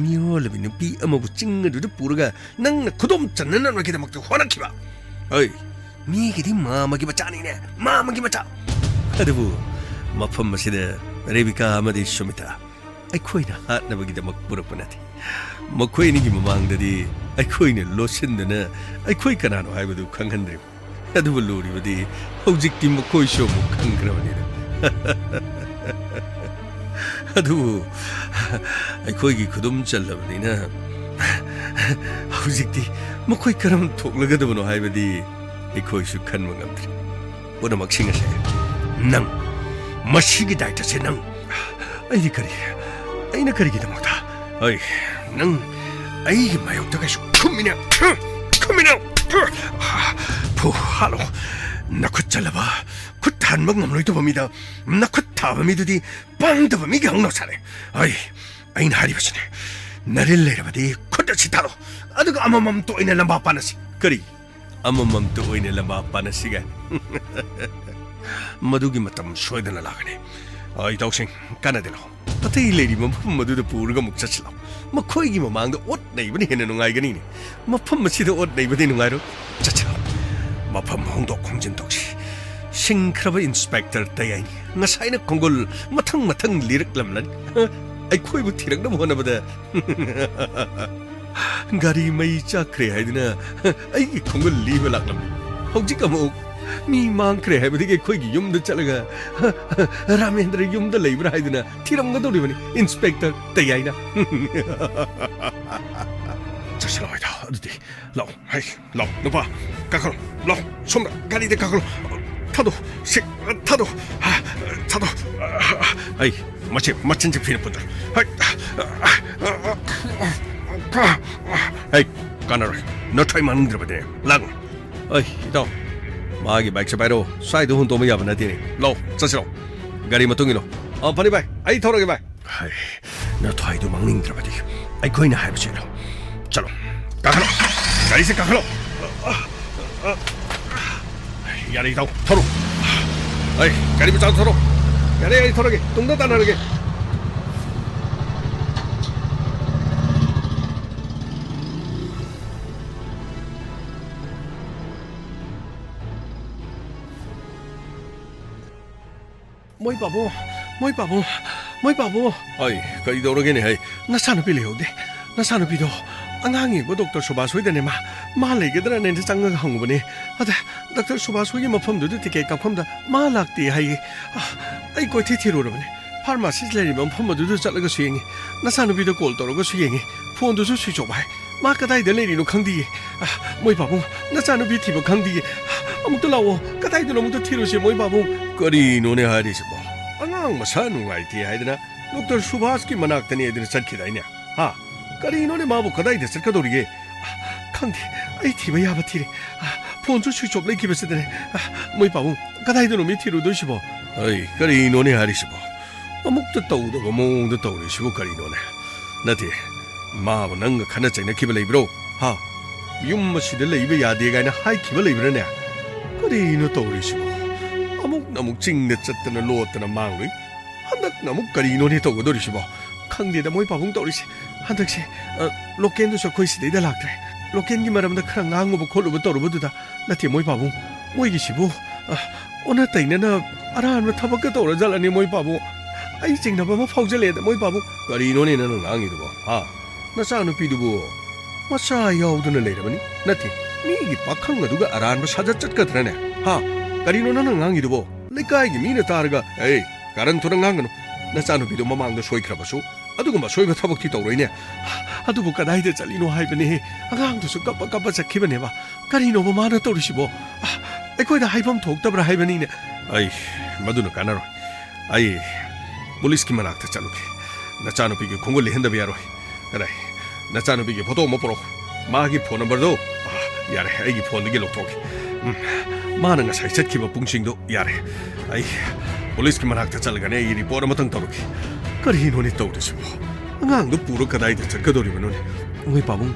ꯃꯤꯔꯣꯜꯂꯕꯤ ꯅꯨꯄꯤ ꯑꯃꯕꯨ ꯆꯤꯡ ꯑꯗꯨꯗ ꯄꯨꯔꯒ ꯅꯪꯅ ꯈꯨꯗꯣꯝ ꯆꯟꯅꯅꯕꯒꯤꯗꯃꯛꯇ ꯍꯣꯠꯅꯈꯤꯕ? ꯑꯩ, ꯃꯤꯒꯤꯗꯤ ꯃꯥꯃꯒꯤ ꯃꯆꯥꯅꯤꯅꯦ, ꯃꯥꯃꯒꯤ ꯃꯆꯥ꯫ ꯑꯗꯨꯕꯨ ꯃꯐꯝ ꯑꯁꯤꯗ ꯔꯦꯕꯤꯀꯥ ꯑꯃꯗꯤ ꯁꯨꯃꯤꯇꯥ ꯑꯩꯈꯣꯏꯅ ꯍꯥꯠꯅꯕꯒꯤꯗꯃꯛ ꯄꯨꯔꯛꯄ ꯅꯠꯇꯦ꯫ ꯃꯈꯣꯏ ꯑꯅꯤꯒꯤ ꯃꯃꯥꯡꯗꯗꯤ ꯑꯩꯈꯣꯏꯅ ꯂꯣꯠꯁꯤꯟꯗꯨꯅ ꯑꯩꯈꯣꯏ ꯀꯅꯥꯅꯣ ꯍꯥꯏꯕꯗꯨ ꯈꯪꯍꯟꯗ꯭ꯔꯤꯕ꯫ ꯑꯗꯨꯕꯨ ꯂꯨꯔꯤꯕꯗꯤ ꯍꯧꯖꯤꯛꯇꯤ ꯃꯈꯣꯏꯁꯨ ꯑꯃꯨꯛ ꯈꯪꯈ꯭ꯔꯕꯅꯤꯅ꯫ ꯑꯗꯨꯕꯨ ꯑꯩꯈꯣꯏꯒꯤ ꯈꯨꯗꯨꯝ ꯆꯜꯂꯕꯅꯤꯅ ꯍꯧꯖꯤꯛꯇꯤ ꯃꯈꯣꯏ ꯀꯔꯝ ꯊꯣꯛꯂꯒꯗꯕꯅꯣ ꯍꯥꯏꯕꯗꯤ ꯑꯩꯈꯣꯏꯁꯨ ꯈꯟꯕ ꯉꯝꯗ꯭ꯔꯤ꯫ ꯄꯨꯝꯅꯃꯛꯁꯤꯡ ꯑꯁꯦ ꯅꯪ, ꯃꯁꯤꯒꯤ ꯗꯥꯏꯇꯁꯦ ꯅꯪ, ꯑꯩꯗꯤ ꯀꯔꯤ? ꯑꯩꯅ ꯀꯔꯤꯒꯤꯗꯃꯛꯇ? ꯑꯩ, ꯅꯪ ꯑꯩꯒꯤ ꯃꯥꯌꯣꯛꯇ ꯀꯩꯁꯨ ꯈꯨꯝꯃꯤꯅꯦ꯫ ꯈꯨꯝꯃꯤꯅꯦ꯫ ꯐꯨ, ꯍꯥꯠꯂꯣ꯫ ꯅꯈꯨꯠ ꯆꯜꯂꯕ, ꯈꯨꯠ ꯊꯥꯍꯟꯕ ꯉꯝꯂꯣꯏꯗꯕ ꯃꯤꯗ ꯅꯈꯨꯠ ꯊꯥꯕ ꯃꯤꯗꯨꯗꯤ ꯄꯥꯡꯗꯕ ꯃꯤꯒꯤ ꯍꯧꯅ ꯁꯥꯔꯦ꯫ ꯑꯩ, ꯑꯩꯅ ꯍꯥꯏꯔꯤꯕꯁꯤꯅꯦ, ꯅꯔꯤꯜ ꯂꯩꯔꯕꯗꯤ ꯈꯨꯠ ꯑꯁꯤ ꯊꯥꯔꯣ, ꯑꯗꯨꯒ ꯑꯃꯃꯝꯇ ꯑꯣꯏꯅ ꯂꯝꯕꯥ ꯄꯥꯅꯁꯤ꯫ ꯀꯔꯤ? ꯑꯃꯃꯝꯇ ꯑꯣꯏꯅ ꯂꯝꯕꯥ ꯄꯥꯅꯁꯤꯒꯦ? ꯃꯗꯨꯒꯤ ꯃꯇꯝ ꯁꯣꯏꯗꯅ ꯂꯥꯛꯀꯅꯤ꯫ ꯑ, ꯏꯇꯥꯎꯁꯤꯡ, ꯀꯥꯟꯅꯗꯦ ꯂꯥꯛꯑꯣ꯫ ꯑꯇꯩ ꯂꯩꯔꯤꯕ ꯃꯐꯝ ꯑꯗꯨꯗ ꯄꯨꯔꯒ ꯑꯃꯨꯛ ꯆꯠꯁꯤ ꯂꯥꯛꯑꯣ꯫ ꯃꯈꯣꯏꯒꯤ ꯃꯃꯥꯡꯗ ꯑꯣꯠ ꯅꯩꯕꯅ ꯍꯦꯟꯅ ꯅꯨꯡꯉꯥꯏꯒꯅꯤꯅꯦ꯫ ꯃꯐꯝ ꯑꯁꯤꯗ ꯑꯣꯠ ꯅꯩꯕꯗꯤ ꯅꯨꯡꯉꯥꯏꯔꯣꯏ꯫ ꯆꯠꯁꯤ ꯂꯥꯛꯑꯣ꯫ ꯃꯐꯝ ꯍꯣꯡꯗꯣꯛ ꯍꯣꯡꯖꯤꯟ ꯇꯧꯁꯤ꯫ ꯁꯤꯡꯈ꯭ꯔꯕ ꯏꯟꯁꯄꯦꯛꯇꯔ ꯇꯌꯥꯏꯅꯤ ꯉꯁꯥꯏꯅ ꯈꯣꯡꯒꯨꯜ ꯃꯊꯪ ꯃꯊꯪ ꯂꯤꯔꯛꯂꯝꯂꯅꯤ꯫ ꯑꯩꯈꯣꯏꯕꯨ ꯊꯤꯔꯛꯅꯕ ꯍꯣꯠꯅꯕꯗ ꯒꯥꯔꯤ ꯃꯩ ꯆꯥꯛꯈ꯭ꯔꯦ ꯍꯥꯏꯗꯨꯅ ꯑꯩꯒꯤ ꯈꯣꯡꯒꯨꯜ ꯂꯤꯕ ꯂꯥꯛꯂꯝꯃꯤ꯫ ꯍꯧꯖꯤꯛ ꯑꯃꯨꯛ ꯃꯤ ꯃꯥꯡꯈ꯭ꯔꯦ ꯍꯥꯏꯕꯗꯒꯤ ꯑꯩꯈꯣꯏꯒꯤ ꯌꯨꯝꯗ ꯆꯠꯂꯒ ꯔꯥꯃꯦꯟꯗ꯭ꯔ ꯌꯨꯝꯗ ꯂꯩꯕ꯭ꯔꯥ ꯍꯥꯏꯗꯨꯅ ꯊꯤꯔꯝꯒꯗꯧꯔꯤꯕꯅꯤ, ꯏꯟꯁꯄꯦꯛꯇꯔ ꯇꯌꯥꯏꯅ꯫ ꯆꯠꯁꯤꯜꯂꯣ ꯍꯥꯏꯗꯣ ꯑꯗꯨꯗꯤ꯫ ꯂꯥꯛꯑꯣ, ꯍꯩ, ꯂꯥꯛꯑꯣ, ꯅꯨꯄꯥ, ꯀꯥꯈꯠꯂꯣ, ꯂꯥꯛꯑꯣ, ꯁꯣꯝꯗ, ꯒꯥꯔꯤꯗ ꯀꯥꯈꯠꯂꯣ, ꯊꯥꯗꯣ, ꯁꯤ, ꯊꯥꯗꯣ, ꯊꯥꯗꯣ, ꯑꯩ, ꯃꯁꯤ, ꯃꯆꯤꯟꯁꯤ ꯐꯤꯅ ꯄꯨꯟꯗ꯭ꯔꯣ, ꯍꯩ, ꯍꯩ, ꯀꯥꯟꯅꯔꯣꯏ, ꯅꯊ꯭ꯋꯥꯏ ꯃꯥꯡꯅꯤꯡꯗ꯭ꯔꯕꯗꯤꯅꯦ, ꯂꯥꯛꯑꯣ, ꯑꯩ, ꯏꯇꯥꯎ, ꯃꯥꯒꯤ ꯕꯥꯏꯛꯁꯦ ꯄꯥꯏꯔꯛꯑꯣ, ꯁ꯭ꯋꯥꯏꯗ ꯍꯨꯟꯗꯣꯛꯑꯝꯕ ꯌꯥꯕ ꯅꯠꯇꯦꯅꯦ, ꯂꯥꯛꯑꯣ, ꯆꯠꯁꯤꯔꯣ, ꯒꯥꯔꯤ ꯃꯇꯨꯡ ꯏꯜꯂꯣ, ꯑ, ꯐꯅꯤ ꯚꯥꯏ, ꯑꯩ ꯊꯧꯔꯒꯦ ꯚꯥꯏ꯫ ꯍꯥꯏ, ꯅꯊ꯭ꯋꯥꯏꯗꯨ ꯃꯥꯡꯅꯤꯡꯗ꯭ꯔꯕꯗꯤ ꯑꯩꯈꯣꯏꯅ ꯍꯥꯏꯕꯁꯤꯅ ꯆꯠꯂꯣ, ꯀꯥꯈꯠꯂꯣ, ꯒꯥꯔꯤꯁꯦ ꯀꯥꯈꯠꯂꯣ꯫ ꯌꯥꯔꯦ, ꯏꯇꯥꯎ, ꯊꯧꯔꯣ꯫ ꯑꯩ, ꯒꯥꯔꯤ ꯃꯆꯥꯗ ꯊꯧꯔꯣ꯫ ꯌꯥꯔꯦ, ꯑꯩ ꯊꯧꯔꯒꯦ, ꯇꯨꯡꯗ ꯇꯥꯟꯅꯔꯒꯦ꯫ ꯃꯣꯏ ꯄꯥꯕꯨꯡ, ꯃꯣꯏ ꯄꯥꯕꯨꯡ, ꯃꯣꯏ ꯄꯥꯕꯨꯡ꯫ ꯑꯩ, ꯀꯔꯤ ꯇꯧꯔꯒꯦꯅꯦ, ꯍꯩ? ꯅꯆꯥꯅꯨꯄꯤ ꯂꯩꯍꯧꯗꯦ꯫ ꯅꯆꯥꯅꯨꯄꯤꯗꯣ ꯑꯉꯥꯡ ꯌꯦꯡꯕ ꯗꯣꯛꯇꯔ ꯁꯨꯕꯥꯁ ꯍꯣꯏꯗꯅꯦ ꯃꯥ, ꯃꯥ ꯂꯩꯒꯗ꯭ꯔꯅꯦꯅ ꯆꯪꯉꯒ ꯍꯪꯉꯨꯕꯅꯦ꯫ ꯑꯗ ꯗꯣꯛꯇꯔ ꯁꯨꯕꯥꯁ ꯍꯣꯏꯒꯤ ꯃꯐꯝꯗꯨꯗ ꯇꯤꯀꯦꯠ ꯀꯛꯐꯝꯗ ꯃꯥ ꯂꯥꯛꯇꯦ ꯍꯥꯏꯌꯦ꯫ ꯑ, ꯑꯩ ꯀꯣꯏꯊꯤ ꯊꯤꯔꯨꯔꯕꯅꯦ꯫ ꯐꯥꯔꯃꯥꯁꯤꯁ ꯂꯩꯔꯤꯕ ꯃꯐꯝ ꯑꯗꯨꯗ ꯆꯠꯂꯒꯁꯨ ꯌꯦꯡꯉꯤ꯫ ꯅꯆꯥꯅꯨꯄꯤꯗ ꯀꯣꯜ ꯇꯧꯔꯒꯁꯨ ꯌꯦꯡꯉꯤ꯫ ꯐꯣꯟꯗꯨꯁꯨ ꯁ꯭ꯋꯤꯆ ꯑꯣꯐ ꯍꯥꯏ꯫ ꯃꯥ ꯀꯗꯥꯏꯗ ꯂꯩꯔꯤꯅꯣ ꯈꯪꯗꯤꯌꯦ꯫ ꯑ, ꯃꯣꯏ ꯄꯥꯕꯨꯡ, ꯅꯆꯥꯅꯨꯄꯤ ꯊꯤꯕ ꯈꯪꯗꯤꯌꯦ꯫ ꯑꯃꯨꯛꯇ ꯂꯥꯛꯑꯣ꯫ ꯀꯗꯥꯏꯗꯅꯣ ꯑꯃꯨꯛꯇ ꯊꯤꯔꯨꯁꯦ, ꯃꯣꯏ ꯄꯥꯕꯨꯡ꯫ ꯀꯔꯤꯅꯣꯅꯦ ꯍꯥꯏꯔꯤꯁꯤꯕꯣ? ꯑꯉꯥꯡ ꯃꯁꯥ ꯅꯨꯡꯉꯥꯏꯇꯦ ꯍꯥꯏꯗꯅ ꯗꯣꯛꯇꯔ ꯁꯨꯚꯥꯁꯀꯤ ꯃꯅꯥꯛꯇꯅꯤ ꯍꯥꯏꯗꯅ ꯆꯠꯈꯤꯗꯥꯏꯅꯦ? ꯍꯥ? ꯀꯔꯤꯅꯣꯅꯦ, ꯃꯥꯕꯨ ꯀꯗꯥꯏꯗ ꯆꯠꯀꯗꯧꯔꯤꯒꯦ? ꯈꯪꯗꯦ, ꯑꯩ ꯊꯤꯕ ꯌꯥꯕ ꯊꯤꯔꯦ꯫ ꯐꯣꯟꯁꯨ switch off ꯂꯩꯈꯤꯕꯁꯤꯗꯅꯦ꯫ ꯃꯣꯏ ꯄꯥꯕꯨꯡ, ꯀꯗꯥꯏꯗꯅꯣ ꯃꯤ ꯊꯤꯔꯨꯗꯣꯏꯁꯤꯕꯣ? ꯑꯩ, ꯀꯔꯤꯅꯣꯅꯦ ꯍꯥꯏꯔꯤꯁꯤꯕꯣ? ꯑꯃꯨꯛꯇ ꯇꯧꯗꯕ ꯃꯑꯣꯡꯗ ꯇꯧꯔꯤꯁꯤꯕꯨ ꯀꯔꯤꯅꯣꯅꯦ? ꯅꯠꯇꯦ, ꯃꯥꯕꯨ ꯅꯪꯒ ꯈꯠꯅ ꯆꯩꯅꯈꯤꯕ ꯂꯩꯕ꯭ꯔꯣ? ꯍꯥ? ꯌꯨꯝ ꯑꯁꯤꯗ ꯂꯩꯕ ꯌꯥꯗꯦ ꯀꯥꯏꯅ ꯍꯥꯏꯈꯤꯕ ꯂꯩꯕ꯭ꯔꯥꯅꯦ? ꯀꯔꯤꯅꯣ ꯇꯧꯔꯤꯁꯤꯕꯣ? ꯑꯃꯨꯛꯅ ꯑꯃꯨꯛ ꯆꯤꯡꯗ ꯆꯠꯇꯅ ꯂꯣꯠꯇꯅ ꯃꯥꯡꯂꯨꯏ꯫ ꯍꯟꯗꯛꯅ ꯑꯃꯨꯛ ꯀꯔꯤꯅꯣꯅꯦ ꯇꯧꯒꯗꯧꯔꯤꯁꯤꯕꯣ? ꯈꯪꯗꯦꯗ ꯃꯣꯏ ꯄꯥꯕꯨꯡ ꯇꯧꯔꯤꯁꯦ꯫ ꯍꯟꯗꯛꯁꯦ, ꯑ, ꯂꯣꯀꯦꯟꯗꯨꯁꯨ ꯑꯩꯈꯣꯏ ꯁꯤꯗꯩꯗ ꯂꯥꯛꯇ꯭ꯔꯦ꯫ ꯂꯣꯀꯦꯟꯒꯤ ꯃꯔꯝꯗ ꯈꯔ ꯉꯥꯡꯉꯨꯕ ꯈꯣꯠꯂꯨꯕ ꯇꯧꯔꯨꯕꯗꯨꯗ, ꯅꯠꯇꯦ ꯃꯣꯏ ꯄꯥꯕꯨꯡ, ꯃꯣꯏꯒꯤꯁꯤꯕꯨ, ꯑ, ꯑꯣꯟꯅ ꯇꯩꯅꯅ ꯑꯔꯥꯟꯕ ꯊꯕꯛꯀ ꯇꯧꯔ ꯖꯥꯠꯂꯅꯦ ꯃꯣꯏ ꯄꯥꯕꯨꯡ? ꯑꯩ ꯆꯤꯡꯅꯕ ꯑꯃ ꯐꯥꯎꯖꯜꯂꯛꯑꯦꯗ ꯃꯣꯏ ꯄꯥꯕꯨꯡ꯫ ꯀꯔꯤꯅꯣꯅꯦ ꯅꯪꯅ ꯉꯥꯡꯉꯤꯗꯨꯕꯣ? ꯍꯥ? ꯅꯆꯥꯅꯨꯄꯤꯗꯨꯕꯨ ꯃꯆꯥ ꯌꯥꯎꯗꯅ ꯂꯩꯔꯕꯅꯤ? ꯅꯠꯇꯦ, ꯃꯤꯒꯤ ꯄꯥꯈꯪ ꯑꯗꯨꯒ ꯑꯔꯥꯟꯕ ꯁꯥꯖꯠ ꯆꯠꯀꯗ꯭ꯔꯅꯦ? ꯍꯥ? ꯀꯔꯤꯅꯣ ꯅꯪꯅ ꯉꯥꯡꯉꯤꯗꯨꯕꯣ? ꯂꯩꯀꯥꯏꯒꯤ ꯃꯤꯅ ꯇꯥꯔꯒ, "ꯑꯦ, ꯀꯥꯔꯟ ꯊꯣꯔꯟ ꯉꯥꯡꯒꯅꯨ꯫ ꯅꯆꯥꯅꯨꯄꯤꯗꯣ ꯃꯃꯥꯡꯗ ꯁꯣꯏꯈ꯭ꯔꯕꯁꯨ ꯑꯗꯨꯒꯨꯝꯕ ꯑꯁꯣꯏꯕ ꯊꯕꯛꯇꯤ ꯇꯧꯔꯣꯏꯅꯦ꯫ ꯑꯗꯨꯕꯨ ꯀꯗꯥꯏꯗ ꯆꯠꯂꯤꯅꯣ ꯍꯥꯏꯕꯅꯦ? ꯑꯉꯥꯡꯗꯨꯁꯨ ꯀꯞꯄ ꯀꯞꯄ ꯆꯠꯈꯤꯕꯅꯦꯕ꯫ ꯀꯔꯤꯅꯣꯕ ꯃꯥꯅ ꯇꯧꯔꯤꯁꯤꯕꯣ? ꯑ, ꯑꯩꯈꯣꯏꯗ ꯍꯥꯏꯐꯝ ꯊꯣꯛꯇꯕ꯭ꯔꯥ ꯍꯥꯏꯕꯅꯤꯅꯦ?" "ꯑꯩ, ꯃꯗꯨꯅ ꯀꯥꯟꯅꯔꯣꯏ꯫ ꯑꯩ ꯄꯨꯂꯤꯁꯀꯤ ꯃꯅꯥꯛꯇ ꯆꯠꯂꯨꯒꯦ꯫ ꯅꯆꯥꯅꯨꯄꯤꯒꯤ ꯈꯣꯡꯒꯨꯜ ꯂꯤꯍꯟꯗꯕ ꯌꯥꯔꯣꯏ꯫ ꯀꯗꯥꯏ? ꯅꯆꯥꯅꯨꯄꯤꯒꯤ ꯐꯣꯇꯣ ꯑꯃ ꯄꯨꯔꯛꯎ꯫ ꯃꯥꯒꯤ ꯐꯣꯟ ꯅꯝꯕꯔꯗꯣ, ꯑ, ꯌꯥꯔꯦ, ꯑꯩꯒꯤ ꯐꯣꯟꯗꯒꯤ ꯂꯧꯊꯣꯛꯀꯦ꯫ ꯎꯝ, ꯃꯥꯅ ꯉꯁꯥꯏ ꯆꯠꯈꯤꯕ ꯄꯨꯡꯁꯤꯡꯗꯣ ꯌꯥꯔꯦ꯫ ꯑꯩ ꯄꯨꯂꯤꯁꯀꯤ ꯃꯅꯥꯛꯇ ꯆꯠꯂꯒꯅꯦ ꯑꯩ ꯔꯤꯄꯣꯔꯠ ꯑꯃꯇꯪ ꯇꯧꯔꯛꯀꯦ꯫ ꯀꯔꯤꯅꯣꯅꯦ ꯇꯧꯔꯤꯁꯤꯕꯣ? ꯑꯉꯥꯡꯗꯣ ꯄꯨꯔ ꯀꯗꯥꯏꯗ ꯆꯠꯀꯗꯧꯔꯤꯕꯅꯣꯅꯦ? ꯃꯣꯏ ꯄꯥꯕꯨꯡ,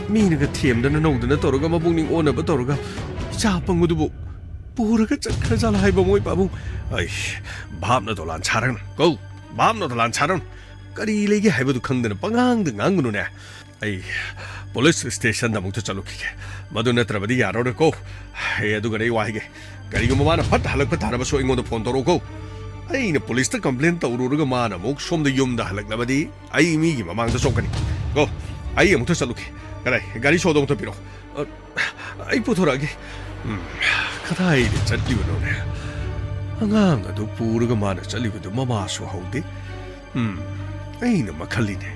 ꯃꯤꯅꯒ ꯊꯦꯝꯗꯅ ꯅꯧꯗꯅ ꯇꯧꯔꯒ, ꯃꯕꯨꯛꯅꯤꯡ ꯑꯣꯟꯅꯕ ꯇꯧꯔꯒ, ꯏꯆꯥ ꯑꯄꯪꯕꯗꯨꯕꯨ ꯄꯨꯔꯒ ꯆꯠꯈ꯭ꯔꯖꯥꯠꯂ ꯍꯥꯏꯕ ꯃꯣꯏ ꯄꯥꯕꯨꯡ? ꯑꯩ, ꯚꯥꯞꯅ ꯗꯣꯂꯥꯟ ꯁꯥꯔꯅꯨ꯫ ꯀꯧ, ꯚꯥꯞꯅ ꯗꯣꯂꯥꯟ ꯁꯥꯔꯅꯨ꯫ ꯀꯔꯤ ꯂꯩꯒꯦ ꯍꯥꯏꯕꯗꯨ ꯈꯪꯗꯅ ꯄꯉꯥꯡꯗ ꯉꯥꯡꯒꯅꯨꯅꯦ꯫ ꯑꯩ ꯄꯨꯂꯤꯁ ꯁ꯭ꯇꯦꯁꯟꯗ ꯑꯃꯨꯛꯇ ꯆꯠꯂꯨꯈꯤꯒꯦ꯫ ꯃꯗꯨ ꯅꯠꯇ꯭ꯔꯕꯗꯤ ꯌꯥꯔꯔꯣꯏꯀꯣ꯫ ꯑꯩ ꯑꯗꯨꯒꯅꯦ ꯑꯩ ꯋꯥ ꯍꯥꯏꯒꯦ꯫ ꯀꯔꯤꯒꯨꯝꯕ ꯃꯥꯅ ꯐꯠ ꯍꯜꯂꯛꯄ ꯇꯥꯔꯕꯁꯨ ꯑꯩꯉꯣꯟꯗ ꯐꯣꯟ ꯇꯧꯔꯛꯎꯀꯣ꯫ ꯑꯩꯅ ꯄꯨꯂꯤꯁꯇ ꯀꯝꯄ꯭ꯂꯦꯟ ꯇꯧꯔꯨꯔꯒ ꯃꯥꯅ ꯑꯃꯨꯛ ꯁꯣꯝꯗ ꯌꯨꯝꯗ ꯍꯜꯂꯛꯂꯕꯗꯤ ꯑꯩ ꯃꯤꯒꯤ ꯃꯃꯥꯡꯗ ꯆꯣꯞꯀꯅꯤ꯫ ꯀꯣ, ꯑꯩ ꯑꯃꯨꯛꯇ ꯆꯠꯂꯨꯒꯦ꯫ ꯀꯗꯥꯏ? ꯒꯥꯔꯤ ꯁꯣꯗꯣ ꯑꯃꯨꯛꯇ ꯄꯤꯔꯛꯑꯣ꯫ ꯑ, ꯑꯩ ꯄꯨꯊꯣꯔꯛꯑꯒꯦ꯫ ꯎꯝ, ꯀꯗꯥꯏꯗ ꯆꯠꯂꯤꯕꯅꯣꯅꯦ? ꯑꯉꯥꯡ ꯑꯗꯨ ꯄꯨꯔꯒ ꯃꯥꯅ ꯆꯠꯂꯤꯕꯗꯨ ꯃꯃꯥꯁꯨ ꯍꯧꯗꯦ꯫ ꯎꯝ, ꯑꯩꯅ ꯃꯈꯜꯂꯤꯅꯦ꯫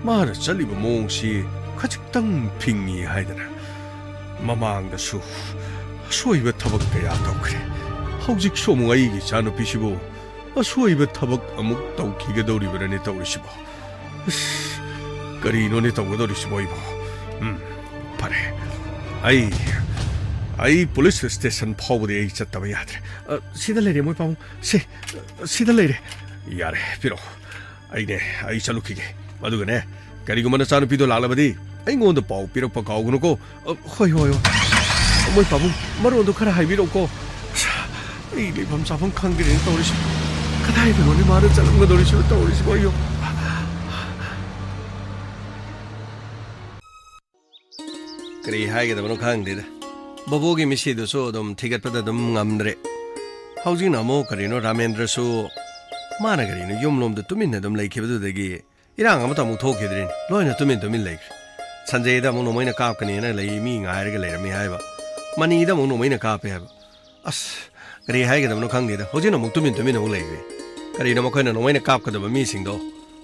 ꯃꯥꯅ ꯆꯠꯂꯤꯕ ꯃꯑꯣꯡꯁꯤ ꯈꯖꯤꯛꯇꯪ ꯐꯤꯡꯉꯤ ꯍꯥꯏꯗꯅ꯫ ꯃꯃꯥꯡꯗꯁꯨ ꯑꯁꯣꯏꯕ ꯊꯕꯛ ꯀꯌꯥ ꯇꯧꯈ꯭ꯔꯦ꯫ ꯍꯧꯖꯤꯛꯁꯨ ꯑꯃꯨꯛ ꯑꯩꯒꯤ ꯏꯆꯥꯅꯨꯄꯤꯁꯤꯕꯨ ꯑꯁꯣꯏꯕ ꯊꯕꯛ ꯑꯃꯨꯛ ꯇꯧꯈꯤꯒꯗꯧꯔꯤꯕꯅꯅꯦ ꯇꯧꯔꯤꯁꯤꯕꯣ꯫ ꯑꯁ, ꯀꯔꯤꯅꯣꯅꯦ ꯇꯧꯒꯗꯧꯔꯤꯁꯤꯕꯣ ꯑꯩꯕꯣ? ꯎꯝ, ꯐꯔꯦ꯫ ꯑꯩ, ꯑꯩ ꯄꯨꯂꯤꯁ ꯁ꯭ꯇꯦꯁꯟ ꯐꯥꯎꯕꯗꯤ ꯑꯩ ꯆꯠꯇꯕ ꯌꯥꯗ꯭ꯔꯦ꯫ ꯑ, ꯁꯤꯗ ꯂꯩꯔꯦ ꯃꯣꯏ ꯄꯥꯕꯨꯡ꯫ ꯁꯤ, ꯁꯤꯗ ꯂꯩꯔꯦ꯫ ꯌꯥꯔꯦ, ꯄꯤꯔꯛꯑꯣ꯫ ꯑꯩꯅꯦ, ꯑꯩ ꯆꯠꯂꯨꯈꯤꯒꯦ꯫ ꯑꯗꯨꯒꯅꯦ, ꯀꯔꯤꯒꯨꯝꯕ ꯅꯆꯥꯅꯨꯄꯤꯗꯣ ꯂꯥꯛꯂꯕꯗꯤ ꯑꯩꯉꯣꯟꯗ ꯄꯥꯎ ꯄꯤꯔꯛꯄ ꯀꯥꯎꯒꯅꯨꯀꯣ꯫ ꯑ, ꯍꯣꯏ, ꯍꯣꯏ, ꯍꯣꯏ꯫ ꯃꯣꯏ ꯄꯥꯕꯨꯡ, ꯃꯔꯣꯟꯗꯣ ꯈꯔ ꯍꯥꯏꯕꯤꯔꯛꯎꯀꯣ꯫ ꯑꯁ, ꯑꯩ ꯂꯩꯐꯝ ꯆꯥꯐꯝ ꯈꯪꯗ꯭ꯔꯦꯅꯦ ꯇꯧꯔꯤꯁꯦ꯫ ꯀꯗꯥꯏꯗꯅꯣꯅꯦ ꯃꯥꯅ ꯆꯠꯂꯝꯒꯗꯧꯔꯤꯁꯤꯕꯣ ꯇꯧꯔꯤꯁꯤꯕꯣ ꯑꯩꯌꯣ꯫ ꯀꯔꯤ ꯍꯥꯏꯒꯗꯕꯅꯣ ꯈꯪꯗꯦꯗ꯫ ꯕꯣꯕꯣꯒꯤ ꯃꯤꯠꯁꯤꯗꯨꯁꯨ ꯑꯗꯨꯝ ꯊꯤꯒꯠꯄꯗ ꯑꯗꯨꯝ ꯉꯝꯗ꯭ꯔꯦ꯫ ꯍꯧꯖꯤꯛꯅ ꯑꯃꯨꯛ ꯀꯔꯤꯅꯣ ꯔꯥꯃꯦꯟꯗ꯭ꯔꯁꯨ ꯃꯥꯅ ꯀꯔꯤꯅꯣ ꯌꯨꯝꯂꯣꯝꯗ ꯇꯨꯃꯤꯟꯅ ꯑꯗꯨꯝ ꯂꯩꯈꯤꯕꯗꯨꯗꯒꯤ ꯏꯔꯥꯡ ꯑꯃꯇ ꯑꯃꯨꯛ ꯊꯣꯛꯈꯤꯗ꯭ꯔꯤꯅꯤ꯫ ꯂꯣꯏꯅ ꯇꯨꯃꯤꯟ ꯇꯨꯃꯤꯟ ꯂꯩꯈ꯭ꯔꯦ꯫ ꯁꯟꯖꯦꯗ ꯑꯃꯨꯛ ꯅꯣꯡꯃꯩꯅ ꯀꯥꯞꯀꯅꯤꯅ ꯂꯩ, ꯃꯤ ꯉꯥꯏꯔꯒ ꯂꯩꯔꯝꯃꯤ ꯍꯥꯏꯕ꯫ ꯃꯅꯤꯗ ꯑꯃꯨꯛ ꯅꯣꯡꯃꯩꯅ ꯀꯥꯞꯄꯦ ꯍꯥꯏꯕ꯫ ꯑꯁ, ꯀꯔꯤ ꯍꯥꯏꯒꯗꯕꯅꯣ ꯈꯪꯗꯦꯗ꯫ ꯍꯧꯖꯤꯛꯅ ꯑꯃꯨꯛ ꯇꯨꯃꯤꯟ ꯇꯨꯃꯤꯟ ꯑꯃꯨꯛ ꯂꯩꯈ꯭ꯔꯦ꯫ ꯀꯔꯤꯅꯣ ꯃꯈꯣꯏꯅ ꯅꯣꯡꯃꯩꯅ ꯀꯥꯞꯀꯗꯕ ꯃꯤꯁꯤꯡꯗꯣ?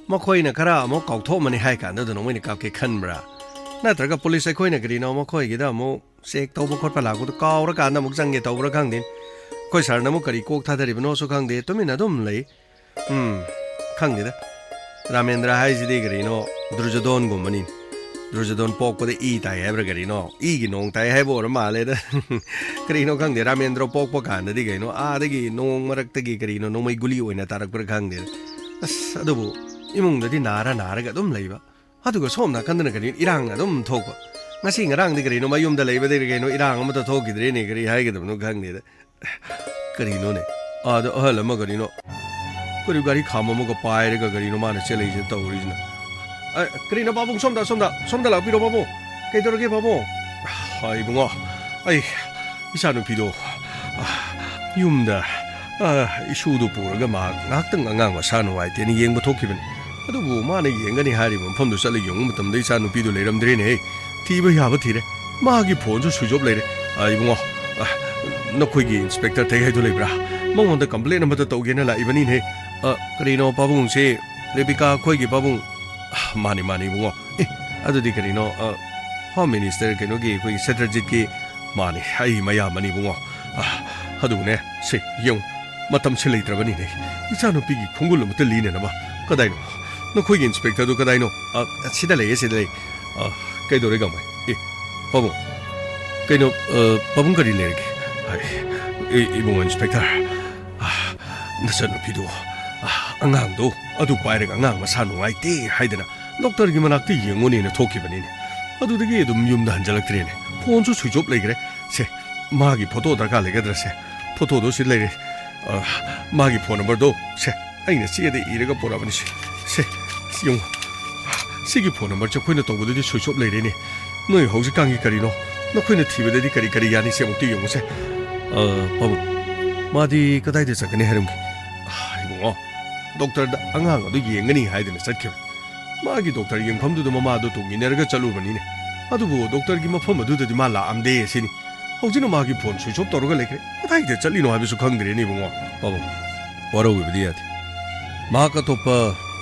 ꯃꯈꯣꯏꯅ ꯈꯔ ꯑꯃꯨꯛ ꯀꯥꯎꯊꯣꯛꯑꯝꯃꯅꯤ ꯍꯥꯏ ꯀꯥꯟꯗꯨꯗ ꯅꯣꯡꯃꯩꯅ ꯀꯥꯞꯀꯦ ꯈꯟꯕ꯭ꯔꯥ? ꯅꯠꯇ꯭ꯔꯒ ꯄꯨꯂꯤꯁ ꯑꯩꯈꯣꯏꯅ ꯀꯔꯤꯅꯣ ꯃꯈꯣꯏꯒꯤꯗ ꯑꯃꯨꯛ ꯆꯦꯛ ꯇꯧꯕ ꯈꯣꯠꯄ ꯂꯥꯛꯄꯗꯣ ꯀꯥꯎꯔꯀꯥꯟꯗ ꯑꯃꯨꯛ ꯆꯪꯒꯦ ꯇꯧꯕ꯭ꯔꯥ ꯈꯪꯗꯦ꯫ ꯑꯩꯈꯣꯏ ꯁꯥꯔꯅ ꯑꯃꯨꯛ ꯀꯔꯤ ꯀꯣꯛ ꯊꯥꯗꯔꯤꯕꯅꯣꯁꯨ ꯈꯪꯗꯦ, ꯇꯨꯃꯤꯟꯅ ꯑꯗꯨꯝ ꯂꯩ꯫ ꯎꯝ, ꯈꯪꯗꯦꯗ꯫ ꯔꯥꯃꯦꯟꯗ꯭ꯔ ꯍꯥꯏꯁꯤꯗꯤ ꯀꯔꯤꯅꯣ, ꯗꯨꯔꯖꯣꯙꯣꯟꯒꯨꯝꯕꯅꯤ꯫ ꯗꯨꯔꯖꯣꯙꯣꯟ ꯄꯣꯛꯄꯗ ꯏ ꯇꯥꯏ ꯍꯥꯏꯕ꯭ꯔꯥ ꯀꯔꯤꯅꯣ? ꯏꯒꯤ ꯅꯣꯡ ꯇꯥꯏ ꯍꯥꯏꯕ ꯑꯣꯏꯔ ꯃꯥꯜꯂꯦꯗ꯫ ꯀꯔꯤꯅꯣ ꯈꯪꯗꯦ, ꯔꯥꯃꯦꯟꯗ꯭ꯔ ꯄꯣꯛꯄ ꯀꯥꯟꯗꯗꯤ ꯀꯩꯅꯣ, ꯑꯥꯗꯒꯤ ꯅꯣꯡ ꯃꯔꯛꯇꯒꯤ ꯀꯔꯤꯅꯣ, ꯅꯣꯡꯃꯩ ꯒꯨꯂꯤ ꯑꯣꯏꯅ ꯇꯥꯔꯛꯄ꯭ꯔꯥ ꯈꯪꯗꯦ꯫ ꯑꯁ, ꯑꯗꯨꯕꯨ ꯏꯃꯨꯡꯗꯗꯤ ꯅꯥꯔ ꯅꯥꯔꯒ ꯑꯗꯨꯝ ꯂꯩꯕ꯫ ꯑꯗꯨꯒ ꯁꯣꯝ ꯅꯥꯀꯟꯗꯅ ꯀꯔꯤꯅꯣ, ꯏꯔꯥꯡꯅ ꯑꯗꯨꯝ ꯊꯣꯛꯄ꯫ ꯉꯁꯤ ꯉꯔꯥꯡꯗꯤ ꯀꯔꯤꯅꯣ, ꯃꯌꯨꯝꯗ ꯂꯩꯕꯗꯒꯤ ꯀꯩꯅꯣ, ꯏꯔꯥꯡ ꯑꯃꯠꯇ ꯊꯣꯛꯈꯤꯗ꯭ꯔꯦꯅꯦ, ꯀꯔꯤ ꯍꯥꯏꯒꯗꯕꯅꯣ ꯈꯪꯗꯦꯗ꯫ ꯀꯔꯤꯅꯣꯅꯦ? ꯑꯥꯗ ꯑꯍꯜ ꯑꯃ ꯀꯔꯤꯅꯣ, ꯀꯔꯤ ꯒꯥꯔꯤ ꯈꯥꯝ ꯑꯃꯒ ꯄꯥꯏꯔꯒ ꯀꯔꯤꯅꯣ ꯃꯥꯅ ꯆꯦꯜꯂꯛꯏꯁꯤꯅ ꯇꯧꯔꯤꯁꯤꯅ? ꯑ, ꯀꯔꯤꯅꯣ ꯄꯥꯕꯨꯡ, ꯁꯣꯝꯗ, ꯁꯣꯝꯗ, ꯁꯣꯝꯗ ꯂꯥꯛꯄꯤꯔꯣ ꯄꯥꯕꯨꯡ꯫ ꯀꯩꯗꯧꯔꯒꯦ ꯄꯥꯕꯨꯡ? ꯑ, ꯏꯕꯨꯡꯉꯣ, ꯑꯩ ꯏꯆꯥꯅꯨꯄꯤꯗꯣ, ꯑ, ꯌꯨꯝꯗ, ꯑ, ꯏꯁꯨꯗꯨ ꯄꯨꯔꯒ ꯃꯍꯥꯛ ꯉꯥꯏꯍꯥꯛꯇꯪ ꯑꯉꯥꯡ ꯃꯁꯥ ꯅꯨꯡꯉꯥꯏꯇꯦꯅ ꯌꯦꯡꯕ ꯊꯣꯛꯈꯤꯕꯅꯤ꯫ ꯑꯗꯨꯕꯨ ꯃꯥꯅ ꯌꯦꯡꯒꯅꯤ ꯍꯥꯏꯔꯤꯕ ꯃꯐꯝꯗꯨ ꯆꯠꯂ ꯌꯦꯡꯕ ꯃꯇꯝꯗ ꯏꯆꯥꯅꯨꯄꯤꯗꯨ ꯂꯩꯔꯝꯗ꯭ꯔꯦꯅꯦꯍꯦ꯫ ꯊꯤꯕ ꯌꯥꯕ ꯊꯤꯔꯦ꯫ ꯃꯥꯒꯤ ꯐꯣꯟꯁꯨ switch off ꯂꯩꯔꯦ꯫ ꯑ, ꯏꯕꯨꯡꯉꯣ, ꯑ, ꯅꯈꯣꯏꯒꯤ ꯏꯟꯁꯄꯦꯛꯇꯔ ꯊꯩꯍꯩꯗꯨ ꯂꯩꯕ꯭ꯔꯥ? ꯃꯉꯣꯟꯗ ꯀꯝꯄ꯭ꯂꯦꯟ ꯑꯃꯇ ꯇꯧꯒꯦꯅ ꯂꯥꯛꯏꯕꯅꯤꯅꯦ꯫ ꯑ, ꯀꯔꯤꯅꯣ ꯄꯥꯕꯨꯡꯁꯦ? ꯔꯦꯕꯤꯀꯥ ꯑꯩꯈꯣꯏꯒꯤ ꯄꯥꯕꯨꯡ? ꯑ, ꯃꯥꯅꯤ, ꯃꯥꯅꯤ ꯏꯕꯨꯡꯉꯣ꯫ ꯑꯦ, ꯑꯗꯨꯗꯤ ꯀꯔꯤꯅꯣ, ꯑ, ꯍꯣꯝ ꯃꯤꯅꯤꯁꯇꯔ ꯀꯩꯅꯣꯒꯤ ꯑꯩꯈꯣꯏꯒꯤ ꯁꯇ꯭ꯔꯖꯤꯠꯀꯤ? ꯃꯥꯅꯤ, ꯑꯩ ꯃꯌꯥꯝꯕꯅꯤ ꯏꯕꯨꯡꯉꯣ꯫ ꯑ, ꯑꯗꯨꯕꯨꯅꯦ, ꯁꯤ ꯌꯦꯡꯉꯨ꯫ ꯃꯇꯝꯁꯦ ꯂꯩꯇ꯭ꯔꯕꯅꯤꯅꯦ꯫ ꯏꯆꯥꯅꯨꯄꯤꯒꯤ ꯈꯣꯡꯒꯨꯜ ꯑꯃꯇ ꯂꯤꯅꯅꯕ꯫ ꯀꯗꯥꯏꯅꯣ? ꯅꯈꯣꯏꯒꯤ ꯏꯟꯁꯄꯦꯛꯇꯔꯗꯨ ꯀꯗꯥꯏꯅꯣ? ꯑ, ꯁꯤꯗ ꯂꯩꯌꯦ, ꯁꯤꯗ ꯂꯩ꯫ ꯑ, ꯀꯩꯗꯧꯔꯦ, ꯒꯥꯡꯃꯩ? ꯑꯦ, ꯄꯥꯕꯨꯡ꯫ ꯀꯩꯅꯣ, ꯑ, ꯄꯥꯕꯨꯡ, ꯀꯔꯤ ꯂꯩꯔꯒꯦ? ꯍꯥꯏ, ꯑꯦ, ꯏꯕꯨꯡꯉꯣ ꯏꯟꯁꯄꯦꯛꯇꯔ, ꯑ, ꯅꯆꯟꯅꯨꯄꯤꯗꯣ, ꯑ, ꯑꯉꯥꯡꯗꯣ, ꯑꯗꯨ ꯄꯥꯏꯔꯒ ꯑꯉꯥꯡ ꯃꯁꯥ ꯅꯨꯡꯉꯥꯏꯇꯦ ꯍꯥꯏꯗꯅ ꯗꯣꯛꯇꯔꯒꯤ ꯃꯅꯥꯛꯇ ꯌꯦꯡꯉꯨꯅꯦꯅ ꯊꯣꯛꯈꯤꯕꯅꯤꯅꯦ꯫ ꯑꯗꯨꯗꯒꯤ ꯑꯗꯨꯝ ꯌꯨꯝꯗ ꯍꯟꯖꯜꯂꯛꯇ꯭ꯔꯦꯅꯦ꯫ ꯐꯣꯟꯁꯨ ꯁ꯭ꯋꯤꯆ ꯑꯣꯐ ꯂꯩꯈ꯭ꯔꯦ꯫ ꯁꯦ, ꯃꯥꯒꯤ ꯐꯣꯇꯣ ꯗꯔꯀꯥꯔ ꯂꯩꯒꯗ꯭ꯔꯥ? ꯁꯦ, ꯐꯣꯇꯣꯗꯣ ꯁꯤ ꯂꯩꯔꯦ꯫ ꯑ, ꯃꯥꯒꯤ ꯐꯣꯟ ꯅꯝꯕꯔꯗꯣ, ꯁꯦ, ꯑꯩꯅ ꯆꯦꯗ ꯏꯔꯒ ꯄꯨꯔꯛꯑꯕꯅꯤ꯫ ꯁꯦ, ꯁꯦ, ꯁꯤ ꯌꯦꯡꯉꯨ꯫ ꯁꯤꯒꯤ ꯐꯣꯟ ꯅꯝꯕꯔꯁꯦ ꯑꯩꯈꯣꯏꯅ ꯇꯧꯕꯗꯗꯤ ꯁ꯭ꯋꯤꯆ ꯑꯣꯐ ꯂꯩꯔꯦꯅꯦ꯫ ꯅꯣꯏ ꯍꯧꯖꯤꯛꯀꯥꯟꯒꯤ ꯀꯔꯤꯅꯣ? ꯅꯈꯣꯏꯅ ꯊꯤꯕꯗꯗꯤ ꯀꯔꯤ ꯀꯔꯤ ꯌꯥꯅꯤ? ꯁꯦ, ꯑꯃꯨꯛꯇ ꯌꯦꯡꯉꯨꯁꯦ꯫ ꯑ, ꯄꯥꯕꯨꯡ, ꯃꯥꯗꯤ ꯀꯗꯥꯏꯗ ꯆꯠꯀꯅꯤ ꯍꯥꯏꯔꯝꯒꯦ? ꯑ, ꯏꯕꯨꯡꯉꯣ, ꯗꯣꯛꯇꯔꯗ ꯑꯉꯥꯡ ꯑꯗꯨ ꯌꯦꯡꯒꯅꯤ ꯍꯥꯏꯗꯅ ꯆꯠꯈꯤꯕꯅꯤ꯫ ꯃꯥꯒꯤ ꯗꯣꯛꯇꯔ ꯌꯦꯡꯐꯝꯗꯨꯗ ꯃꯃꯥꯗꯨ ꯇꯣꯡꯃꯤꯟꯅꯔꯒ ꯆꯠꯂꯨꯕꯅꯤꯅꯦ꯫ ꯑꯗꯨꯕꯨ ꯗꯣꯛꯇꯔꯒꯤ ꯃꯐꯝ ꯑꯗꯨꯗꯗꯤ ꯃꯥ ꯂꯥꯛꯑꯝꯗꯦ ꯁꯤꯅꯤ꯫ ꯍꯧꯖꯤꯛꯅ ꯃꯥꯒꯤ ꯐꯣꯟ ꯁ꯭ꯋꯤꯆ ꯑꯣꯐ ꯇꯧꯔꯒ ꯂꯩꯈ꯭ꯔꯦ꯫ ꯀꯗꯥꯏꯗ ꯆꯠꯂꯤꯅꯣ ꯍꯥꯏꯕꯁꯨ ꯈꯪꯗ꯭ꯔꯦꯅꯦ, ꯏꯕꯨꯡꯉꯣ꯫ ꯄꯥꯕꯨꯡ, ꯋꯥꯔꯧꯕꯤꯕꯗꯤ ꯌꯥꯗꯦ꯫ ꯃꯍꯥꯛ ꯑꯇꯣꯞꯄ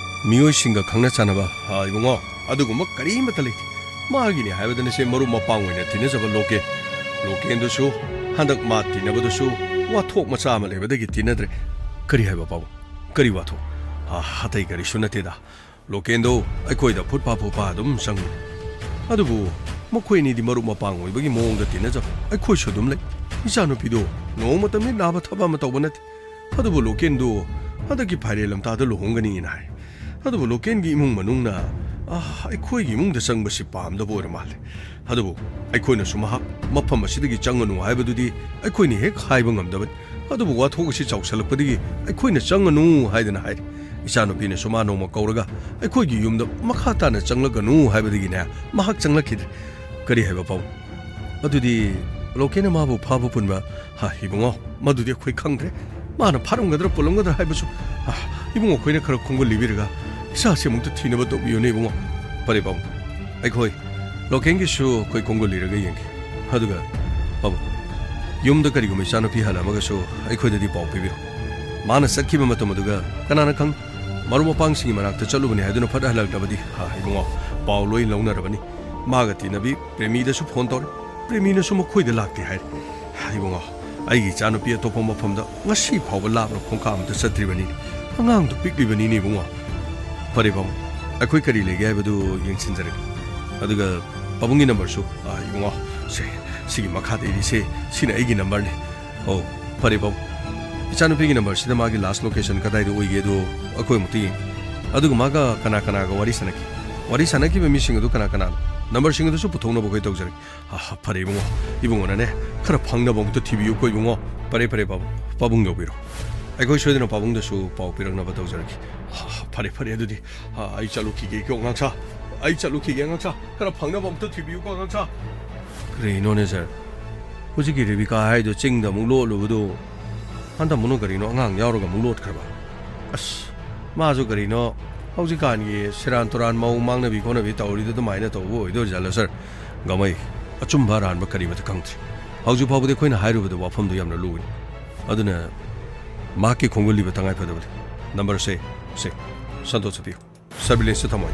ꯃꯤꯑꯣꯏꯁꯤꯡꯒ ꯈꯪꯅ ꯆꯥꯟꯅꯕ, ꯑ, ꯏꯕꯨꯡꯉꯣ, ꯑꯗꯨꯒꯨꯝꯕ ꯀꯔꯤꯃꯠꯇ ꯂꯩꯇꯦ꯫ ꯃꯥꯒꯤꯅꯤ ꯍꯥꯏꯕꯗꯅ ꯁꯦ ꯃꯔꯨꯞ ꯃꯄꯥꯡ ꯑꯣꯏꯅ ꯇꯤꯟꯅꯖꯕ ꯂꯣꯀꯦꯟ꯫ ꯂꯣꯀꯦꯟꯗꯨꯁꯨ ꯍꯟꯗꯛ ꯃꯥ ꯇꯤꯟꯅꯕꯗꯨꯁꯨ ꯋꯥꯊꯣꯛ ꯃꯆꯥ ꯑꯃ ꯂꯩꯕꯗꯒꯤ ꯇꯤꯟꯅꯗ꯭ꯔꯦ꯫ ꯀꯔꯤ ꯍꯥꯏꯕ, ꯄꯥꯕꯨꯡ? ꯀꯔꯤ ꯋꯥꯊꯣꯛ? ꯑ, ꯑꯇꯩ ꯀꯔꯤꯁꯨ ꯅꯠꯇꯦꯗ꯫ ꯂꯣꯀꯦꯟꯗꯣ ꯑꯩꯈꯣꯏꯗ ꯐꯨꯠ ꯐꯥ ꯐꯨꯠ ꯐꯥ ꯑꯗꯨꯝ ꯆꯪꯉꯤ꯫ ꯑꯗꯨꯕꯨ ꯃꯈꯣꯏ ꯑꯅꯤꯗꯤ ꯃꯔꯨꯞ ꯃꯄꯥꯡ ꯑꯣꯏꯕꯒꯤ ꯃꯑꯣꯡꯗ ꯇꯤꯟꯅꯖꯕ꯫ ꯑꯩꯈꯣꯏꯁꯨ ꯑꯗꯨꯝ ꯂꯩ꯫ ꯏꯆꯥꯅꯨꯄꯤꯗꯣ ꯅꯣꯡꯃꯇ ꯃꯤꯠ ꯅꯥꯕ ꯊꯕꯛ ꯑꯃ ꯇꯧꯕ ꯅꯠꯇꯦ꯫ ꯑꯗꯨꯕꯨ ꯂꯣꯀꯦꯟꯗꯣ ꯍꯟꯗꯛꯀꯤ ꯐꯥꯏꯔꯦꯜ ꯂꯝꯇꯥꯗ ꯂꯨꯍꯣꯡꯒꯅꯤꯅ ꯍꯥꯏ꯫ ꯑꯗꯨꯕꯨ ꯂꯣꯀꯦꯟꯒꯤ ꯏꯃꯨꯡ ꯃꯅꯨꯡꯅ, ꯑ, ꯑꯩꯈꯣꯏꯒꯤ ꯏꯃꯨꯡꯗ ꯆꯪꯕꯁꯤ ꯄꯥꯝꯗꯕ ꯑꯣꯏꯔ ꯃꯥꯜꯂꯦ꯫ ꯑꯗꯨꯕꯨ ꯑꯩꯈꯣꯏꯅꯁꯨ ꯃꯍꯥꯛ ꯃꯐꯝ ꯑꯁꯤꯗꯒꯤ ꯆꯪꯒꯅꯨ ꯍꯥꯏꯕꯗꯨꯗꯤ ꯑꯩꯈꯣꯏꯅ ꯍꯦꯛ ꯍꯥꯏꯕ ꯉꯝꯗꯕꯅꯤ꯫ ꯑꯗꯨꯕꯨ ꯋꯥꯊꯣꯛ ꯑꯁꯤ ꯆꯥꯎꯁꯜꯂꯛꯄꯗꯒꯤ ꯑꯩꯈꯣꯏꯅ ꯆꯪꯒꯅꯨ ꯍꯥꯏꯗꯅ ꯍꯥꯏꯔꯤ꯫ ꯏꯆꯥꯅꯨꯄꯤꯅꯁꯨ ꯃꯥ ꯅꯣꯡꯃ ꯀꯧꯔꯒ ꯑꯩꯈꯣꯏꯒꯤ ꯌꯨꯝꯗ ꯃꯈꯥ ꯇꯥꯅ ꯆꯪꯂꯛꯀꯅꯨ ꯍꯥꯏꯕꯗꯒꯤꯅꯦ ꯃꯍꯥꯛ ꯆꯪꯂꯛꯈꯤꯗ꯭ꯔꯦ꯫ ꯀꯔꯤ ꯍꯥꯏꯕ, ꯄꯥꯕꯨꯡ? ꯑꯗꯨꯗꯤ ꯂꯣꯀꯦꯟꯅ ꯃꯥꯕꯨ ꯐꯥꯕ ꯄꯨꯟꯕ? ꯍꯥ, ꯏꯕꯨꯡꯉꯣ, ꯃꯗꯨꯗꯤ ꯑꯩꯈꯣꯏ ꯈꯪꯗ꯭ꯔꯦ꯫ ꯃꯥꯅ ꯐꯥꯔꯝꯒꯗ꯭ꯔꯥ ꯄꯨꯜꯂꯝꯒꯗ꯭ꯔꯥ ꯍꯥꯏꯕꯁꯨ, ꯑ, ꯏꯕꯨꯡꯉꯣ, ꯑꯩꯈꯣꯏꯅ ꯈꯔ ꯈꯣꯡꯒꯨꯜ ꯂꯤꯕꯤꯔꯒ ꯏꯆꯥꯁꯤ ꯑꯃꯨꯛꯇ ꯊꯤꯅꯕ ꯇꯧꯕꯤꯌꯨꯅꯦ, ꯏꯕꯨꯡꯉꯣ꯫ ꯐꯔꯦ, ꯄꯥꯕꯨꯡ, ꯑꯩꯈꯣꯏ ꯂꯣꯀꯦꯟꯒꯤꯁꯨ ꯑꯩꯈꯣꯏ ꯈꯣꯡꯒꯨꯜ ꯂꯤꯔꯒ ꯌꯦꯡꯒꯦ꯫ ꯑꯗꯨꯒ, ꯄꯥꯕꯨꯡ, ꯌꯨꯝꯗ ꯀꯔꯤꯒꯨꯝꯕ ꯏꯆꯥꯅꯨꯄꯤ ꯍꯜꯂꯛꯑꯃꯒꯁꯨ ꯑꯩꯈꯣꯏꯗꯗꯤ ꯄꯥꯎ ꯄꯤꯕꯤꯔꯣ꯫ ꯃꯥꯅ ꯆꯠꯈꯤꯕ ꯃꯇꯝ ꯑꯗꯨꯒ ꯀꯅꯥꯅ ꯈꯪ, ꯃꯔꯨꯞ ꯃꯄꯥꯡꯁꯤꯡꯒꯤ ꯃꯅꯥꯛꯇ ꯆꯠꯂꯨꯕꯅꯤ ꯍꯥꯏꯗꯨꯅ ꯐꯠ ꯍꯜꯂꯛꯂꯕꯗꯤ? ꯍꯥ, ꯏꯕꯨꯡꯉꯣ, ꯄꯥꯎ ꯂꯣꯏ ꯂꯧꯅꯔꯕꯅꯤ꯫ ꯃꯥꯒ ꯇꯤꯟꯅꯕꯤ ꯄ꯭ꯔꯦꯃꯤꯗꯁꯨ ꯐꯣꯟ ꯇꯧꯔꯦ꯫ ꯄ꯭ꯔꯦꯃꯤꯅꯁꯨ ꯃꯈꯣꯏꯗ ꯂꯥꯛꯇꯦ ꯍꯥꯏꯔꯦ꯫ ꯍꯥ, ꯏꯕꯨꯡꯉꯣ, ꯑꯩꯒꯤ ꯏꯆꯥꯅꯨꯄꯤ ꯑꯇꯣꯞꯄ ꯃꯐꯝꯗ ꯉꯁꯤ ꯐꯥꯎꯕ ꯂꯥꯞꯅ ꯈꯣꯡꯀꯥꯞ ꯑꯃꯇ ꯆꯠꯇ꯭ꯔꯤꯕꯅꯤꯅꯦ꯫ ꯑꯉꯥꯡꯗꯨ ꯄꯤꯛꯂꯤꯕꯅꯤꯅꯦ ꯏꯕꯨꯡꯉꯣ꯫ ꯐꯔꯦ ꯄꯥꯕꯨꯡ, ꯑꯩꯈꯣꯏ ꯀꯔꯤ ꯂꯩꯒꯦ ꯍꯥꯏꯕꯗꯨ ꯌꯦꯡꯁꯤꯟꯖꯔꯒꯦ꯫ ꯑꯗꯨꯒ ꯄꯥꯕꯨꯡꯒꯤ ꯅꯝꯕꯔꯁꯨ, ꯑ, ꯏꯕꯨꯡꯉꯣ, ꯁꯦ, ꯁꯤꯒꯤ ꯃꯈꯥꯗ ꯏꯔꯤꯁꯦ, ꯁꯤꯅ ꯑꯩꯒꯤ ꯅꯝꯕꯔꯅꯤ꯫ ꯑꯣ, ꯐꯔꯦ ꯄꯥꯕꯨꯡ, ꯏꯆꯥꯅꯨꯄꯤꯒꯤ ꯅꯝꯕꯔꯁꯤꯗ ꯃꯥꯒꯤ ꯂꯥꯁ ꯂꯣꯀꯦꯁꯟ ꯀꯗꯥꯏꯗ ꯑꯣꯏꯒꯦꯗꯣ ꯑꯩꯈꯣꯏ ꯑꯃꯨꯛꯇ ꯌꯦꯡꯒꯦ꯫ ꯑꯗꯨꯒ ꯃꯥꯒ ꯀꯅꯥ ꯀꯅꯥꯒ ꯋꯥꯔꯤ ꯁꯥꯟꯅꯈꯤ? ꯋꯥꯔꯤ ꯁꯥꯟꯅꯈꯤꯕ ꯃꯤꯁꯤꯡ ꯑꯗꯨ ꯀꯅꯥ ꯀꯅꯥꯅꯣ? ꯅꯝꯕꯔꯁꯤꯡ ꯑꯗꯨꯁꯨ ꯄꯨꯊꯣꯛꯅꯕ ꯑꯩꯈꯣꯏ ꯇꯧꯖꯔꯒꯦ꯫ ꯑ, ꯐꯔꯦ ꯏꯕꯨꯡꯉꯣ, ꯏꯕꯨꯡꯉꯣꯅꯅꯦ, ꯈꯔ ꯐꯪꯅꯕ ꯑꯃꯨꯛꯇ ꯊꯤꯕꯤꯌꯨꯀꯣ ꯏꯕꯨꯡꯉꯣ꯫ ꯐꯔꯦ, ꯐꯔꯦ ꯄꯥꯕꯨꯡ, ꯄꯥꯕꯨꯡ ꯌꯧꯕꯤꯔꯣ꯫ ꯑꯩꯈꯣꯏ ꯁꯣꯏꯗꯅ ꯄꯥꯕꯨꯡꯗꯁꯨ ꯄꯥꯎ ꯄꯤꯔꯛꯅꯕ ꯇꯧꯖꯔꯒꯦ꯫ ꯑ, ꯐꯔꯦ, ꯐꯔꯦ, ꯑꯗꯨꯗꯤ, ꯑ, ꯑꯩ ꯆꯠꯂꯨꯈꯤꯒꯦꯀꯣ ꯑꯉꯥꯡꯁꯥ, ꯑꯩ ꯆꯠꯂꯨꯈꯤꯒꯦ ꯑꯉꯥꯡꯁꯥ꯫ ꯈꯔ ꯐꯪꯅꯕ ꯑꯃꯨꯛꯇ ꯊꯤꯕꯤꯌꯨꯀꯣ ꯑꯉꯥꯡꯁꯥ꯫ ꯀꯔꯤꯅꯣꯅꯦ ꯁꯥꯔ, ꯍꯧꯖꯤꯛꯀꯤ ꯔꯦꯕꯤꯀꯥ ꯍꯥꯏꯗꯣ ꯆꯤꯡꯗ ꯑꯃꯨꯛ ꯂꯣꯠꯂꯨꯕꯗꯣ, ꯍꯟꯗꯛ ꯑꯃꯨꯛ ꯀꯔꯤꯅꯣ ꯑꯉꯥꯡ ꯌꯥꯎꯔꯒ ꯑꯃꯨꯛ ꯂꯣꯠꯈ꯭ꯔꯕ? ꯑꯁ, ꯃꯥꯁꯨ ꯀꯔꯤꯅꯣ ꯍꯧꯖꯤꯛꯀꯥꯟꯒꯤ ꯁꯦꯔꯥꯟ ꯇꯨꯔꯥꯟ ꯃꯧ ꯃꯥꯡꯅꯕꯤ ꯈꯣꯠꯅꯕꯤ ꯇꯧꯔꯤꯗꯣ ꯑꯗꯨꯃꯥꯏꯅ ꯇꯧꯕ ꯑꯣꯏꯗꯣꯏꯖꯥꯠꯂꯣ ꯁꯥꯔ? ꯒꯃꯩ, ꯑꯆꯨꯝꯕ ꯑꯔꯥꯟꯕ ꯀꯔꯤꯃꯇ ꯈꯪꯗ꯭ꯔꯤ꯫ ꯍꯧꯖꯤꯛ ꯐꯥꯎꯕꯗꯤ ꯑꯩꯈꯣꯏꯅ ꯍꯥꯏꯔꯨꯕꯗ ꯋꯥꯐꯝꯗꯨ ꯌꯥꯝꯅ ꯂꯨꯒꯅꯤ꯫ ꯑꯗꯨꯅ ꯃꯍꯥꯛꯀꯤ ꯈꯣꯡꯒꯨꯜ ꯂꯤꯕ ꯇꯉꯥꯏ ꯐꯗꯕꯅꯤ꯫ ꯅꯝꯕꯔꯁꯦ, ꯁꯦ, ꯁꯟꯇꯣꯁꯇ ꯄꯤꯌꯨ꯫ ꯁꯔꯚꯤꯂꯦꯟꯁꯇ ꯊꯝꯃꯣ꯫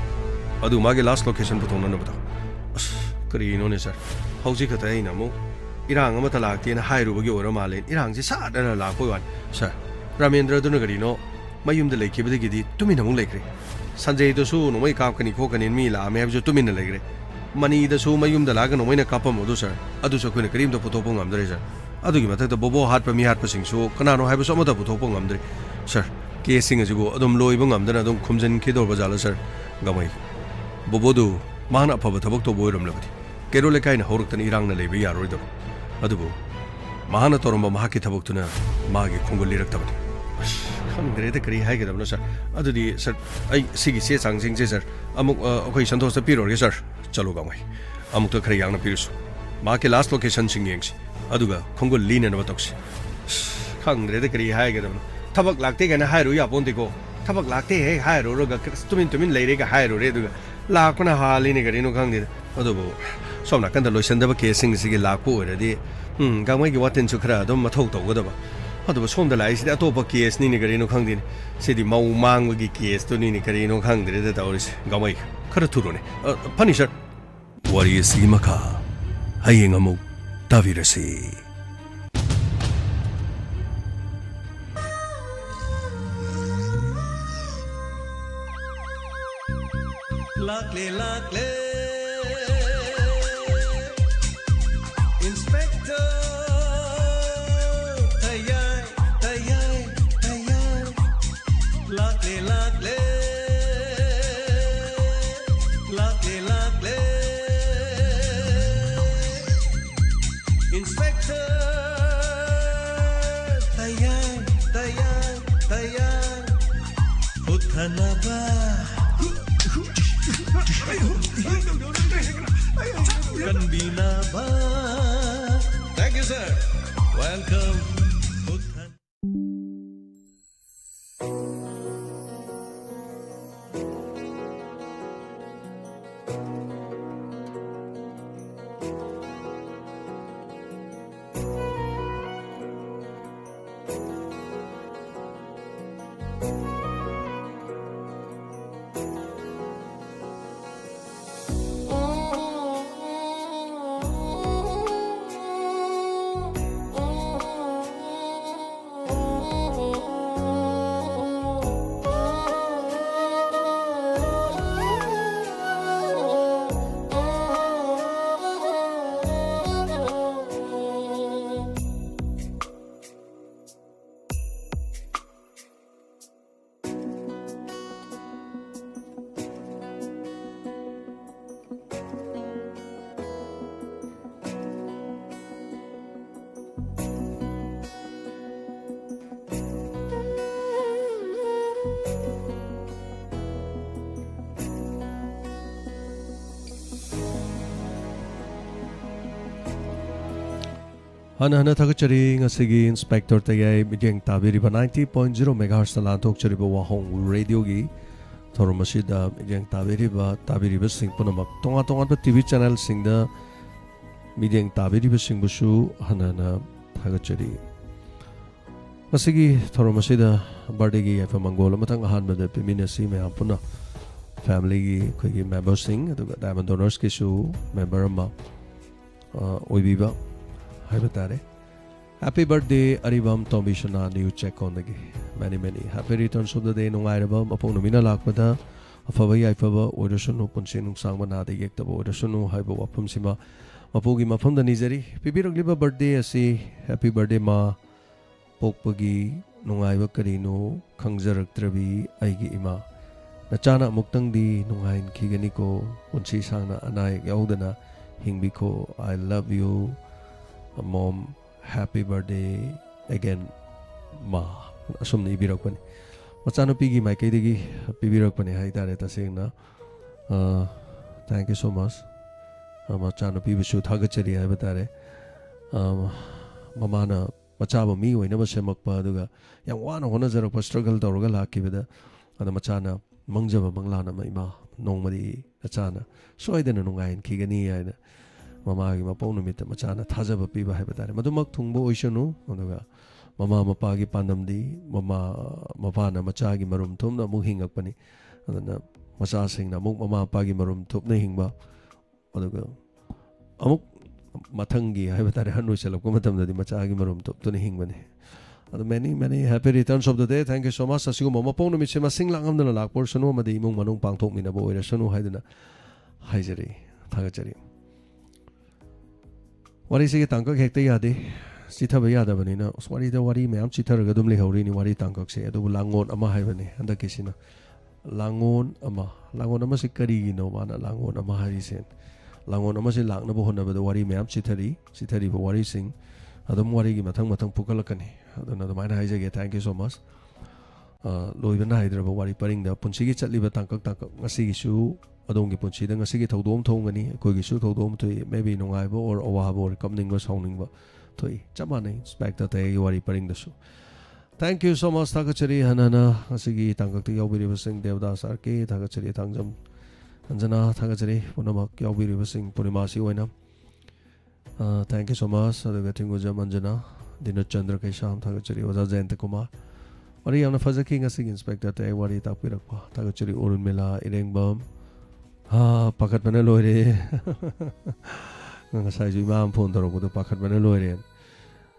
ꯑꯗꯨ ꯃꯥꯒꯤ ꯂꯥꯁ ꯂꯣꯀꯦꯁꯟ ꯄꯨꯊꯣꯛꯅꯅꯕꯗꯣ꯫ ꯑꯁ, ꯀꯔꯤꯅꯣꯅꯦ ꯁꯥꯔ? ꯍꯧꯖꯤꯛ ꯈꯛꯇ ꯑꯩꯅ ꯑꯃꯨꯛ ꯏꯔꯥꯡ ꯑꯃꯠꯇ ꯂꯥꯛꯇꯦꯅ ꯍꯥꯏꯔꯨꯕꯒꯤ ꯑꯣꯏꯔ ꯃꯥꯜꯂꯦ, ꯏꯔꯥꯡꯁꯤ ꯁꯥꯠ ꯍꯥꯏꯅ ꯂꯥꯛꯄꯩ ꯋꯥꯅꯤ꯫ ꯁꯥꯔ, ꯔꯥꯃꯦꯟꯗ꯭ꯔꯗꯨꯅ ꯀꯔꯤꯅꯣ ꯃꯌꯨꯝꯗ ꯂꯩꯈꯤꯕꯗꯒꯤꯗꯤ ꯇꯨꯃꯤꯟꯅ ꯑꯃꯨꯛ ꯂꯩꯈ꯭ꯔꯦ꯫ ꯁꯟꯖꯩꯗꯁꯨ ꯅꯣꯡꯃꯩ ꯀꯥꯞꯀꯅꯤ ꯈꯣꯠꯀꯅꯤ ꯃꯤ ꯂꯥꯛꯑꯝꯃꯦ ꯍꯥꯏꯕꯁꯨ ꯇꯨꯃꯤꯟꯅ ꯂꯩꯈ꯭ꯔꯦ꯫ ꯃꯅꯤꯗꯁꯨ ꯃꯌꯨꯝꯗ ꯂꯥꯛꯑꯒ ꯅꯣꯡꯃꯩꯅ ꯀꯥꯞꯄꯝꯕꯗꯨ ꯁꯥꯔ, ꯑꯗꯨꯁꯨ ꯑꯩꯈꯣꯏꯅ ꯀꯔꯤꯝꯇ ꯄꯨꯊꯣꯛꯄ ꯉꯝꯗ꯭ꯔꯦ ꯁꯥꯔ꯫ ꯑꯗꯨꯒꯤ ꯃꯊꯛꯇ ꯕꯣꯕꯣ ꯍꯥꯠꯄ ꯃꯤ ꯍꯥꯠꯄꯁꯤꯡꯁꯨ ꯀꯅꯥꯅꯣ ꯍꯥꯏꯕꯁꯨ ꯑꯃꯠꯇ ꯄꯨꯊꯣꯛꯄ ꯉꯝꯗ꯭ꯔꯦ ꯁꯥꯔ꯫ ꯀꯦꯁꯁꯤꯡ ꯑꯁꯤꯕꯨ ꯑꯗꯨꯝ ꯂꯣꯏꯕ ꯉꯝꯗꯅ ꯑꯗꯨꯝ ꯈꯨꯝꯖꯤꯟꯈꯤꯗꯧꯔꯕ ꯖꯥꯠꯂ ꯁꯥꯔ? ꯒꯃꯩ, ꯕꯣꯕꯣꯗꯨ ꯃꯍꯥꯛꯅ ꯑꯐꯕ ꯊꯕꯛ ꯇꯧꯕ ꯑꯣꯏꯔꯝꯂꯕꯗꯤ ꯀꯩꯔꯣꯜ ꯂꯩꯀꯥꯏꯅ ꯍꯧꯔꯛꯇꯅ ꯏꯔꯥꯡꯅ ꯂꯩꯕ ꯌꯥꯔꯣꯏꯗꯕ꯫ ꯑꯗꯨꯕꯨ ꯃꯍꯥꯛꯅ ꯇꯧꯔꯝꯕ ꯃꯍꯥꯛꯀꯤ ꯊꯕꯛꯇꯨꯅ ꯃꯥꯒꯤ ꯈꯣꯡꯒꯨꯜ ꯂꯤꯔꯛꯇꯕꯅꯤ꯫ ꯑꯁ, ꯈꯪꯗ꯭ꯔꯦꯗ ꯀꯔꯤ ꯍꯥꯏꯒꯗꯕꯅꯣ ꯁꯥꯔ꯫ ꯑꯗꯨꯗꯤ ꯁꯥꯔ, ꯑꯩ ꯁꯤꯒꯤ ꯆꯦ ꯆꯥꯡꯁꯤꯡꯁꯦ ꯁꯥꯔ ꯑꯃꯨꯛ, ꯑ, ꯑꯩꯈꯣꯏ ꯁꯟꯇꯣꯁꯇ ꯄꯤꯔꯨꯔꯒꯦ ꯁꯥꯔ꯫ ꯆꯠꯂꯣ ꯒꯃꯩ, ꯑꯃꯨꯛꯇ ꯈꯔ ꯌꯥꯡꯅ ꯄꯤꯔꯨꯁꯨ꯫ ꯃꯍꯥꯛꯀꯤ ꯂꯥꯁ ꯂꯣꯀꯦꯁꯟꯁꯤꯡ ꯌꯦꯡꯁꯤ, ꯑꯗꯨꯒ ꯈꯣꯡꯒꯨꯜ ꯂꯤꯅꯅꯕ ꯇꯧꯁꯤ꯫ ꯑꯁ, ꯈꯪꯗ꯭ꯔꯦꯗ ꯀꯔꯤ ꯍꯥꯏꯒꯗꯕꯅꯣ꯫ ꯊꯕꯛ ꯂꯥꯛꯇꯦ ꯀꯥꯏꯅ ꯍꯥꯏꯔꯨ ꯌꯥꯄꯣꯟꯇꯦꯀꯣ꯫ ꯊꯕꯛ ꯂꯥꯛꯇꯦ ꯍꯦꯛ ꯍꯥꯏꯔꯨꯔꯒ ꯇꯨꯃꯤꯟ ꯇꯨꯃꯤꯟ ꯂꯩꯔꯦꯒ ꯍꯥꯏꯔꯨꯔꯦ, ꯑꯗꯨꯒ ꯂꯥꯛꯄꯅ ꯍꯥꯜꯂꯤꯅꯦ ꯀꯔꯤꯅꯣ ꯈꯪꯗꯦꯗ꯫ ꯑꯗꯨꯕꯨ ꯁꯣꯝ ꯅꯥꯀꯟꯗ ꯂꯣꯏꯁꯤꯟꯗꯕ ꯀꯦꯁꯁꯤꯡ ꯑꯁꯤꯒꯤ ꯂꯥꯛꯄ ꯑꯣꯏꯔꯗꯤ, ꯎꯝ, ꯒꯥꯡꯃꯩꯒꯤ ꯋꯥꯇꯤꯟꯁꯨ ꯈꯔ ꯑꯗꯨꯝ ꯃꯊꯧ ꯇꯧꯒꯗꯕ꯫ ꯑꯗꯨꯕꯨ ꯁꯣꯝꯗ ꯂꯥꯛꯏꯁꯤꯗꯤ ꯑꯇꯣꯞꯄ ꯀꯦꯁꯅꯤꯅꯦ ꯀꯔꯤꯅꯣ ꯈꯪꯗꯦꯅꯦ꯫ ꯁꯤꯗꯤ ꯃꯧ ꯃꯥꯡꯕꯒꯤ ꯀꯦꯁꯇꯨꯅꯤꯅꯦ ꯀꯔꯤꯅꯣ ꯈꯪꯗ꯭ꯔꯦꯗ ꯇꯧꯔꯤꯁꯦ꯫ ꯒꯥꯡꯃꯩ, ꯈꯔ ꯊꯨꯔꯣꯅꯦ꯫ ꯑ, ꯐꯅꯤ ꯁꯥꯔ꯫ ꯋꯥꯔꯤ ꯑꯁꯤꯒꯤ ꯃꯈꯥ ꯍꯌꯦꯡ ꯑꯃꯨꯛ ꯇꯥꯕꯤꯔꯁꯤ꯫ ꯂꯥꯛꯂꯦ, ꯂꯥꯛꯂꯦ꯫ Inspector ꯇꯌꯥꯏ, ꯇꯌꯥꯏ, ꯇꯌꯥꯏ꯫ ꯂꯥꯛꯂꯦ, ꯂꯥꯛꯂꯦ꯫ ꯂꯥꯛꯂꯦ, ꯂꯥꯛꯂꯦ꯫ Inspector ꯇꯌꯥꯏ, ꯇꯌꯥꯏ, ꯇꯌꯥꯏ꯫ ꯍꯨꯠꯊꯅꯕ ꯀꯟꯕꯤꯅꯕ꯫ Thank you, sir. Welcome. ꯍꯨꯠꯊ- ꯍꯟꯅ ꯍꯟꯅ ꯊꯥꯒꯠꯆꯔꯤ꯫ ꯉꯁꯤꯒꯤ ꯏꯟꯁꯄꯦꯛꯇꯔ ꯇꯌꯥꯏ ꯃꯤꯠꯌꯦꯡ ꯇꯥꯕꯤꯔꯤꯕ ninety point zero megahertzꯇ ꯂꯥꯟꯊꯣꯛꯆꯔꯤꯕ ꯋꯥꯍꯣꯡ ꯔꯦꯗꯤꯑꯣꯒꯤ ꯊꯧꯔꯝ ꯑꯁꯤꯗ ꯃꯤꯠꯌꯦꯡ ꯇꯥꯕꯤꯔꯤꯕ, ꯇꯥꯕꯤꯔꯤꯕꯁꯤꯡ ꯄꯨꯝꯅꯃꯛ, ꯇꯣꯉꯥꯟ ꯇꯣꯉꯥꯟꯕ ꯇꯤ ꯚꯤ ꯆꯦꯅꯦꯜꯁꯤꯡꯗ ꯃꯤꯠꯌꯦꯡ ꯇꯥꯕꯤꯔꯤꯕꯁꯤꯡꯕꯨꯁꯨ ꯍꯟꯅ ꯍꯟꯅ ꯊꯥꯒꯠꯆꯔꯤ꯫ ꯉꯁꯤꯒꯤ ꯊꯧꯔꯝ ꯑꯁꯤꯗ ꯕꯥꯔꯗꯦꯒꯤ ꯌꯥꯏꯐ ꯃꯪꯒꯣꯜ ꯑꯃꯇꯪ ꯑꯍꯥꯟꯕꯗ ꯄꯤꯃꯤꯟꯅꯁꯤ ꯃꯌꯥꯝ ꯄꯨꯟꯅ꯫ ꯐꯦꯃꯤꯂꯤꯒꯤ ꯑꯩꯈꯣꯏꯒꯤ ꯃꯦꯝꯕꯔꯁꯤꯡ, ꯑꯗꯨꯒ ꯗꯥꯏꯃꯟ ꯗꯣꯅꯔꯁꯀꯤꯁꯨ ꯃꯦꯝꯕꯔ ꯑꯃ ꯑ, ꯑꯣꯏꯕꯤꯕ ꯍꯥꯏꯕ ꯇꯥꯔꯦ꯫ Happy birthday ꯑꯔꯤꯕꯝ ꯇꯣꯝꯕꯤ ꯁꯅꯥ, new ꯆꯦꯛꯀꯣꯟꯗꯒꯤ꯫ Many, many happy returns of the day꯫ ꯅꯨꯡꯉꯥꯏꯔꯕ ꯃꯄꯣꯛ ꯅꯨꯃꯤꯠꯅ ꯂꯥꯛꯄꯗ ꯑꯐꯕ ꯌꯥꯏꯐꯕ ꯑꯣꯏꯔꯁꯅꯨ, ꯄꯨꯟꯁꯤ ꯅꯨꯡꯁꯥꯡꯕ ꯅꯥꯗ ꯌꯦꯛꯇꯕ ꯑꯣꯏꯔꯁꯅꯨ ꯍꯥꯏꯕ ꯋꯥꯐꯝꯁꯤꯃ ꯃꯄꯨꯒꯤ ꯃꯐꯝꯗ ꯅꯤꯖꯔꯤ꯫ ꯄꯤꯕꯤꯔꯛꯂꯤꯕ ꯕꯥꯔꯗꯦ ꯑꯁꯤ, ꯍꯦꯄꯤ ꯕꯥꯔꯗꯦ ꯃꯥ, ꯄꯣꯛꯄꯒꯤ ꯅꯨꯡꯉꯥꯏꯕ ꯀꯔꯤꯅꯣ ꯈꯪꯖꯔꯛꯇ꯭ꯔꯕꯤ ꯑꯩꯒꯤ ꯏꯃꯥ꯫ ꯅꯆꯥꯅ ꯑꯃꯨꯛꯇꯪꯗꯤ ꯅꯨꯡꯉꯥꯏꯍꯟꯈꯤꯒꯅꯤꯀꯣ, ꯄꯨꯟꯁꯤ ꯁꯥꯡꯅ ꯑꯅꯥ ꯑꯌꯦꯛ ꯌꯥꯎꯗꯅ ꯍꯤꯡꯕꯤꯈꯣ꯫ I love you, mom. Happy birthday again, ꯃꯥ꯫ ꯑꯁꯨꯝꯅ ꯏꯕꯤꯔꯛꯄꯅꯤ꯫ ꯃꯆꯥꯅꯨꯄꯤꯒꯤ ꯃꯥꯏꯀꯩꯗꯒꯤ ꯄꯤꯕꯤꯔꯛꯄꯅꯤ ꯍꯥꯏ ꯇꯥꯔꯦ꯫ ꯇꯁꯦꯡꯅ, thank you so much꯫ ꯃꯆꯥꯅꯨꯄꯤꯕꯨꯁꯨ ꯊꯥꯒꯠꯆꯔꯤ ꯍꯥꯏꯕ ꯇꯥꯔꯦ꯫ ꯃꯃꯥꯅ ꯃꯆꯥꯕꯨ ꯃꯤ ꯑꯣꯏꯅꯕ ꯁꯦꯝꯃꯛꯄ, ꯑꯗꯨꯒ ꯌꯥꯝ ꯋꯥꯅ ꯍꯣꯠꯅꯖꯔꯛꯄ, ꯁ꯭ꯇ꯭ꯔꯒꯜ ꯇꯧꯔꯒ ꯂꯥꯛꯈꯤꯕꯗ, ꯑꯗ ꯃꯆꯥꯅ ꯃꯪꯖꯕ ꯃꯪꯂꯥꯟ ꯑꯃ ꯏꯃꯥ ꯅꯣꯡꯃꯗꯤ ꯅꯆꯥꯅ ꯁꯣꯏꯗꯅ ꯅꯨꯡꯉꯥꯏꯍꯟꯈꯤꯒꯅꯤ ꯍꯥꯏꯅ ꯃꯃꯥꯒꯤ ꯃꯄꯣꯛ ꯅꯨꯃꯤꯠꯇ ꯃꯆꯥꯅ ꯊꯥꯖꯕ ꯄꯤꯕ ꯍꯥꯏꯕ ꯇꯥꯔꯦ꯫ ꯃꯗꯨꯃꯛ ꯊꯨꯡꯕ ꯑꯣꯏꯁꯅꯨ꯫ ꯑꯗꯨꯒ ꯃꯃꯥ ꯃꯄꯥꯒꯤ ꯄꯥꯟꯗꯝꯗꯤ ꯃꯃꯥ, ꯃꯄꯥꯅ ꯃꯆꯥꯒꯤ ꯃꯔꯨꯝ ꯊꯨꯞꯅ ꯑꯃꯨꯛ ꯍꯤꯡꯉꯛꯄꯅꯤ꯫ ꯑꯗꯨꯅ ꯃꯆꯥꯁꯤꯡꯅ ꯑꯃꯨꯛ ꯃꯃꯥ ꯃꯄꯥꯒꯤ ꯃꯔꯨꯝ ꯊꯨꯞꯅ ꯍꯤꯡꯕ, ꯑꯗꯨꯒ ꯑꯃꯨꯛ ꯃꯊꯪꯒꯤ ꯍꯥꯏꯕ ꯇꯥꯔꯦ, ꯑꯍꯟ ꯑꯣꯏꯁꯜꯂꯛꯄ ꯃꯇꯝꯗꯗꯤ ꯃꯆꯥꯒꯤ ꯃꯔꯨꯝ ꯊꯨꯞꯇꯨꯅ ꯍꯤꯡꯕꯅꯤ꯫ ꯑꯗꯨ many, many happy returns of the day. Thank you so much. ꯑꯁꯤꯒꯨꯝꯕ ꯃꯄꯣꯛ ꯅꯨꯃꯤꯠꯁꯦ ꯃꯁꯤꯡ ꯂꯥꯛꯉꯝꯗꯅ ꯂꯥꯛꯄ ꯑꯣꯏꯔꯁꯅꯨ ꯑꯃꯗꯤ ꯏꯃꯨꯡ ꯃꯅꯨꯡ ꯄꯥꯡꯊꯣꯛꯃꯤꯟꯅꯕ ꯑꯣꯏꯔꯁꯅꯨ ꯍꯥꯏꯗꯨꯅ ꯍꯥꯏꯖꯔꯤ꯫ ꯊꯥꯒꯠꯆꯔꯤ꯫ ꯋꯥꯔꯤꯁꯤꯒꯤ ꯇꯥꯡꯀꯛ ꯍꯦꯛꯇ ꯌꯥꯗꯦ, ꯆꯤꯊꯕ ꯌꯥꯗꯕꯅꯤꯅ꯫ ꯑꯁ, ꯋꯥꯔꯤꯗ ꯋꯥꯔꯤ ꯃꯌꯥꯝ ꯆꯤꯊꯔꯒ ꯑꯗꯨꯝ ꯂꯩꯍꯧꯔꯤꯅꯤ ꯋꯥꯔꯤ ꯇꯥꯡꯀꯛꯁꯦ꯫ ꯑꯗꯨꯕꯨ ꯂꯥꯡꯉꯣꯟ ꯑꯃ ꯍꯥꯏꯕꯅꯤ ꯍꯟꯗꯛꯀꯤꯁꯤꯅ꯫ ꯂꯥꯡꯉꯣꯟ ꯑꯃ, ꯂꯥꯡꯉꯣꯟ ꯑꯃꯁꯤ ꯀꯔꯤꯒꯤꯅꯣ ꯃꯥꯅ ꯂꯥꯡꯉꯣꯟ ꯑꯃ ꯍꯥꯏꯔꯤꯁꯦ? ꯂꯥꯡꯉꯣꯟ ꯑꯃꯁꯤ ꯂꯥꯛꯅꯕ ꯍꯣꯠꯅꯕꯗ ꯋꯥꯔꯤ ꯃꯌꯥꯝ ꯆꯤꯊꯔꯤ꯫ ꯆꯤꯊꯔꯤꯕ ꯋꯥꯔꯤꯁꯤꯡ ꯑꯗꯨꯝ ꯋꯥꯔꯤꯒꯤ ꯃꯊꯪ ꯃꯊꯪ ꯄꯨꯈꯠꯂꯛꯀꯅꯤ꯫ ꯑꯗꯨꯅ ꯑꯗꯨꯃꯥꯏꯅ ꯍꯥꯏꯖꯒꯦ꯫ Thank you so much꯫ ꯑ, ꯂꯣꯏꯕ ꯅꯥꯏꯗ꯭ꯔꯕ ꯋꯥꯔꯤ ꯄꯔꯤꯡꯗ ꯄꯨꯟꯁꯤꯒꯤ ꯆꯠꯂꯤꯕ ꯇꯥꯡꯀꯛ ꯇꯥꯡꯀꯛ, ꯉꯁꯤꯒꯤꯁꯨ, ꯑꯗꯣꯝꯒꯤ ꯄꯨꯟꯁꯤꯗ ꯉꯁꯤꯒꯤ ꯊꯧꯗꯣꯛ ꯑꯃ ꯊꯣꯛꯂꯝꯒꯅꯤ, ꯑꯩꯈꯣꯏꯒꯤꯁꯨ ꯊꯧꯗꯣꯛ ꯑꯃ ꯊꯣꯛꯏ꯫ Maybe ꯅꯨꯡꯉꯥꯏꯕ or ꯑꯋꯥꯕ or ꯀꯞꯅꯤꯡꯕ ꯁꯥꯎꯅꯤꯡꯕ ꯊꯣꯛꯏ꯫ ꯆꯞ ꯃꯥꯟꯅꯩ ꯏꯟꯁꯄꯦꯛꯇꯔ ꯇꯌꯥꯏꯒꯤ ꯋꯥꯔꯤ ꯄꯔꯤꯡꯗꯁꯨ꯫ Thank you so much꯫ ꯊꯥꯒꯠꯆꯔꯤ꯫ ꯍꯟꯅ ꯍꯟꯅ ꯉꯁꯤꯒꯤ ꯇꯥꯡꯀꯛꯇ ꯌꯥꯎꯕꯤꯔꯤꯕꯁꯤꯡ ꯗꯦꯕꯗꯥꯁ ꯑꯥꯔ ꯀꯦ ꯊꯥꯒꯠꯆꯔꯤ, ꯊꯥꯡꯖꯝ ꯑꯟꯖꯅꯥ ꯊꯥꯒꯠꯆꯔꯤ, ꯄꯨꯝꯅꯃꯛ ꯌꯥꯎꯕꯤꯔꯤꯕꯁꯤꯡ ꯄꯨꯔꯅꯤꯃꯥꯁꯤ ꯑꯣꯏꯅ꯫ ꯑ, thank you so much꯫ ꯑꯗꯨꯒ ꯊꯤꯡꯒꯨꯖꯝ ꯑꯟꯖꯅꯥ, ꯗꯤꯅꯨ ꯆꯟꯗ꯭ꯔ ꯀꯩꯁꯥꯝ ꯊꯥꯒꯠꯆꯔꯤ, ꯑꯣꯖꯥ ꯖꯌꯟꯇ ꯀꯨꯃꯥꯔ꯫ ꯋꯥꯔꯤ ꯌꯥꯝꯅ ꯐꯖꯈꯤ ꯉꯁꯤꯒꯤ ꯏꯟꯁꯄꯦꯛꯇꯔ ꯇꯌꯥꯏ ꯋꯥꯔꯤ ꯇꯥꯛꯄꯤꯔꯛꯄ꯫ ꯊꯥꯒꯠꯆꯔꯤ ꯎꯔꯃꯤꯂꯥ ꯏꯔꯦꯡꯕꯝ꯫ ꯍꯥ, ꯄꯥꯈꯠꯄꯅ ꯂꯣꯏꯔꯦ꯫ ꯉꯁꯥꯏꯁꯨ ꯏꯃꯥ ꯑꯃ ꯐꯣꯟ ꯇꯧꯔꯛꯄꯗꯣ ꯄꯥꯈꯠꯄꯅ ꯂꯣꯏꯔꯦ꯫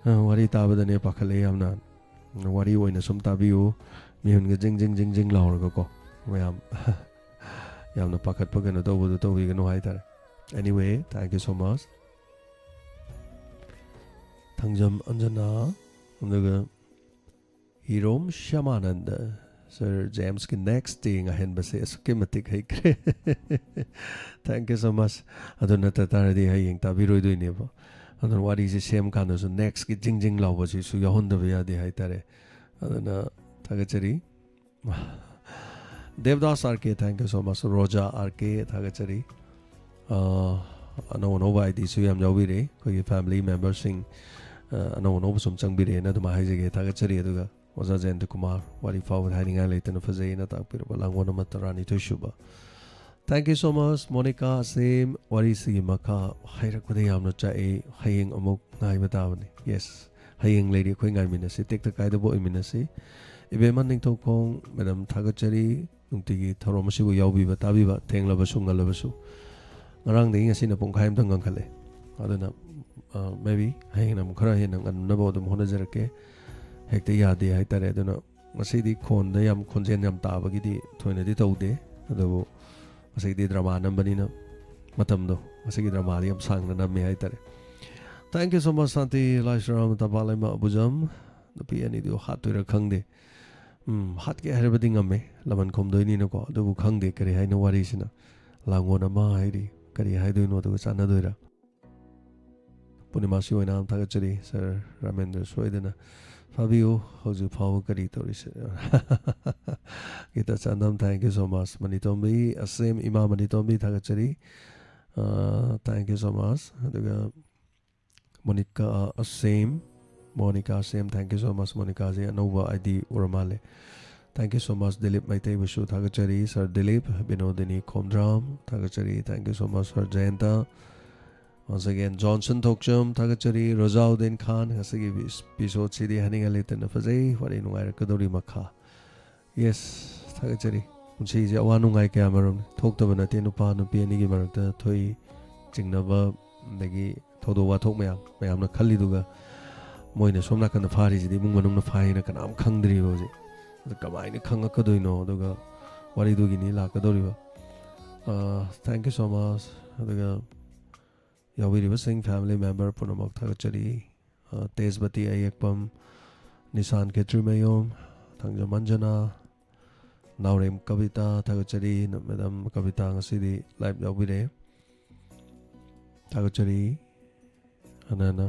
ꯑ, ꯋꯥꯔꯤ ꯇꯥꯕꯗꯅꯦ ꯄꯥꯈꯠꯂꯦ ꯌꯥꯝꯅ꯫ ꯋꯥꯔꯤ ꯑꯣꯏꯅ ꯁꯨꯝ ꯇꯥꯕꯤꯌꯨ꯫ ꯃꯤꯍꯨꯟꯒ ꯖꯤꯡ ꯖꯤꯡ ꯖꯤꯡ ꯖꯤꯡ ꯂꯥꯎꯔꯒꯀꯣ ꯃꯌꯥꯝ꯫ ꯌꯥꯝꯅ ꯄꯥꯈꯠꯄ ꯀꯩꯅꯣ ꯇꯧꯕꯗꯣ ꯇꯧꯕꯤꯒꯅꯨ ꯍꯥꯏꯇꯥꯔꯦ꯫ Anyway, thank you so much. Thangjam ꯑꯟꯖꯅꯥ, ꯑꯗꯨꯒ ꯍꯤꯔꯣꯝ ꯁ꯭ꯌꯥꯃꯥꯅꯟꯗ꯫ ꯁꯥꯔ ꯖꯦꯝꯁꯀꯤ ꯅꯦꯛꯁꯇꯤ ꯉꯥꯏꯍꯟꯕꯁꯦ ꯑꯁꯨꯛꯀꯤ ꯃꯇꯤꯛ ꯍꯩꯈ꯭ꯔꯦ꯫ Thank you so much. ꯑꯗꯨ ꯅꯠꯇ ꯇꯥꯔꯗꯤ ꯍꯌꯦꯡ ꯇꯥꯕꯤꯔꯣꯏꯗꯣꯏꯅꯦꯕ꯫ ꯑꯗꯨꯅ ꯋꯥꯔꯤꯁꯦ ꯁꯦꯝ ꯀꯥꯟꯗꯁꯨ ꯅꯦꯛꯁꯀꯤ ꯖꯤꯡ ꯖꯤꯡ ꯂꯥꯎꯕꯁꯤꯁꯨ ꯌꯥꯎꯍꯟꯗꯕ ꯌꯥꯗꯦ ꯍꯥꯏꯇꯥꯔꯦ꯫ ꯑꯗꯨꯅ ꯊꯥꯒꯠꯆꯔꯤ꯫ Debdas R K, thank you so much. Roja R K, ꯊꯥꯒꯠꯆꯔꯤ꯫ ꯑꯥ, ꯑꯅꯧ ꯑꯅꯧꯕ ꯑꯥꯏ ꯗꯤꯁꯨ ꯌꯥꯝ ꯌꯥꯎꯕꯤꯔꯦ꯫ ꯑꯩꯈꯣꯏꯒꯤ ꯐꯦꯃꯤꯂꯤ ꯃꯦꯝꯕꯔꯁꯤꯡ, ꯑꯥ, ꯑꯅꯧ ꯑꯅꯧꯕ ꯁꯨꯝ ꯆꯪꯕꯤꯔꯛꯑꯦꯅ ꯑꯗꯨꯃꯥꯏꯅ ꯍꯥꯏꯖꯒꯦ, ꯊꯥꯒꯠꯆꯔꯤ꯫ ꯑꯗꯨꯒ ꯑꯣꯖꯥ ꯖꯌꯟꯇ ꯀꯨꯃꯥꯔ, ꯋꯥꯔꯤ ꯐꯥꯎꯕꯗ ꯍꯥꯏꯅꯤꯡꯉꯥꯏ ꯂꯩꯇꯅ ꯐꯖꯩꯅ ꯇꯥꯛꯄꯤꯔꯛꯄ ꯂꯥꯡꯒꯣꯜ ꯑꯃ ꯇꯔꯥꯅꯤꯊꯣꯏ ꯁꯨꯕ꯫ Thank you so much, Monika Asem. ꯋꯥꯔꯤꯁꯤꯒꯤ ꯃꯈꯥ ꯍꯥꯏꯔꯛꯄꯗ ꯌꯥꯝꯅ ꯆꯥꯛꯏ꯫ ꯍꯌꯦꯡ ꯑꯃꯨꯛ ꯉꯥꯏꯕ ꯇꯥꯕꯅꯤ꯫ Yes, ꯍꯌꯦꯡ ꯂꯩꯔꯤ, ꯑꯩꯈꯣꯏ ꯉꯥꯏꯃꯤꯟꯅꯁꯤ, ꯇꯦꯛꯇ ꯀꯥꯏꯗꯕ ꯑꯣꯏꯃꯤꯟꯅꯁꯤ꯫ ꯏꯕꯦꯝꯃ ꯅꯤꯡꯊꯧꯈꯣꯡ, ꯃꯦꯗꯥꯝ ꯊꯥꯒꯠꯆꯔꯤ꯫ ꯅꯨꯡꯇꯤꯒꯤ ꯊꯧꯔꯝ ꯑꯁꯤꯕꯨ ꯌꯥꯎꯕꯤꯕ, ꯇꯥꯕꯤꯕ, ꯊꯦꯡꯂꯕꯁꯨ ꯉꯜꯂꯕꯁꯨ꯫ ꯉꯔꯥꯡꯗꯒꯤ ꯉꯁꯤꯅ ꯄꯨꯡꯈꯥꯏ ꯑꯃꯇꯪ ꯉꯟꯈꯠꯂꯦ꯫ ꯑꯗꯨꯅ, ꯑ, maybe ꯍꯌꯦꯡꯅ ꯑꯃꯨꯛ ꯈꯔ ꯍꯦꯟꯅ ꯉꯟꯅꯕ ꯑꯗꯨꯝ ꯍꯣꯠꯅꯖꯔꯛꯀꯦ꯫ ꯍꯦꯛꯇ ꯌꯥꯗꯦ ꯍꯥꯏꯇꯥꯔꯦ꯫ ꯑꯗꯨꯅ ꯉꯁꯤꯗꯤ ꯈꯣꯟꯗ ꯌꯥꯝ, ꯈꯣꯟꯖꯦꯜ ꯌꯥꯝ ꯇꯥꯕꯒꯤꯗꯤ ꯊꯣꯏꯅꯗꯤ ꯇꯧꯗꯦ꯫ ꯑꯗꯨꯕꯨ ꯉꯁꯤꯗꯤ ꯗ꯭ꯔꯃꯥ ꯅꯝꯕꯅꯤꯅ ꯃꯇꯝꯗꯣ, ꯉꯁꯤꯒꯤ ꯗ꯭ꯔꯃꯥꯗꯤ ꯌꯥꯝ ꯁꯥꯡꯅ ꯅꯝꯃꯦ ꯍꯥꯏꯇꯥꯔꯦ꯫ Thank you so much, ꯁꯥꯟꯇꯤ ꯂꯥꯏꯁ꯭ꯔꯝ, ꯇꯝꯄꯥꯛ ꯂꯩꯃ ꯑꯕꯨꯖꯝ꯫ ꯅꯨꯄꯤ ꯑꯅꯤꯗꯨ ꯍꯥꯠꯇꯣꯏꯔꯥ ꯈꯪꯗꯦ꯫ ꯎꯝ, ꯍꯥꯠꯀꯦ ꯍꯥꯏꯔꯕꯗꯤ ꯉꯝꯃꯦ, ꯂꯃꯟ ꯈꯨꯝꯗꯣꯏꯅꯤꯅꯀꯣ꯫ ꯑꯗꯨꯕꯨ ꯈꯪꯗꯦ ꯀꯔꯤ ꯍꯥꯏꯅꯣ ꯋꯥꯔꯤꯁꯤꯅ꯫ ꯂꯥꯡꯒꯣꯜ ꯑꯃ ꯍꯥꯏꯔꯤ, ꯀꯔꯤ ꯍꯥꯏꯗꯣꯏꯅꯣ, ꯑꯗꯨꯒ ꯆꯥꯟꯅꯗꯣꯏꯔꯥ? ꯄꯨꯔꯅꯤꯃꯥꯁꯤ ꯑꯣꯏꯅ ꯌꯥꯝ ꯊꯥꯒꯠꯆꯔꯤ, ꯁꯥꯔ ꯔꯥꯃꯦꯟꯗ꯭ꯔ꯫ ꯁꯣꯏꯗꯅ ꯐꯥꯕꯤꯌꯨ꯫ ꯍꯧꯖꯤꯛ ꯐꯥꯎꯕ ꯀꯔꯤ ꯇꯧꯔꯤꯁꯦ? Gita Chandam, thank you so much꯫ Manitombi Asem, ꯏꯃꯥ ꯃꯅꯤꯇꯣꯝꯕꯤ, ꯊꯥꯒꯠꯆꯔꯤ꯫ ꯑ, thank you so much꯫ ꯑꯗꯨꯒ Monika Asem, Monika Asem, thank you so much꯫ ꯃꯣꯅꯤꯀꯥꯁꯦ ꯑꯅꯧꯕ ꯑꯥꯏ ꯗꯤ ꯑꯣꯏꯔ ꯃꯥꯜꯂꯦ꯫ Thank you so much꯫ Dilip ꯃꯩꯇꯩꯕꯨꯁꯨ ꯊꯥꯒꯠꯆꯔꯤ꯫ ꯁꯥꯔ ꯗꯤꯂꯤꯞ, ꯕꯤꯅꯣꯗꯤꯅꯤ ꯈꯣꯝꯗ꯭ꯔꯥꯝ, ꯊꯥꯒꯠꯆꯔꯤ꯫ Thank you so much, sir Jayanta. Once again, Johnson Thokchom, ꯊꯥꯒꯠꯆꯔꯤ꯫ ꯔꯣꯖꯥꯎꯗꯤꯟ ꯈꯥꯟ, ꯉꯁꯤꯒꯤ ꯏꯄꯤꯁꯣꯗꯁꯤꯗꯤ ꯍꯥꯏꯅꯤꯡꯉꯥꯏ ꯂꯩꯇꯅ ꯐꯖꯩ꯫ ꯋꯥꯔꯤ ꯅꯨꯡꯉꯥꯏꯔꯛꯀꯗꯧꯔꯤ ꯃꯈꯥ꯫ Yes, ꯊꯥꯒꯠꯆꯔꯤ꯫ ꯄꯨꯟꯁꯤꯁꯦ ꯑꯋꯥ ꯅꯨꯡꯉꯥꯏ ꯀꯌꯥ ꯃꯔꯨꯝ ꯊꯣꯛꯇꯕ ꯅꯠꯇꯦ꯫ ꯅꯨꯄꯥ ꯅꯨꯄꯤ ꯑꯅꯤꯒꯤ ꯃꯔꯛꯇ ꯊꯣꯛꯏ ꯆꯤꯡꯅꯕ, ꯑꯗꯒꯤ ꯊꯧꯗꯣꯛ ꯋꯥꯊꯣꯛ ꯃꯌꯥꯝ, ꯃꯌꯥꯝꯅ ꯈꯜꯂꯤꯗꯨꯒ ꯃꯣꯏꯅ ꯁꯣꯝ ꯅꯥꯀꯟꯗ ꯐꯥꯔꯤꯁꯤꯗꯤ ꯏꯃꯨꯡ ꯃꯅꯨꯡꯅ ꯐꯥꯏꯅ ꯀꯅꯥꯝ ꯈꯪꯗ꯭ꯔꯤꯕ ꯍꯧꯖꯤꯛ꯫ ꯑꯗꯨ ꯀꯃꯥꯏꯅ ꯈꯪꯉꯛꯀꯗꯣꯏꯅꯣ? ꯑꯗꯨꯒ ꯋꯥꯔꯤꯗꯨꯒꯤꯅꯤ ꯂꯥꯛꯀꯗꯧꯔꯤꯕ꯫ Thank you so much. ꯑꯗꯨꯒ ꯌꯥꯎꯕꯤꯔꯤꯕꯁꯤꯡ family member ꯄꯨꯝꯅꯃꯛ ꯊꯥꯒꯠꯆꯔꯤ. ꯑ, ꯇꯦꯖꯕꯇꯤ ꯑꯌꯦꯛꯄꯝ, ꯅꯤꯁꯥꯟ ꯈꯦꯇ꯭ꯔꯤꯃꯌꯨꯝ, ꯊꯥꯡꯖꯝ ꯑꯟꯖꯅꯥ, ꯅꯥꯎꯔꯦꯝ ꯀꯕꯤꯇꯥ ꯊꯥꯒꯠꯆꯔꯤ꯫ ꯃꯦꯗꯥꯝ ꯀꯕꯤꯇꯥ ꯉꯁꯤꯗꯤ live ꯌꯥꯎꯕꯤꯔꯦ꯫ ꯊꯥꯒꯠꯆꯔꯤ꯫ ꯍꯟꯅ ꯍꯟꯅ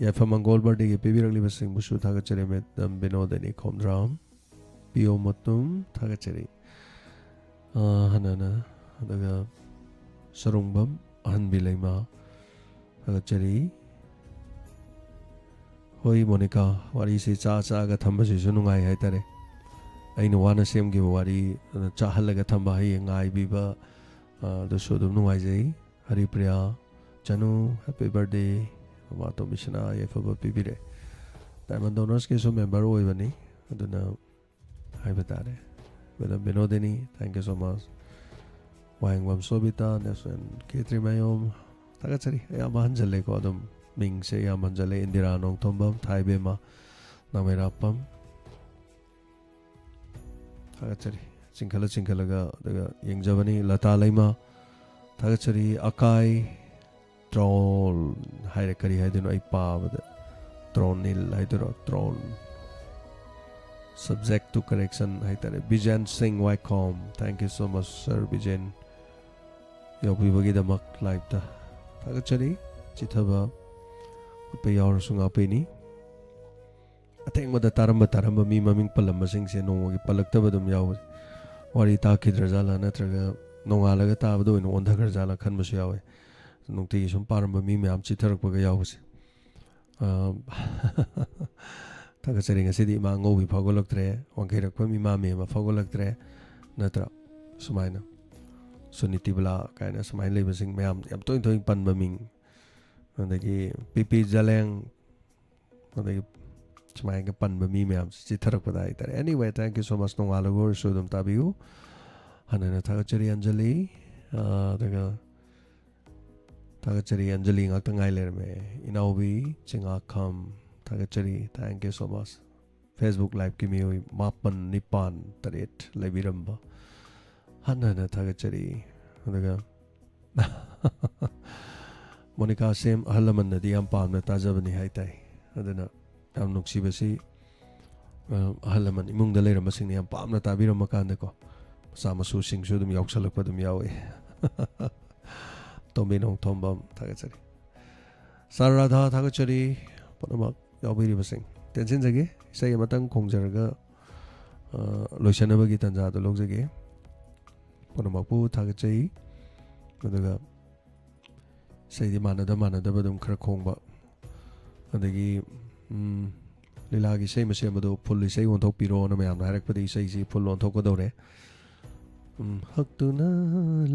ꯌꯥꯏꯐ ꯃꯪꯒꯣꯜ birthdayꯒꯤ ꯄꯤꯕꯤꯔꯛꯂꯤꯕꯁꯤꯡꯕꯨꯁꯨ ꯊꯥꯒꯠꯆꯔꯤ꯫ ꯃꯦꯗꯥꯝ ꯕꯤꯅꯣꯗꯤꯅꯤ ꯈꯣꯝꯗ꯭ꯔꯥꯝ, ꯄꯤꯌꯣ ꯃꯇꯨꯝ ꯊꯥꯒꯠꯆꯔꯤ꯫ ꯑ, ꯍꯟꯅ ꯍꯟꯅ꯫ ꯑꯗꯨꯒ ꯁꯔꯨꯡꯕꯝ ꯑꯍꯟꯕꯤ ꯂꯩꯃ ꯊꯥꯒꯠꯆꯔꯤ꯫ ꯍꯣꯏ ꯃꯣꯅꯤꯀꯥ, ꯋꯥꯔꯤꯁꯤ ꯆꯥ ꯆꯥꯒ ꯊꯝꯕꯁꯤꯁꯨ ꯅꯨꯡꯉꯥꯏ ꯍꯥꯏꯇꯥꯔꯦ꯫ ꯑꯩꯅ ꯋꯥꯅ ꯁꯦꯝꯈꯤꯕ ꯋꯥꯔꯤ, ꯑ, ꯆꯥꯍꯜꯂꯒ ꯊꯝꯕ, ꯍꯌꯦꯡ ꯉꯥꯏꯕꯤꯕ, ꯑ, ꯑꯗꯨꯁꯨ ꯑꯗꯨꯝ ꯅꯨꯡꯉꯥꯏꯖꯩ꯫ ꯍꯔꯤꯄ꯭ꯔꯤꯌꯥ, ꯆꯅꯨ, happy birthday꯫ ꯃꯃꯥꯇꯣꯝꯕꯤꯁꯤꯅ ꯌꯥꯏꯐꯕ ꯄꯤꯕꯤꯔꯦ꯫ Diamond Donorꯁꯀꯤꯁꯨ member ꯑꯣꯏꯕꯅꯤ, ꯑꯗꯨꯅ ꯍꯥꯏꯕ ꯇꯥꯔꯦ꯫ Madam Binodini, thank you so much꯫ Wahengbam Sobita, Neson Khetrimayum, ꯊꯥꯒꯠꯆꯔꯤ꯫ ꯑꯌꯥꯝꯕ ꯍꯟꯖꯜꯂꯦꯀꯣ, ꯑꯗꯨꯝ ꯃꯤꯡꯁꯦ ꯑꯌꯥꯝꯕ ꯍꯟꯖꯜꯂꯦ꯫ ꯏꯟꯗꯤꯔꯥ ꯅꯣꯡꯊꯣꯝꯕꯝ, ꯊꯥꯏꯕꯦꯝꯃ, ꯅꯥꯃꯩꯔꯥꯄꯝ, ꯊꯥꯒꯠꯆꯔꯤ꯫ ꯆꯤꯡꯈꯠꯂ ꯆꯤꯡꯈꯠꯂꯒ ꯑꯗꯨꯒ ꯌꯦꯡꯖꯕꯅꯤ꯫ ꯂꯇꯥ ꯂꯩꯃ, ꯊꯥꯒꯠꯆꯔꯤ꯫ ꯑꯀꯥꯏ, ꯇ꯭ꯔꯣꯜ ꯍꯥꯏꯔꯦ, ꯀꯔꯤ ꯍꯥꯏꯗꯣꯏꯅꯣ ꯑꯩ ꯄꯥꯕꯗ? ꯇ꯭ꯔꯣꯅꯤꯜ ꯍꯥꯏꯗꯣꯏꯔꯣ? ꯇ꯭ꯔꯣꯟ꯫ Subject to correction ꯍꯥꯏꯇꯥꯔꯦ꯫ ꯕꯤꯖꯦꯟ ꯁꯤꯡ ꯋꯥꯏꯈꯣꯝ, thank you so much sir ꯕꯤꯖꯦꯟ, ꯌꯥꯎꯕꯤꯕꯒꯤꯗꯃꯛ liveꯇ ꯊꯥꯒꯠꯆꯔꯤ꯫ ꯆꯤꯊꯕ ꯈꯣꯠꯄ ꯌꯥꯎꯔꯁꯨ ꯉꯥꯛꯄꯤꯅꯤ꯫ ꯑꯊꯦꯡꯕꯗ ꯇꯥꯔꯝꯕ ꯇꯥꯔꯝꯕ ꯃꯤ ꯃꯃꯤꯡ ꯄꯜꯂꯝꯕꯁꯤꯡꯁꯦ ꯅꯣꯡꯃꯒꯤ ꯄꯜꯂꯛꯇꯕ ꯑꯗꯨꯝ ꯌꯥꯎꯋꯤ꯫ ꯋꯥꯔꯤ ꯇꯥꯈꯤꯗ꯭ꯔꯖꯥꯠꯂꯥ, ꯅꯠꯇ꯭ꯔꯒ ꯅꯣꯡꯉꯥꯜꯂꯒ ꯇꯥꯕꯗ ꯑꯣꯏꯅ ꯑꯣꯟꯊꯈ꯭ꯔꯖꯥꯠꯂꯥ ꯈꯟꯕꯁꯨ ꯌꯥꯎꯋꯤ꯫ ꯅꯨꯡꯇꯤꯒꯤ ꯁꯨꯝ ꯄꯥꯔꯝꯕ ꯃꯤ ꯃꯌꯥꯝ ꯆꯤꯠꯊꯔꯛꯄꯒ ꯌꯥꯎꯕꯁꯦ꯫ ꯑ, ꯊꯥꯒꯠꯆꯔꯤ꯫ ꯉꯁꯤꯗꯤ ꯏꯃꯥ ꯑꯉꯧꯕꯤ ꯐꯥꯎꯒꯠꯂꯛꯇ꯭ꯔꯦ, ꯋꯥꯡꯈꯩꯔꯛꯄꯝ ꯏꯃꯥ ꯃꯦꯝꯃ ꯐꯥꯎꯒꯠꯂꯛꯇ꯭ꯔꯦ, ꯅꯠꯇ꯭ꯔꯥ? ꯁꯨꯃꯥꯏꯅ ꯁꯨꯅꯤꯇꯤ ꯕꯂꯥ ꯀꯥꯏꯅ ꯁꯨꯃꯥꯏꯅ ꯂꯩꯕꯁꯤꯡ ꯃꯌꯥꯝ ꯌꯥꯝ ꯇꯣꯏꯅ ꯇꯣꯏꯅ ꯄꯟꯕ ꯃꯤꯡ, ꯑꯗꯒꯤ ꯄꯤ ꯄꯤ ꯖꯂꯦꯡ, ꯑꯗꯒꯤ ꯁꯨꯃꯥꯏꯅ ꯄꯟꯕ ꯃꯤ ꯃꯌꯥꯝꯁꯦ ꯆꯤꯠꯊꯔꯛꯄꯗ ꯍꯥꯏꯇꯥꯔꯦ꯫ Anyway, thank you so much꯫ ꯅꯣꯡꯉꯥꯜꯂꯒ ꯑꯣꯏꯔꯁꯨ ꯑꯗꯨꯝ ꯇꯥꯕꯤꯌꯨ꯫ ꯍꯟꯅ ꯍꯟꯅ ꯊꯥꯒꯠꯆꯔꯤ ꯑꯟꯖꯂꯤ꯫ ꯑ, ꯑꯗꯨꯒ ꯊꯥꯒꯠꯆꯔꯤ ꯑꯟꯖꯂꯤ ꯉꯥꯛꯇ ꯉꯥꯏ ꯂꯩꯔꯝꯃꯦ꯫ ꯏꯅꯥꯎꯕꯤ ꯆꯤꯡꯉꯥꯈꯝ, ꯊꯥꯒꯠꯆꯔꯤ, thank you so much꯫ Facebook liveꯀꯤ ꯃꯤꯑꯣꯏ ꯃꯥꯄꯟ, ꯅꯤꯄꯥꯟ, ꯇꯔꯦꯠ ꯂꯩꯕꯤꯔꯝꯕ ꯍꯟꯅ ꯍꯟꯅ ꯊꯥꯒꯠꯆꯔꯤ꯫ ꯑꯗꯨꯒ ꯃꯣꯅꯤꯀꯥ ꯁꯦꯝ ꯑꯍꯜ ꯂꯃꯟꯅꯗꯤ ꯌꯥꯝ ꯄꯥꯝꯅ ꯇꯥꯖꯕꯅꯤ ꯍꯥꯏ ꯇꯥꯏ꯫ ꯑꯗꯨꯅ ꯌꯥꯝ ꯅꯨꯡꯁꯤꯕꯁꯤ, ꯑ, ꯑꯍꯜ ꯂꯃꯟ ꯏꯃꯨꯡꯗ ꯂꯩꯔꯝꯕꯁꯤꯡꯅ ꯌꯥꯝ ꯄꯥꯝꯅ ꯇꯥꯕꯤꯔꯝꯕ ꯀꯥꯟꯗꯀꯣ, ꯃꯆꯥ ꯃꯁꯨꯁꯤꯡꯁꯨ ꯑꯗꯨꯝ ꯌꯥꯎꯁꯜꯂꯛꯄ ꯑꯗꯨꯝ ꯌꯥꯎꯏ꯫ ꯇꯣꯝꯕꯤ ꯅꯣꯡꯊꯣꯝꯕꯝ ꯊꯥꯒꯠꯆꯔꯤ꯫ ꯁꯥꯔ ꯔꯥꯙꯥ ꯊꯥꯒꯠꯆꯔꯤ꯫ ꯄꯨꯝꯅꯃꯛ ꯌꯥꯎꯕꯤꯔꯤꯕꯁꯤꯡ ꯇꯦꯟꯁꯤꯟꯖꯒꯦ꯫ ꯏꯁꯩ ꯑꯃꯇꯪ ꯈꯣꯡꯖꯔꯒ, ꯑ, ꯂꯣꯏꯁꯤꯟꯅꯕꯒꯤ ꯇꯥꯟꯖꯥꯗꯨ ꯂꯧꯖꯒꯦ꯫ ꯄꯨꯝꯅꯃꯛꯄꯨ ꯊꯥꯒꯠꯆꯩ꯫ ꯑꯗꯨꯒ ꯏꯁꯩꯗꯤ ꯃꯥꯟꯅꯗ ꯃꯥꯟꯅꯗꯕ ꯑꯗꯨꯝ ꯈꯔ ꯈꯣꯡꯕ꯫ ꯑꯗꯒꯤ, ꯎꯝ, ꯂꯤꯂꯥꯒꯤ ꯏꯁꯩ ꯑꯃ ꯁꯦꯝꯕꯗꯣ ꯐꯨꯜ ꯏꯁꯩ ꯑꯣꯟꯊꯣꯛꯄꯤꯔꯣꯅ ꯃꯌꯥꯝꯅ ꯍꯥꯏꯔꯛꯄꯗꯒꯤ ꯏꯁꯩꯁꯤ ꯐꯨꯜ ꯑꯣꯟꯊꯣꯛꯀꯗꯧꯔꯦ꯫ ꯎꯝ, "ꯍꯛꯇꯨꯅ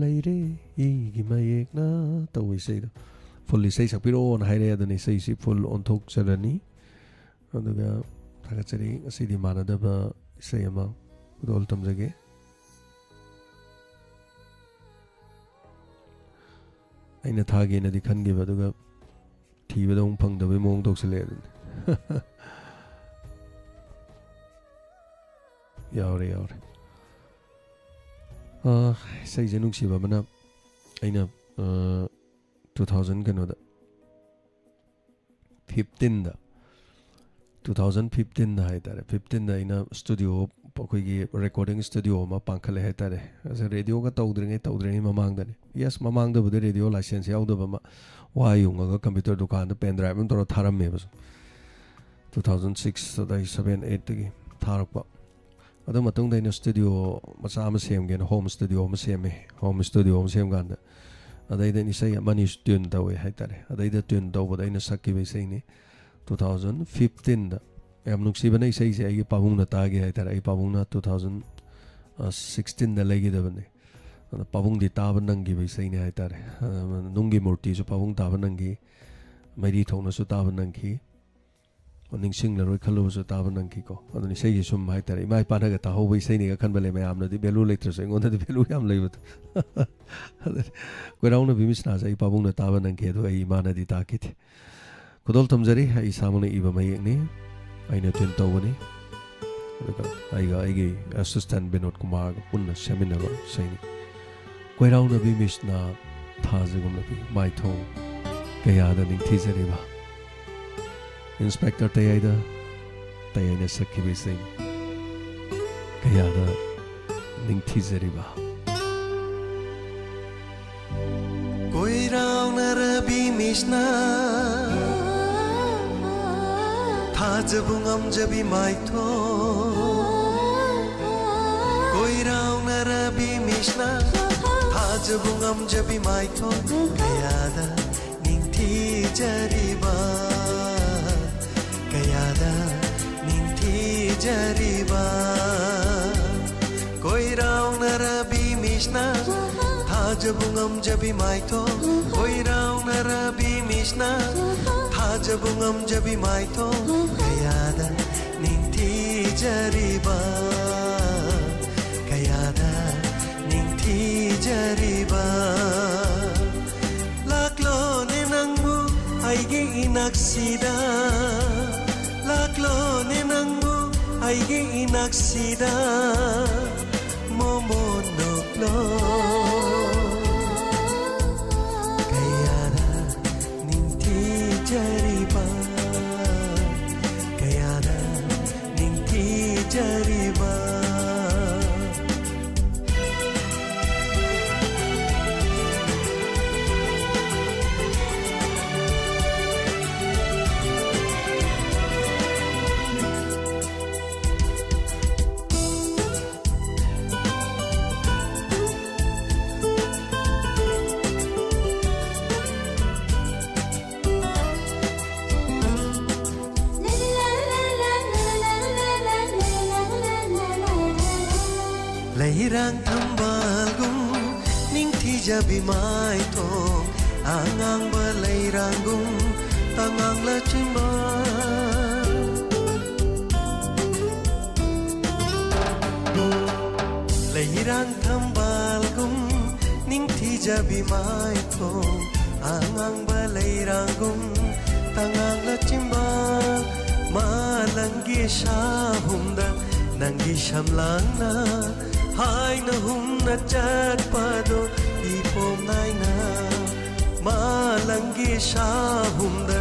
ꯂꯩꯔꯦ ꯑꯩꯒꯤ ꯃꯌꯦꯛꯅ" ꯇꯧꯕ ꯏꯁꯩꯗꯣ꯫ ꯐꯨꯜ ꯏꯁꯩ ꯁꯛꯄꯤꯔꯛꯑꯣꯅ ꯍꯥꯏꯔꯛꯑꯦ, ꯑꯗꯨꯅ ꯏꯁꯩꯁꯤ ꯐꯨꯜ ꯑꯣꯟꯊꯣꯛꯆꯔꯅꯤ꯫ ꯑꯗꯨꯒ ꯊꯥꯒꯠꯆꯔꯤ꯫ ꯉꯁꯤꯗꯤ ꯃꯥꯟꯅꯗꯕ ꯏꯁꯩ ꯑꯃ ꯈꯨꯗꯣꯜ ꯇꯝꯖꯒꯦ꯫ ꯑꯩꯅ ꯊꯥꯒꯦꯅꯗꯤ ꯈꯟꯈꯤꯕ, ꯑꯗꯨꯒ ꯊꯤꯕꯗ ꯑꯃꯨꯛ ꯐꯪꯗꯕꯩ ꯃꯑꯣꯡ ꯇꯧꯁꯜꯂꯛꯑꯦ ꯑꯗꯨꯅꯤ꯫ ꯌꯥꯎꯔꯦ, ꯌꯥꯎꯔꯦ꯫ ꯑ, ꯏꯁꯩꯁꯦ ꯅꯨꯡꯁꯤꯕ ꯑꯃꯅ, ꯑꯩꯅ, ꯑ, two thousand, ꯀꯩꯅꯣꯗ, fifteenꯗ, two thousand fifteenꯗ ꯍꯥꯏ ꯇꯥꯔꯦ, fifteenꯗ ꯑꯩꯅ studio, ꯑꯩꯈꯣꯏꯒꯤ recording studio ꯑꯃ ꯄꯥꯡꯈꯠꯂꯦ ꯍꯥꯏ ꯇꯥꯔꯦ꯫ ꯑꯁ, radioꯒ ꯇꯧꯗ꯭ꯔꯤꯉꯩ, ꯇꯧꯗ꯭ꯔꯤꯉꯩ ꯃꯃꯥꯡꯗꯅꯦ꯫ Yes, ꯃꯃꯥꯡꯗꯕꯨꯗꯤ radio license ꯌꯥꯎꯗꯕ ꯑꯃ ꯋꯥ ꯌꯨꯡꯉꯒ computer ꯗꯨꯀꯥꯟꯗ pen drive ꯑꯃ ꯇꯧꯔ ꯊꯥꯔꯝꯃꯦꯕ ꯁꯨꯝ꯫ Two thousand six ꯑꯗꯥꯏ seven eightꯇꯒꯤ ꯊꯥꯔꯛꯄ꯫ ꯑꯗꯨ ꯃꯇꯨꯡꯗ ꯑꯩꯅ studio ꯃꯆꯥ ꯑꯃ ꯁꯦꯝꯒꯦꯅ home studio ꯑꯃ ꯁꯦꯝꯃꯦ꯫ Home studio ꯑꯃ ꯁꯦꯝꯀꯥꯟꯗ ꯑꯗꯩꯗ ꯑꯩꯅ ꯏꯁꯩ ꯑꯃꯅꯤ tune ꯇꯧꯋꯦ ꯍꯥꯏ ꯇꯥꯔꯦ꯫ ꯑꯗꯩꯗ tune ꯇꯧꯕꯗ ꯑꯩꯅ ꯁꯛꯈꯤꯕ ꯏꯁꯩꯅꯤ two thousand fifteenꯗ꯫ ꯌꯥꯝ ꯅꯨꯡꯁꯤꯕꯅ ꯏꯁꯩꯁꯦ ꯑꯩꯒꯤ ꯄꯥꯕꯨꯡꯅ ꯇꯥꯒꯦ ꯍꯥꯏ ꯇꯥꯔꯦ꯫ ꯑꯩ ꯄꯥꯕꯨꯡꯅ two thousand sixteenꯗ ꯂꯩꯈꯤꯗꯕꯅꯦ꯫ ꯑꯗ ꯄꯥꯕꯨꯡꯗꯤ ꯇꯥꯕ ꯅꯪꯈꯤꯕ ꯏꯁꯩꯅꯤ ꯍꯥꯏ ꯇꯥꯔꯦ꯫ ꯑ, ꯅꯨꯡꯒꯤ ꯃꯨꯔꯇꯤꯁꯨ ꯄꯥꯕꯨꯡ ꯇꯥꯕ ꯅꯪꯈꯤ, ꯃꯩꯔꯤ ꯊꯣꯛꯅꯁꯨ ꯇꯥꯕ ꯅꯪꯈꯤ, ꯅꯤꯡꯁꯤꯡꯂꯔꯣꯏ ꯈꯜꯂꯨꯕꯁꯨ ꯇꯥꯕ ꯅꯪꯈꯤꯀꯣ꯫ ꯑꯗꯨꯅ ꯏꯁꯩꯁꯦ ꯁꯨꯝ ꯍꯥꯏ ꯇꯥꯔꯦ, ꯏꯃꯥ ꯏꯄꯥꯅꯒ ꯇꯥꯍꯧꯕ ꯏꯁꯩꯅꯤꯒ ꯈꯟꯕ ꯂꯩ꯫ ꯃꯌꯥꯝꯅꯗꯤ value ꯂꯩꯇ꯭ꯔꯁꯨ ꯑꯩꯉꯣꯟꯗꯗꯤ value ꯌꯥꯝ ꯂꯩꯕꯗꯣ꯫ ꯑꯗꯨꯅꯤ ꯀꯣꯏꯔꯥꯎꯅꯕꯤ ꯃꯤꯁꯅꯥꯁꯦ ꯑꯩ ꯄꯥꯕꯨꯡꯅ ꯇꯥꯕ ꯅꯪꯈꯤ, ꯑꯗꯣ ꯑꯩ ꯏꯃꯥꯅꯗꯤ ꯇꯥꯈꯤꯗꯦ꯫ ꯈꯨꯗꯣꯜ ꯊꯝꯖꯔꯤ, ꯑꯩ ꯏꯁꯥꯃꯛꯅ ꯏꯕ ꯃꯌꯦꯛꯅꯤ, ꯑꯩꯅ tune ꯇꯧꯕꯅꯤ꯫ ꯑꯗꯨꯒ ꯑꯩꯒ ꯑꯩꯒꯤ ꯑꯦꯁꯤꯁꯇꯦꯟ ꯕꯤꯅꯣꯗ ꯀꯨꯃꯥꯔꯒ ꯄꯨꯟꯅ ꯁꯦꯝꯃꯤꯟꯅꯕ ꯏꯁꯩꯅꯤ꯫ ꯀꯣꯏꯔꯥꯎꯅꯕꯤ ꯃꯤꯁꯅ ꯊꯥꯖꯒꯨꯝꯂꯕꯤ ꯃꯥꯏꯊꯣꯡ ꯀꯌꯥꯗ ꯅꯤꯡꯊꯤꯖꯔꯤꯕ꯫ ꯏꯟꯁꯄꯦꯛꯇꯔ ꯇꯌꯥꯏꯗ ꯇꯌꯥꯏꯅ ꯁꯛꯈꯤꯕ ꯏꯁꯩꯅꯤ꯫ ꯀꯌꯥꯗ ꯅꯤꯡꯊꯤꯖꯔꯤꯕ꯫ ꯀꯣꯏꯔꯥꯎꯅꯔꯕꯤ ꯃꯤꯁꯅ ꯊꯥꯖꯕ ꯉꯝꯖꯕꯤ ꯃꯥꯏꯊꯣꯡ꯫ ꯀꯣꯏꯔꯥꯎꯅꯔꯕꯤ ꯃꯤꯁꯅ ꯊꯥꯖꯕ ꯉꯝꯖꯕꯤ ꯃꯥꯏꯊꯣꯡ꯫ ꯀꯌꯥꯗ ꯅꯤꯡꯊꯤꯖꯔꯤꯕ꯫ ꯀꯌꯥꯗ ꯅꯤꯡꯊꯤꯖꯔꯤꯕ꯫ ꯀꯣꯏꯔꯥꯎꯅꯔꯕꯤ ꯃꯤꯁꯅ ꯊꯥꯖꯕ ꯉꯝꯖꯕꯤ ꯃꯥꯏꯊꯣꯡ꯫ ꯀꯣꯏꯔꯥꯎꯅꯔꯕꯤ ꯃꯤꯁꯅ ꯊꯥꯖꯕ ꯉꯝꯖꯕꯤ ꯃꯥꯏꯊꯣꯡ꯫ ꯀꯌꯥꯗ ꯅꯤꯡꯊꯤꯖꯔꯤꯕ꯫ ꯀꯌꯥꯗ ꯅꯤꯡꯊꯤꯖꯔꯤꯕ꯫ ꯂꯥꯛꯂꯣꯅꯦ ꯅꯪꯕꯨ ꯑꯩꯒꯤ ꯏꯅꯥꯛꯁꯤꯗ꯫ ꯂꯥꯛꯂꯣꯅꯦ ꯅꯪꯕꯨ ꯑꯩꯒꯤ ꯏꯅꯥꯛꯁꯤꯗ꯫ ꯃꯣꯃꯣꯟ ꯅꯣꯛꯂꯣ꯫ ꯀꯌꯥꯗ ꯅꯤꯡꯊꯤꯖꯔꯤꯕ꯫ ꯀꯌꯥꯗ ꯅꯤꯡꯊꯤꯖꯔꯤꯕ꯫ ꯂꯩꯔꯥꯡ ꯊꯝꯕꯥꯜꯒꯨꯝ ꯅꯤꯡꯊꯤꯖꯕꯤ ꯃꯥꯏꯊꯣꯡ, ꯑꯉꯥꯡꯕ ꯂꯩꯔꯥꯡꯒꯨꯝ ꯇꯉꯥꯡ ꯂꯩꯆꯤꯟꯕ꯫ ꯂꯩꯔꯥꯡ ꯊꯝꯕꯥꯜꯒꯨꯝ ꯅꯤꯡꯊꯤꯖꯕꯤ ꯃꯥꯏꯊꯣꯡ, ꯑꯉꯥꯡꯕ ꯂꯩꯔꯥꯡꯒꯨꯝ ꯇꯉꯥꯡ ꯂꯩꯆꯤꯟꯕ꯫ ꯃꯥꯂꯪꯒꯤ ꯁꯥꯍꯨꯝꯗ ꯅꯪꯒꯤ ꯁꯝꯂꯥꯡꯅ ꯍꯥꯏꯅ ꯍꯨꯝꯅ ꯆꯠꯄꯗꯣ ꯏꯄꯣꯝ ꯅꯥꯏꯅ ꯃꯥꯂꯪꯒꯤ ꯁꯥꯍꯨꯝꯗ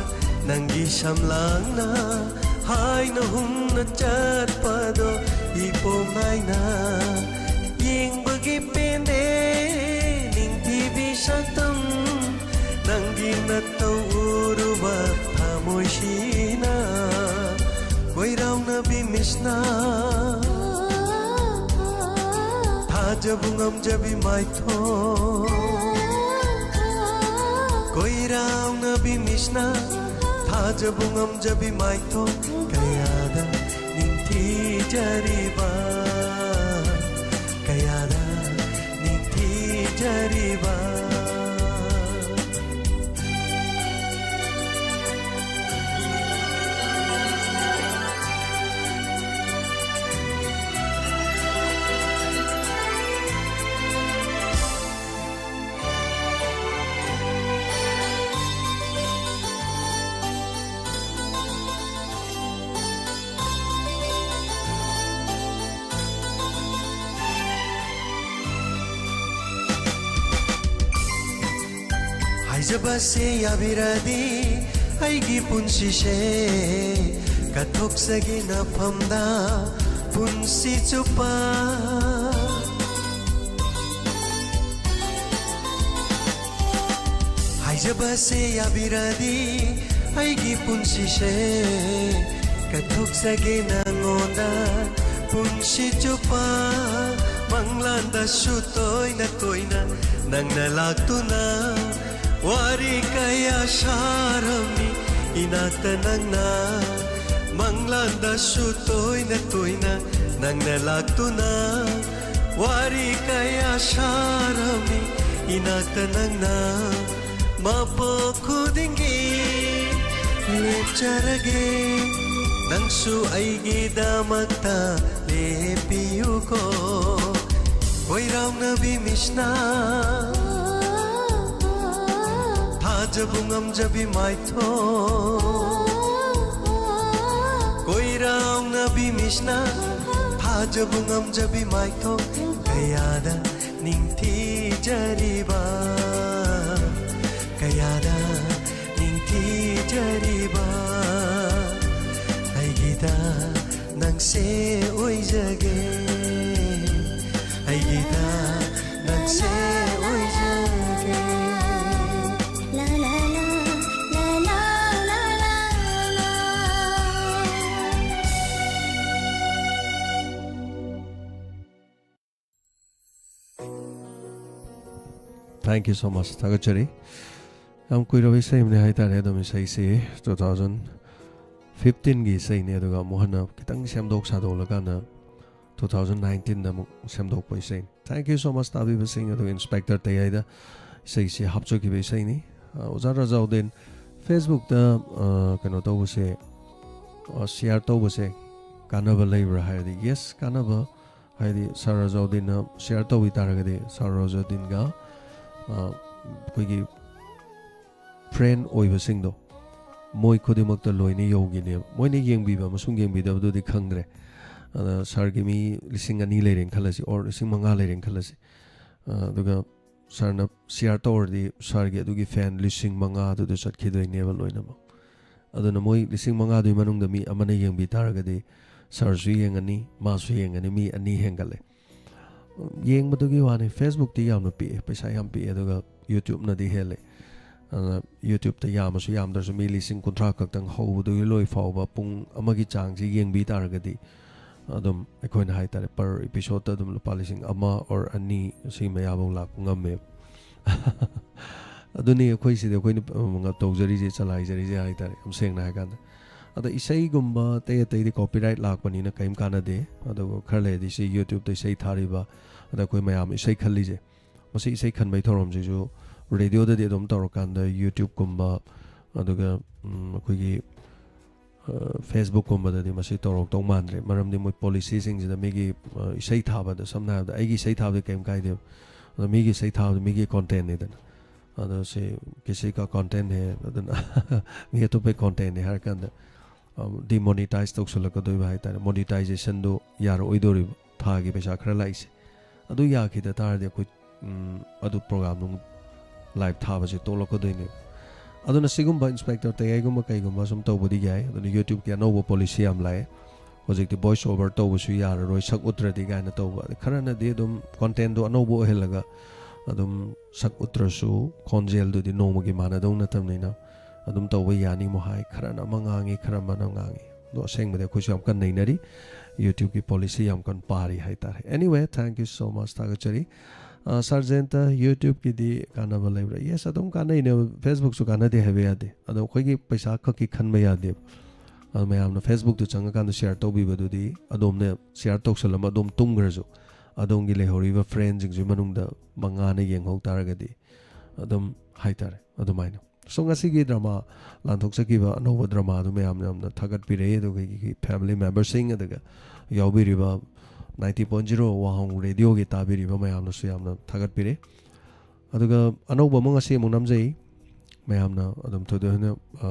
ꯅꯪꯒꯤ ꯁꯝꯂꯥꯡꯅ ꯍꯥꯏꯅ ꯍꯨꯝꯅ ꯆꯠꯄꯗꯣ ꯏꯄꯣꯝ ꯅꯥꯏꯅ ꯌꯦꯡꯕꯒꯤ ꯄꯦꯟꯗꯦ ꯅꯤꯡꯊꯤꯕꯤ ꯁꯛꯇꯝ ꯅꯪꯒꯤ ꯅꯠꯇꯧ ꯎꯔꯨꯕ ꯊꯃꯣꯏꯁꯤꯅ ꯀꯣꯏꯔꯥꯎꯅꯕꯤ ꯃꯤꯁꯅ ꯊꯥꯖꯕ ꯉꯝꯖꯕꯤ ꯃꯥꯏꯊꯣꯡ ꯀꯣꯏꯔꯥꯎꯅꯕꯤ ꯃꯤꯁꯅ ꯊꯥꯖꯕ ꯉꯝꯖꯕꯤ ꯃꯥꯏꯊꯣꯡ ꯀꯌꯥꯗ ꯅꯤꯡꯊꯤꯖꯔꯤꯕ ꯀꯌꯥꯗ ꯅꯤꯡꯊꯤꯖꯔꯤꯕ ꯍꯥꯏꯖꯕꯁꯦ ꯌꯥꯕꯤꯔꯗꯤ ꯑꯩꯒꯤ ꯄꯨꯟꯁꯤꯁꯦ ꯀꯠꯊꯣꯛꯆꯒꯦ ꯅꯐꯝꯗ ꯄꯨꯟꯁꯤ ꯆꯨꯞꯄ ꯍꯥꯏꯖꯕꯁꯦ ꯌꯥꯕꯤꯔꯗꯤ ꯑꯩꯒꯤ ꯄꯨꯟꯁꯤꯁꯦ ꯀꯠꯊꯣꯛꯆꯒꯦ ꯅꯉꯣꯟꯗ ꯄꯨꯟꯁꯤ ꯆꯨꯞꯄ ꯃꯪꯂꯥꯟꯗꯁꯨ ꯇꯣꯏꯅ ꯇꯣꯏꯅ ꯅꯪꯅ ꯂꯥꯛꯇꯨꯅ ꯋꯥꯔꯤ ꯀꯌꯥ ꯁꯥꯔꯝꯃꯤ ꯏꯅꯥꯛꯇ ꯅꯪꯅ ꯃꯪꯂꯥꯟꯗꯁꯨ ꯇꯣꯏꯅ ꯇꯣꯏꯅ ꯅꯪꯅ ꯂꯥꯛꯇꯨꯅ ꯋꯥꯔꯤ ꯀꯌꯥ ꯁꯥꯔꯝꯃꯤ ꯏꯅꯥꯛꯇ ꯅꯪꯅ ꯃꯄꯣꯛ ꯈꯨꯗꯤꯡꯒꯤ ꯂꯦꯞꯆꯔꯒꯦ ꯅꯪꯁꯨ ꯑꯩꯒꯤꯗꯃꯛꯇ ꯂꯦꯞꯄꯤꯌꯨꯀꯣ ꯀꯣꯏꯔꯥꯎꯅꯕꯤ ꯃꯤꯁꯅ ꯊꯥꯖꯕ ꯉꯝꯖꯕꯤ ꯃꯥꯏꯊꯣꯡ ꯀꯣꯏꯔꯥꯎꯅꯕꯤ ꯃꯤꯁꯅ ꯑꯖꯕꯨ ꯉꯝꯖꯕꯤ ꯃꯥꯏꯊꯣꯡ ꯀꯌꯥꯗ ꯅꯤꯡꯊꯤꯖꯔꯤꯕ, ꯀꯌꯥꯗ ꯅꯤꯡꯊꯤꯖꯔꯤꯕ, ꯑꯩꯒꯤꯗ ꯅꯪꯁꯦ ꯑꯣꯏꯖꯒꯦ, ꯑꯩꯒꯤꯗ ꯅꯪꯁꯦ ꯑꯣꯏꯖꯒꯦ꯫ Thank you so much. ꯊꯥꯒꯠꯆꯔꯤ꯫ ꯌꯥꯝ ꯀꯨꯏꯔꯕ ꯏꯁꯩ ꯑꯃꯅꯦ ꯍꯥꯏꯇꯥꯔꯦ꯫ ꯑꯗꯨꯝ ꯏꯁꯩꯁꯤ two thousand fifteen ꯒꯤ ꯏꯁꯩꯅꯤ, ꯑꯗꯨꯒ ꯑꯃꯨꯛ ꯍꯟꯅ ꯈꯤꯇꯪ ꯁꯦꯝꯗꯣꯛ ꯁꯥꯗꯣꯛꯂꯀꯥꯟꯗ two thousand nineteen ꯗ ꯑꯃꯨꯛ ꯁꯦꯝꯗꯣꯛꯄ ꯏꯁꯩꯅꯤ꯫ Thank you so much ꯇꯥꯕꯤꯕꯁꯤꯡ꯫ ꯑꯗꯨꯒ ꯏꯟꯁꯄꯦꯛꯇꯔ ꯇꯌꯥꯏꯗ ꯏꯁꯩꯁꯤ ꯍꯥꯞꯆꯈꯤꯕ ꯏꯁꯩꯅꯤ꯫ ꯑ, ꯑꯣꯖꯥ ꯔꯖꯥꯎꯗꯤꯟ, Facebook ꯇ, ꯑ, ꯀꯩꯅꯣ ꯇꯧꯕꯁꯦ, ꯑ, share ꯇꯧꯕꯁꯦ ꯀꯥꯟꯅꯕ ꯂꯩꯕ꯭ꯔꯥ ꯍꯥꯏꯔꯗꯤ, yes, ꯀꯥꯟꯅꯕ ꯍꯥꯏꯗꯤ ꯁꯥꯔ ꯔꯖꯥꯎꯗꯤꯟꯅ share ꯇꯧꯕꯤ ꯇꯥꯔꯒꯗꯤ, ꯁꯥꯔ ꯔꯖꯥꯎꯗꯤꯟꯒ, ꯑ, ꯑꯩꯈꯣꯏꯒꯤ friend ꯑꯣꯏꯕꯁꯤꯡꯗꯣ, ꯃꯣꯏ ꯈꯨꯗꯤꯡꯃꯛꯇ ꯂꯣꯏꯅ ꯌꯧꯈꯤꯅꯦꯕ꯫ ꯃꯣꯏꯅ ꯌꯦꯡꯕꯤꯕ ꯑꯃꯁꯨꯡ ꯌꯦꯡꯕꯤꯗꯕꯗꯨꯗꯤ ꯈꯪꯗ꯭ꯔꯦ꯫ ꯑꯗ ꯁꯥꯔꯒꯤ ꯃꯤ ꯂꯤꯁꯤꯡ ꯑꯅꯤ ꯂꯩꯔꯦꯅ ꯈꯜꯂꯁꯤ, or ꯂꯤꯁꯤꯡ ꯃꯉꯥ ꯂꯩꯔꯦꯅ ꯈꯜꯂꯁꯤ꯫ ꯑ, ꯑꯗꯨꯒ ꯁꯥꯔꯅ share ꯇꯧꯔꯗꯤ, ꯁꯥꯔꯒꯤ ꯑꯗꯨꯒꯤ fan ꯂꯤꯁꯤꯡ ꯃꯉꯥꯗꯨꯗ ꯆꯠꯈꯤꯗꯣꯏꯅꯦꯕ ꯂꯣꯏꯅꯃꯛ꯫ ꯑꯗꯨꯅ ꯃꯣꯏ ꯂꯤꯁꯤꯡ ꯃꯉꯥꯗꯨꯒꯤ ꯃꯅꯨꯡꯗ ꯃꯤ ꯑꯃꯅ ꯌꯦꯡꯕꯤ ꯇꯥꯔꯒꯗꯤ, ꯁꯥꯔꯁꯨ ꯌꯦꯡꯉꯅꯤ, ꯃꯥꯁꯨ ꯌꯦꯡꯉꯅꯤ, ꯃꯤ ꯑꯅꯤ ꯍꯦꯟꯒꯠꯂꯦ꯫ ꯌꯦꯡꯕꯗꯨꯒꯤ ꯋꯥꯅꯤ, Facebook ꯇꯤ ꯌꯥꯝꯅ ꯄꯤꯛꯑꯦ, ꯄꯩꯁꯥ ꯌꯥꯝ ꯄꯤꯛꯑꯦ, ꯑꯗꯨꯒ YouTube ꯅꯗꯤ ꯍꯦꯜꯂꯦ꯫ ꯑꯗꯨꯅ YouTube ꯇ ꯌꯥꯝꯃꯁꯨ ꯌꯥꯝꯗ꯭ꯔꯁꯨ ꯃꯤ ꯂꯤꯁꯤꯡ ꯀꯨꯟꯊ꯭ꯔꯥ ꯈꯛꯇꯪ ꯍꯧꯕꯗꯨꯒꯤ ꯂꯣꯏ ꯐꯥꯎꯕ ꯄꯨꯡ ꯑꯃꯒꯤ ꯆꯥꯡꯁꯤ ꯌꯦꯡꯕꯤ ꯇꯥꯔꯒꯗꯤ, ꯑꯗꯨꯝ ꯑꯩꯈꯣꯏꯅ ꯍꯥꯏꯇꯥꯔꯦ, per episode ꯇ ꯑꯗꯨꯝ ꯂꯨꯄꯥ ꯂꯤꯁꯤꯡ ꯑꯃ or ꯑꯅꯤ ꯁꯤ ꯃꯌꯥꯐꯧ ꯂꯥꯛꯄ ꯉꯝꯃꯦꯕ꯫ ꯑꯗꯨꯅꯤ ꯑꯩꯈꯣꯏ ꯁꯤꯗ ꯑꯩꯈꯣꯏꯅ, ꯎꯝ, ꯇꯧꯖꯔꯤꯁꯦ, ꯆꯂꯥꯏꯖꯔꯤꯁꯦ ꯍꯥꯏꯇꯥꯔꯦ, ꯌꯥꯝ ꯁꯦꯡꯅ ꯍꯥꯏꯀꯥꯟꯗ꯫ ꯑꯗ ꯏꯁꯩꯒꯨꯝꯕ ꯑꯇꯩ ꯑꯇꯩꯗꯤ copyright ꯂꯥꯛꯄꯅꯤꯅ ꯀꯔꯤꯝ ꯀꯥꯟꯅꯗꯦ꯫ ꯑꯗꯨꯒ ꯈꯔ ꯂꯩꯔꯗꯤ ꯁꯤ YouTube ꯇ ꯏꯁꯩ ꯊꯥꯔꯤꯕ, ꯑꯗ ꯑꯩꯈꯣꯏ ꯃꯌꯥꯝ ꯏꯁꯩ ꯈꯜꯂꯤꯁꯦ, ꯃꯁꯤ ꯏꯁꯩ ꯈꯟꯕꯒꯤ ꯊꯧꯔꯝꯁꯤꯁꯨ radio ꯗꯗꯤ ꯑꯗꯨꯝ ꯇꯧꯔꯀꯥꯟꯗ YouTube ꯀꯨꯝꯕ, ꯑꯗꯨꯒ, ꯎꯝ, ꯑꯩꯈꯣꯏꯒꯤ, ꯑ, Facebook ꯀꯨꯝꯕꯗꯗꯤ ꯃꯁꯤ ꯇꯧꯔꯛꯇꯧ ꯃꯥꯟꯗ꯭ꯔꯦ꯫ ꯃꯔꯝꯗꯤ ꯃꯣꯏ policy ꯁꯤꯡꯁꯤꯗ ꯃꯤꯒꯤ, ꯑ, ꯏꯁꯩ ꯊꯥꯕꯗ, ꯁꯝꯅ ꯍꯥꯏꯔꯕꯗ ꯑꯩꯒꯤ ꯏꯁꯩ ꯊꯥꯕꯗꯤ ꯀꯔꯤꯝ ꯀꯥꯏꯗꯦꯕ, ꯑꯗꯣ ꯃꯤꯒꯤ ꯏꯁꯩ ꯊꯥꯕꯗ ꯃꯤꯒꯤ content ꯅꯤꯗꯅ꯫ ꯑꯗꯣ ꯁꯤ ꯀꯤꯁꯤ ꯀꯥ content ꯍꯦ, ꯑꯗꯨꯅ ꯃꯤ ꯑꯇꯣꯞꯄꯒꯤ content ꯅꯤ ꯍꯥꯏꯔꯀꯥꯟꯗ ꯗꯤꯃꯣꯅꯤꯇꯥꯏꯁ ꯇꯧꯁꯜꯂꯛꯀꯗꯣꯏꯕ ꯍꯥꯏꯇꯥꯔꯦ, ꯃꯣꯅꯤꯇꯥꯏꯖꯦꯁꯟꯗꯣ ꯌꯥꯔꯛꯑꯣꯏꯗꯣꯔꯤꯕ, ꯊꯥꯒꯤ ꯄꯩꯁꯥ ꯈꯔ ꯂꯥꯛꯏꯁꯦ꯫ ꯑꯗꯨ ꯌꯥꯈꯤꯗ ꯇꯥꯔꯗꯤ ꯑꯩꯈꯣꯏ, ꯎꯝ, ꯑꯗꯨ ꯄ꯭ꯔꯣꯒꯥꯝꯗꯨ ꯂꯥꯏꯚ ꯊꯥꯕꯁꯦ ꯇꯣꯛꯂꯛꯀꯗꯣꯏꯅꯦꯕ꯫ ꯑꯗꯨꯅ ꯁꯤꯒꯨꯝꯕ ꯏꯟꯁꯄꯦꯛꯇꯔ ꯇꯌꯥꯏꯒꯨꯝꯕ ꯀꯩꯒꯨꯝꯕ ꯁꯨꯝ ꯇꯧꯕꯗꯤ ꯌꯥꯏ꯫ ꯑꯗꯨꯅ ꯌꯨꯇ꯭ꯌꯨꯕꯀꯤ ꯑꯅꯧꯕ ꯄꯣꯂꯤꯁꯤ ꯌꯥꯝ ꯂꯥꯛꯑꯦ꯫ ꯍꯧꯖꯤꯛꯇꯤ ꯚꯣꯏꯁ ꯑꯣꯚꯔ ꯇꯧꯕꯁꯨ ꯌꯥꯔꯔꯣꯏ, ꯁꯛ ꯎꯠꯇ꯭ꯔꯗꯤ ꯀꯥꯏꯅ ꯇꯧꯕ꯫ ꯑꯗ ꯈꯔꯅꯗꯤ ꯑꯗꯨꯝ ꯀꯣꯟꯇꯦꯟꯗꯣ ꯑꯅꯧꯕ ꯑꯣꯏꯍꯜꯂꯒ ꯑꯗꯨꯝ ꯁꯛ ꯎꯠꯇ꯭ꯔꯁꯨ ꯈꯣꯟꯖꯦꯜꯗꯨꯗꯤ ꯅꯣꯡꯃꯒꯤ ꯃꯥꯟꯅꯗꯧ ꯅꯠꯇꯕꯅꯤꯅ ꯑꯗꯨꯝ ꯇꯧꯕ ꯌꯥꯅꯤ ꯑꯃꯨꯛ ꯍꯥꯏ, ꯈꯔꯅ ꯑꯃ ꯉꯥꯡꯉꯤ, ꯈꯔ ꯑꯃꯅ ꯉꯥꯡꯉꯤ꯫ ꯑꯗꯣ ꯑꯁꯦꯡꯕꯗꯤ ꯑꯩꯈꯣꯏꯁꯨ ꯌꯥꯝ ꯀꯟꯅ ꯅꯩꯅꯔꯤ, ꯌꯨꯇ꯭ꯌꯨꯕꯀꯤ ꯄꯣꯂꯤꯁꯤ ꯌꯥꯝ ꯀꯟꯅ ꯄꯥꯔꯤ ꯍꯥꯏꯇꯥꯔꯦ꯫ Anyway, thank you so much, ꯊꯥꯒꯠꯆꯔꯤ꯫ ꯑ, ꯁꯥꯔꯖꯦꯟꯇ, ꯌꯨꯇ꯭ꯌꯨꯕꯀꯤꯗꯤ ꯀꯥꯟꯅꯕ ꯂꯩꯕ꯭ꯔꯥ? ꯌꯦꯁ, ꯑꯗꯨꯝ ꯀꯥꯟꯅꯩꯅꯦ꯫ ꯐꯦꯁꯕꯨꯛꯁꯨ ꯀꯥꯟꯅꯗꯦ ꯍꯥꯏꯕ ꯌꯥꯗꯦ, ꯑꯗꯣ ꯑꯩꯈꯣꯏꯒꯤ ꯄꯩꯁꯥ ꯈꯛꯀꯤ ꯈꯟꯕ ꯌꯥꯗꯦꯕ꯫ ꯑꯗꯣ ꯃꯌꯥꯝꯅ ꯐꯦꯁꯕꯨꯛꯇ ꯆꯪꯉꯀꯥꯟꯗ ꯁꯤꯌꯥꯔ ꯇꯧꯕꯤꯕꯗꯨꯗꯤ ꯑꯗꯣꯝꯅ ꯁꯤꯌꯥꯔ ꯇꯧꯁꯜꯂꯝꯃ ꯑꯗꯣꯝ ꯇꯨꯝꯈ꯭ꯔꯁꯨ, ꯑꯗꯣꯝꯒꯤ ꯂꯩꯍꯧꯔꯤꯕ ꯐ꯭ꯔꯦꯟꯁꯤꯡꯁꯤ ꯃꯅꯨꯡꯗ ꯃꯉꯥꯅ ꯌꯦꯡꯍꯧ ꯇꯥꯔꯒꯗꯤ ꯑꯗꯨꯝ ꯍꯥꯏꯇꯥꯔꯦ ꯑꯗꯨꯃꯥꯏꯅ꯫ ꯁꯣ ꯉꯁꯤꯒꯤ ꯗ꯭ꯔꯃꯥ ꯂꯥꯟꯊꯣꯛꯆꯈꯤꯕ ꯑꯅꯧꯕ ꯗ꯭ꯔꯃꯥꯗꯨ ꯃꯌꯥꯝ ꯌꯥꯝꯅ ꯊꯥꯒꯠꯄꯤꯔꯛꯏ, ꯑꯗꯨꯒ ꯑꯩꯒꯤ ꯐꯦꯃꯤꯂꯤ ꯃꯦꯝꯕꯔꯁꯤꯡ, ꯑꯗꯨꯒ ꯌꯥꯎꯕꯤꯔꯤꯕ ninety point zero ꯋꯥꯍꯪ ꯔꯦꯗꯤꯑꯣꯒꯤ ꯇꯥꯕꯤꯔꯤꯕ ꯃꯌꯥꯝꯅꯁꯨ ꯌꯥꯝꯅ ꯊꯥꯒꯠꯄꯤꯔꯦ꯫ ꯑꯗꯨꯒ ꯑꯅꯧꯕ ꯑꯃ ꯉꯁꯤ ꯑꯃꯨꯛ ꯅꯝꯖꯩ, ꯃꯌꯥꯝꯅ ꯑꯗꯨꯝ ꯊꯣꯏꯗꯣꯛ ꯍꯦꯟꯅ, ꯑ,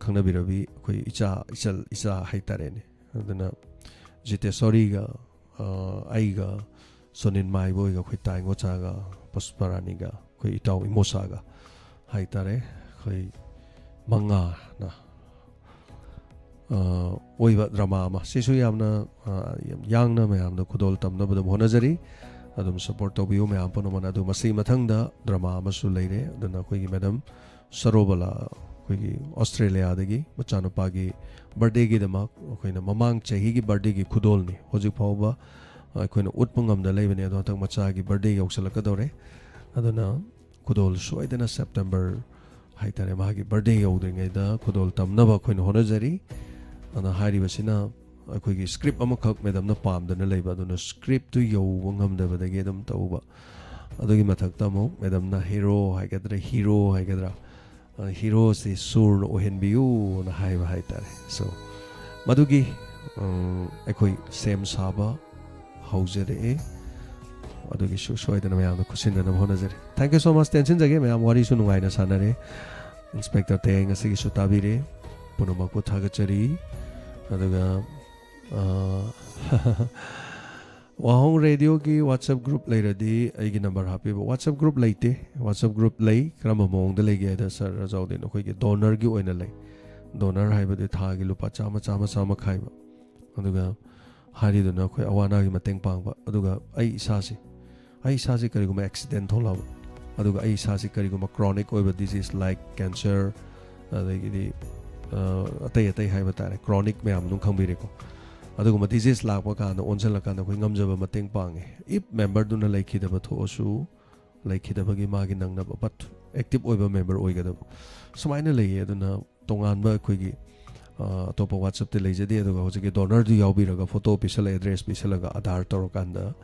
ꯈꯪꯅꯕꯤꯔꯕꯤ ꯑꯩꯈꯣꯏ ꯏꯆꯥ, ꯏꯆꯜ, ꯏꯆꯥ ꯍꯥꯏꯇꯥꯔꯦꯅꯦ꯫ ꯑꯗꯨꯅ ꯖꯤꯇꯦꯁꯣꯔꯤꯒ, ꯑ, ꯑꯩꯒ, ꯁꯣꯅꯤꯟ ꯃꯥꯏꯕꯣꯏꯒ, ꯑꯩꯈꯣꯏ ꯇꯥꯏ ꯉꯣꯆꯥꯒ, ꯄꯨꯁꯄꯔꯥꯅꯤꯒ, ꯑꯩꯈꯣꯏ ꯏꯇꯥꯎ ꯏꯃꯣꯆꯥꯒ ꯍꯥꯏꯇꯥꯔꯦ, ꯑꯩꯈꯣꯏ ꯃꯉꯥꯅ, ꯑ, ꯑꯣꯏꯕ ꯗ꯭ꯔꯃꯥ ꯑꯃ꯫ ꯁꯤꯁꯨ ꯌꯥꯝꯅ, ꯑ, ꯌꯥꯝ ꯌꯥꯡꯅ ꯃꯌꯥꯝꯗ ꯈꯨꯗꯣꯜ ꯇꯝꯅꯕ ꯑꯗꯨꯝ ꯍꯣꯠꯅꯖꯔꯤ꯫ ꯑꯗꯨꯝ ꯁꯞꯄꯣꯔꯠ ꯇꯧꯕꯤꯌꯨ ꯃꯌꯥꯝ ꯄꯨꯝꯅꯃꯛꯅ꯫ ꯑꯗꯨ ꯃꯁꯤ ꯃꯊꯪꯗ ꯗ꯭ꯔꯃꯥ ꯑꯃꯁꯨ ꯂꯩꯔꯦ, ꯑꯗꯨꯅ ꯑꯩꯈꯣꯏꯒꯤ ꯃꯦꯗꯝ ꯁꯔꯣꯕꯂꯥ, ꯑꯩꯈꯣꯏꯒꯤ ꯑꯣꯁꯇ꯭ꯔꯦꯂꯤꯌꯥꯗꯒꯤ ꯃꯆꯥꯅꯨꯄꯥꯒꯤ ꯕꯥꯔꯗꯦꯒꯤꯗꯃꯛ ꯑꯩꯈꯣꯏꯅ ꯃꯃꯥꯡ ꯆꯍꯤꯒꯤ ꯕꯥꯔꯗꯦꯒꯤ ꯈꯨꯗꯣꯜꯅꯤ꯫ ꯍꯧꯖꯤꯛ ꯐꯥꯎꯕ ꯑꯩꯈꯣꯏꯅ ꯎꯠꯄ ꯉꯝꯗ ꯂꯩꯕꯅꯦ, ꯑꯗꯣ ꯍꯟꯗꯛ ꯃꯆꯥꯒꯤ ꯕꯥꯔꯗꯦ ꯌꯧꯁꯜꯂꯛꯀꯗꯧꯔꯦ꯫ ꯑꯗꯨꯅ ꯈꯨꯗꯣꯜ ꯁꯣꯏꯗꯅ ꯁꯦꯞꯇꯦꯝꯕꯔ ꯍꯥꯏꯇꯥꯔꯦ, ꯃꯥꯒꯤ ꯕꯥꯔꯗꯦ ꯌꯧꯗ꯭ꯔꯤꯉꯩꯗ ꯈꯨꯗꯣꯜ ꯇꯝꯅꯕ ꯑꯩꯈꯣꯏꯅ ꯍꯣꯠꯅꯖꯔꯤ꯫ ꯑꯗꯨꯅ ꯍꯥꯏꯔꯤꯕꯁꯤꯅ ꯑꯩꯈꯣꯏꯒꯤ ꯁ꯭ꯀ꯭ꯔꯤꯞ ꯑꯃꯈꯛ ꯃꯦꯗꯝꯅ ꯄꯥꯝꯗꯅ ꯂꯩꯕ, ꯑꯗꯨꯅ ꯁ꯭ꯀ꯭ꯔꯤꯞꯇꯨ ꯌꯧꯕ ꯉꯝꯗꯕꯗꯒꯤ ꯑꯗꯨꯝ ꯇꯧꯕ꯫ ꯑꯗꯨꯒꯤ ꯃꯊꯛꯇ ꯑꯃꯨꯛ ꯃꯦꯗꯝꯅ ꯍꯦꯔꯣ ꯍꯥꯏꯒꯗ꯭ꯔꯥ, ꯍꯤꯔꯣ ꯍꯥꯏꯒꯗ꯭ꯔꯥ, ꯑ, ꯍꯤꯔꯣꯁꯤ ꯁꯨꯔꯅ ꯑꯣꯏꯍꯟꯕꯤꯌꯨꯅ ꯍꯥꯏꯕ ꯍꯥꯏꯇꯥꯔꯦ꯫ ꯁꯣ, ꯃꯗꯨꯒꯤ, ꯎꯝ, ꯑꯩꯈꯣꯏ ꯁꯦꯝ ꯁꯥꯕ ꯍꯧꯖꯔꯛꯑꯦ꯫ ꯑꯗꯨꯒꯤꯁꯨ ꯁꯣꯏꯗꯅ ꯃꯌꯥꯝꯗ ꯈꯨꯠꯁꯤꯟꯅꯅꯕ ꯍꯣꯠꯅꯖꯔꯤ꯫ Thank you so much꯫ ꯇꯦꯟꯁꯤꯟꯖꯒꯦ, ꯃꯌꯥꯝ ꯋꯥꯔꯤꯁꯨ ꯅꯨꯡꯉꯥꯏꯅ ꯁꯥꯟꯅꯔꯦ꯫ ꯏꯟꯁꯄꯦꯛꯇꯔ ꯇꯌꯥꯏ ꯉꯁꯤꯒꯤꯁꯨ ꯇꯥꯕꯤꯔꯦ꯫ ꯄꯨꯝꯅꯃꯛꯄꯨ ꯊꯥꯒꯠꯆꯔꯤ꯫ ꯑꯗꯨꯒ, ꯑ, ꯋꯥꯍꯣꯡ ꯔꯦꯗꯤꯑꯣꯒꯤ WhatsApp group ꯂꯩꯔꯗꯤ ꯑꯩꯒꯤ number ꯍꯥꯞꯄꯤꯕ꯫ WhatsApp group ꯂꯩꯇꯦ꯫ WhatsApp group ꯂꯩ꯫ ꯀꯔꯝꯕ ꯃꯑꯣꯡꯗ ꯂꯩꯒꯦ ꯍꯥꯏꯗ, ꯁꯥꯔ ꯔꯖꯥꯎꯗꯤꯟ, ꯑꯩꯈꯣꯏꯒꯤ donorꯒꯤ ꯑꯣꯏꯅ ꯂꯩ꯫ Donor ꯍꯥꯏꯕꯗꯤ ꯊꯥꯒꯤ ꯂꯨꯄꯥ ꯆꯥꯝꯃ, ꯆꯥꯝꯃ, ꯆꯥꯝꯃ ꯈꯥꯏꯕ꯫ ꯑꯗꯨꯒ ꯍꯥꯏꯔꯤꯗꯨꯅ ꯑꯩꯈꯣꯏ ꯑꯋꯥ ꯑꯅꯥꯒꯤ ꯃꯇꯦꯡ ꯄꯥꯡꯕ꯫ ꯑꯗꯨꯒ ꯑꯩ ꯏꯁꯥꯁꯤ, ꯑꯩ ꯏꯁꯥꯁꯤ ꯀꯔꯤꯒꯨꯝꯕ accident ꯊꯣꯛꯂꯛꯑꯕ, ꯑꯗꯨꯒ ꯑꯩ ꯏꯁꯥꯁꯤ ꯀꯔꯤꯒꯨꯝꯕ chronic ꯑꯣꯏꯕ disease like cancer, ꯑꯗꯒꯤꯗꯤ, ꯑ, ꯑꯇꯩ ꯑꯇꯩ ꯍꯥꯏꯕ ꯇꯥꯔꯦ, chronic ꯃꯌꯥꯝ ꯑꯗꯨꯝ ꯈꯪꯕꯤꯔꯦꯀꯣ꯫ ꯑꯗꯨꯒꯨꯝꯕ disease ꯂꯥꯛꯄ ꯀꯥꯟꯗ, ꯑꯣꯟꯁꯤꯜꯂꯀꯥꯟꯗ ꯑꯩꯈꯣꯏ ꯉꯝꯖꯕ ꯃꯇꯦꯡ ꯄꯥꯡꯉꯦ꯫ If memberꯗꯨꯅ ꯂꯩꯈꯤꯗꯕ ꯊꯣꯛꯑꯁꯨ, ꯂꯩꯈꯤꯗꯕꯒꯤ ꯃꯥꯒꯤ ꯅꯪꯅꯕ, but active ꯑꯣꯏꯕ member ꯑꯣꯏꯒꯗꯕ꯫ ꯁꯨꯃꯥꯏꯅ ꯂꯩꯌꯦ꯫ ꯑꯗꯨꯅ ꯇꯣꯉꯥꯟꯕ ꯑꯩꯈꯣꯏꯒꯤ, ꯑ, ꯑꯇꯣꯞꯄ WhatsAppꯇ ꯂꯩꯖꯗꯦ꯫ ꯑꯗꯨꯒ ꯍꯧꯖꯤꯛꯀꯤ donorꯗꯨ ꯌꯥꯎꯕꯤꯔꯒ, photo ꯄꯤꯁꯜꯂꯒ, address ꯄꯤꯁꯜꯂꯒ, Aadhaar ꯇꯧꯔꯀꯥꯟꯗ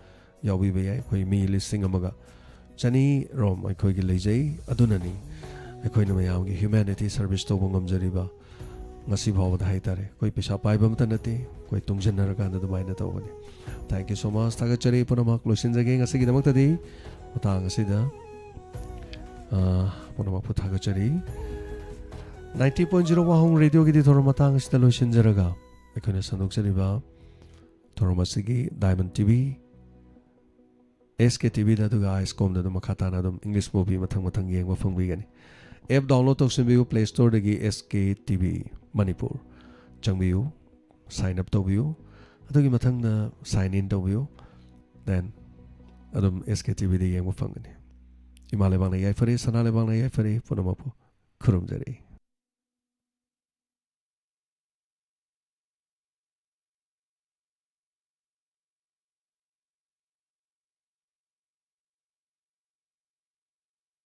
ꯌꯥꯎꯕꯤꯕ ꯌꯥꯏ꯫ ꯑꯩꯈꯣꯏ ꯃꯤ ꯂꯤꯁꯤꯡ ꯑꯃꯒ ꯆꯅꯤ ꯔꯣꯝ ꯑꯩꯈꯣꯏꯒꯤ ꯂꯩꯖꯩ꯫ ꯑꯗꯨꯅꯅꯤ ꯑꯩꯈꯣꯏꯅ ꯃꯌꯥꯝꯒꯤ humanity service ꯇꯧꯕ ꯉꯝꯖꯔꯤꯕ꯫ ꯉꯁꯤ ꯐꯥꯎꯕꯗ ꯍꯥꯏꯇꯥꯔꯦ, ꯑꯩꯈꯣꯏ ꯄꯩꯁꯥ ꯄꯥꯏꯕ ꯑꯃꯠꯇ ꯅꯠꯇꯦ, ꯑꯩꯈꯣꯏ ꯇꯨꯡꯁꯤꯟꯅꯔꯀꯥꯟꯗ ꯑꯗꯨꯃꯥꯏꯅ ꯇꯧꯕꯅꯤ꯫ Thank you so much꯫ ꯊꯥꯒꯠꯆꯔꯤ ꯄꯨꯝꯅꯃꯛ꯫ ꯂꯣꯏꯁꯤꯟꯖꯒꯦ ꯉꯁꯤꯒꯤꯗꯃꯛꯇꯗꯤ꯫ ꯃꯇꯥꯡ ꯑꯁꯤꯗ, ꯑ, ꯄꯨꯝꯅꯃꯛꯄꯨ ꯊꯥꯒꯠꯆꯔꯤ꯫ Ninety point zero ꯋꯥꯍꯣꯡ ꯔꯦꯗꯤꯑꯣꯒꯤꯗꯤ ꯊꯧꯔꯝ ꯃꯇꯥꯡ ꯑꯁꯤꯗ ꯂꯣꯏꯁꯤꯟꯖꯔꯒ, ꯑꯩꯈꯣꯏꯅ ꯁꯟꯗꯣꯛꯆꯔꯤꯕ ꯊꯧꯔꯝ ꯑꯁꯤꯒꯤ Diamond TV, SKTVꯗ, ꯑꯗꯨꯒ iScomꯗ ꯑꯗꯨꯝ ꯃꯈꯥ ꯇꯥꯅ ꯑꯗꯨꯝ English movie ꯃꯊꯪ ꯃꯊꯪ ꯌꯦꯡꯕ ꯐꯪꯕꯤꯒꯅꯤ꯫ App download ꯇꯧꯁꯤꯟꯕꯤꯌꯨ Play Storeꯗꯒꯤ, SKTV Manipur. ꯆꯪꯕꯤꯌꯨ, sign up ꯇꯧꯕꯤꯌꯨ, ꯑꯗꯨꯒꯤ ꯃꯊꯪꯗ sign in ꯇꯧꯕꯤꯌꯨ, then ꯑꯗꯨꯝ SKTVꯗ ꯌꯦꯡꯕ ꯐꯪꯒꯅꯤ꯫ ꯏꯃꯥ ꯂꯩꯕꯥꯛꯅ ꯌꯥꯏꯐꯔꯦ, ꯁꯅꯥ ꯂꯩꯕꯥꯛꯅ ꯌꯥꯏꯐꯔꯦ, ꯄꯨꯝꯅꯃꯛꯄꯨ ꯈꯨꯔꯨꯝꯖꯔꯤ꯫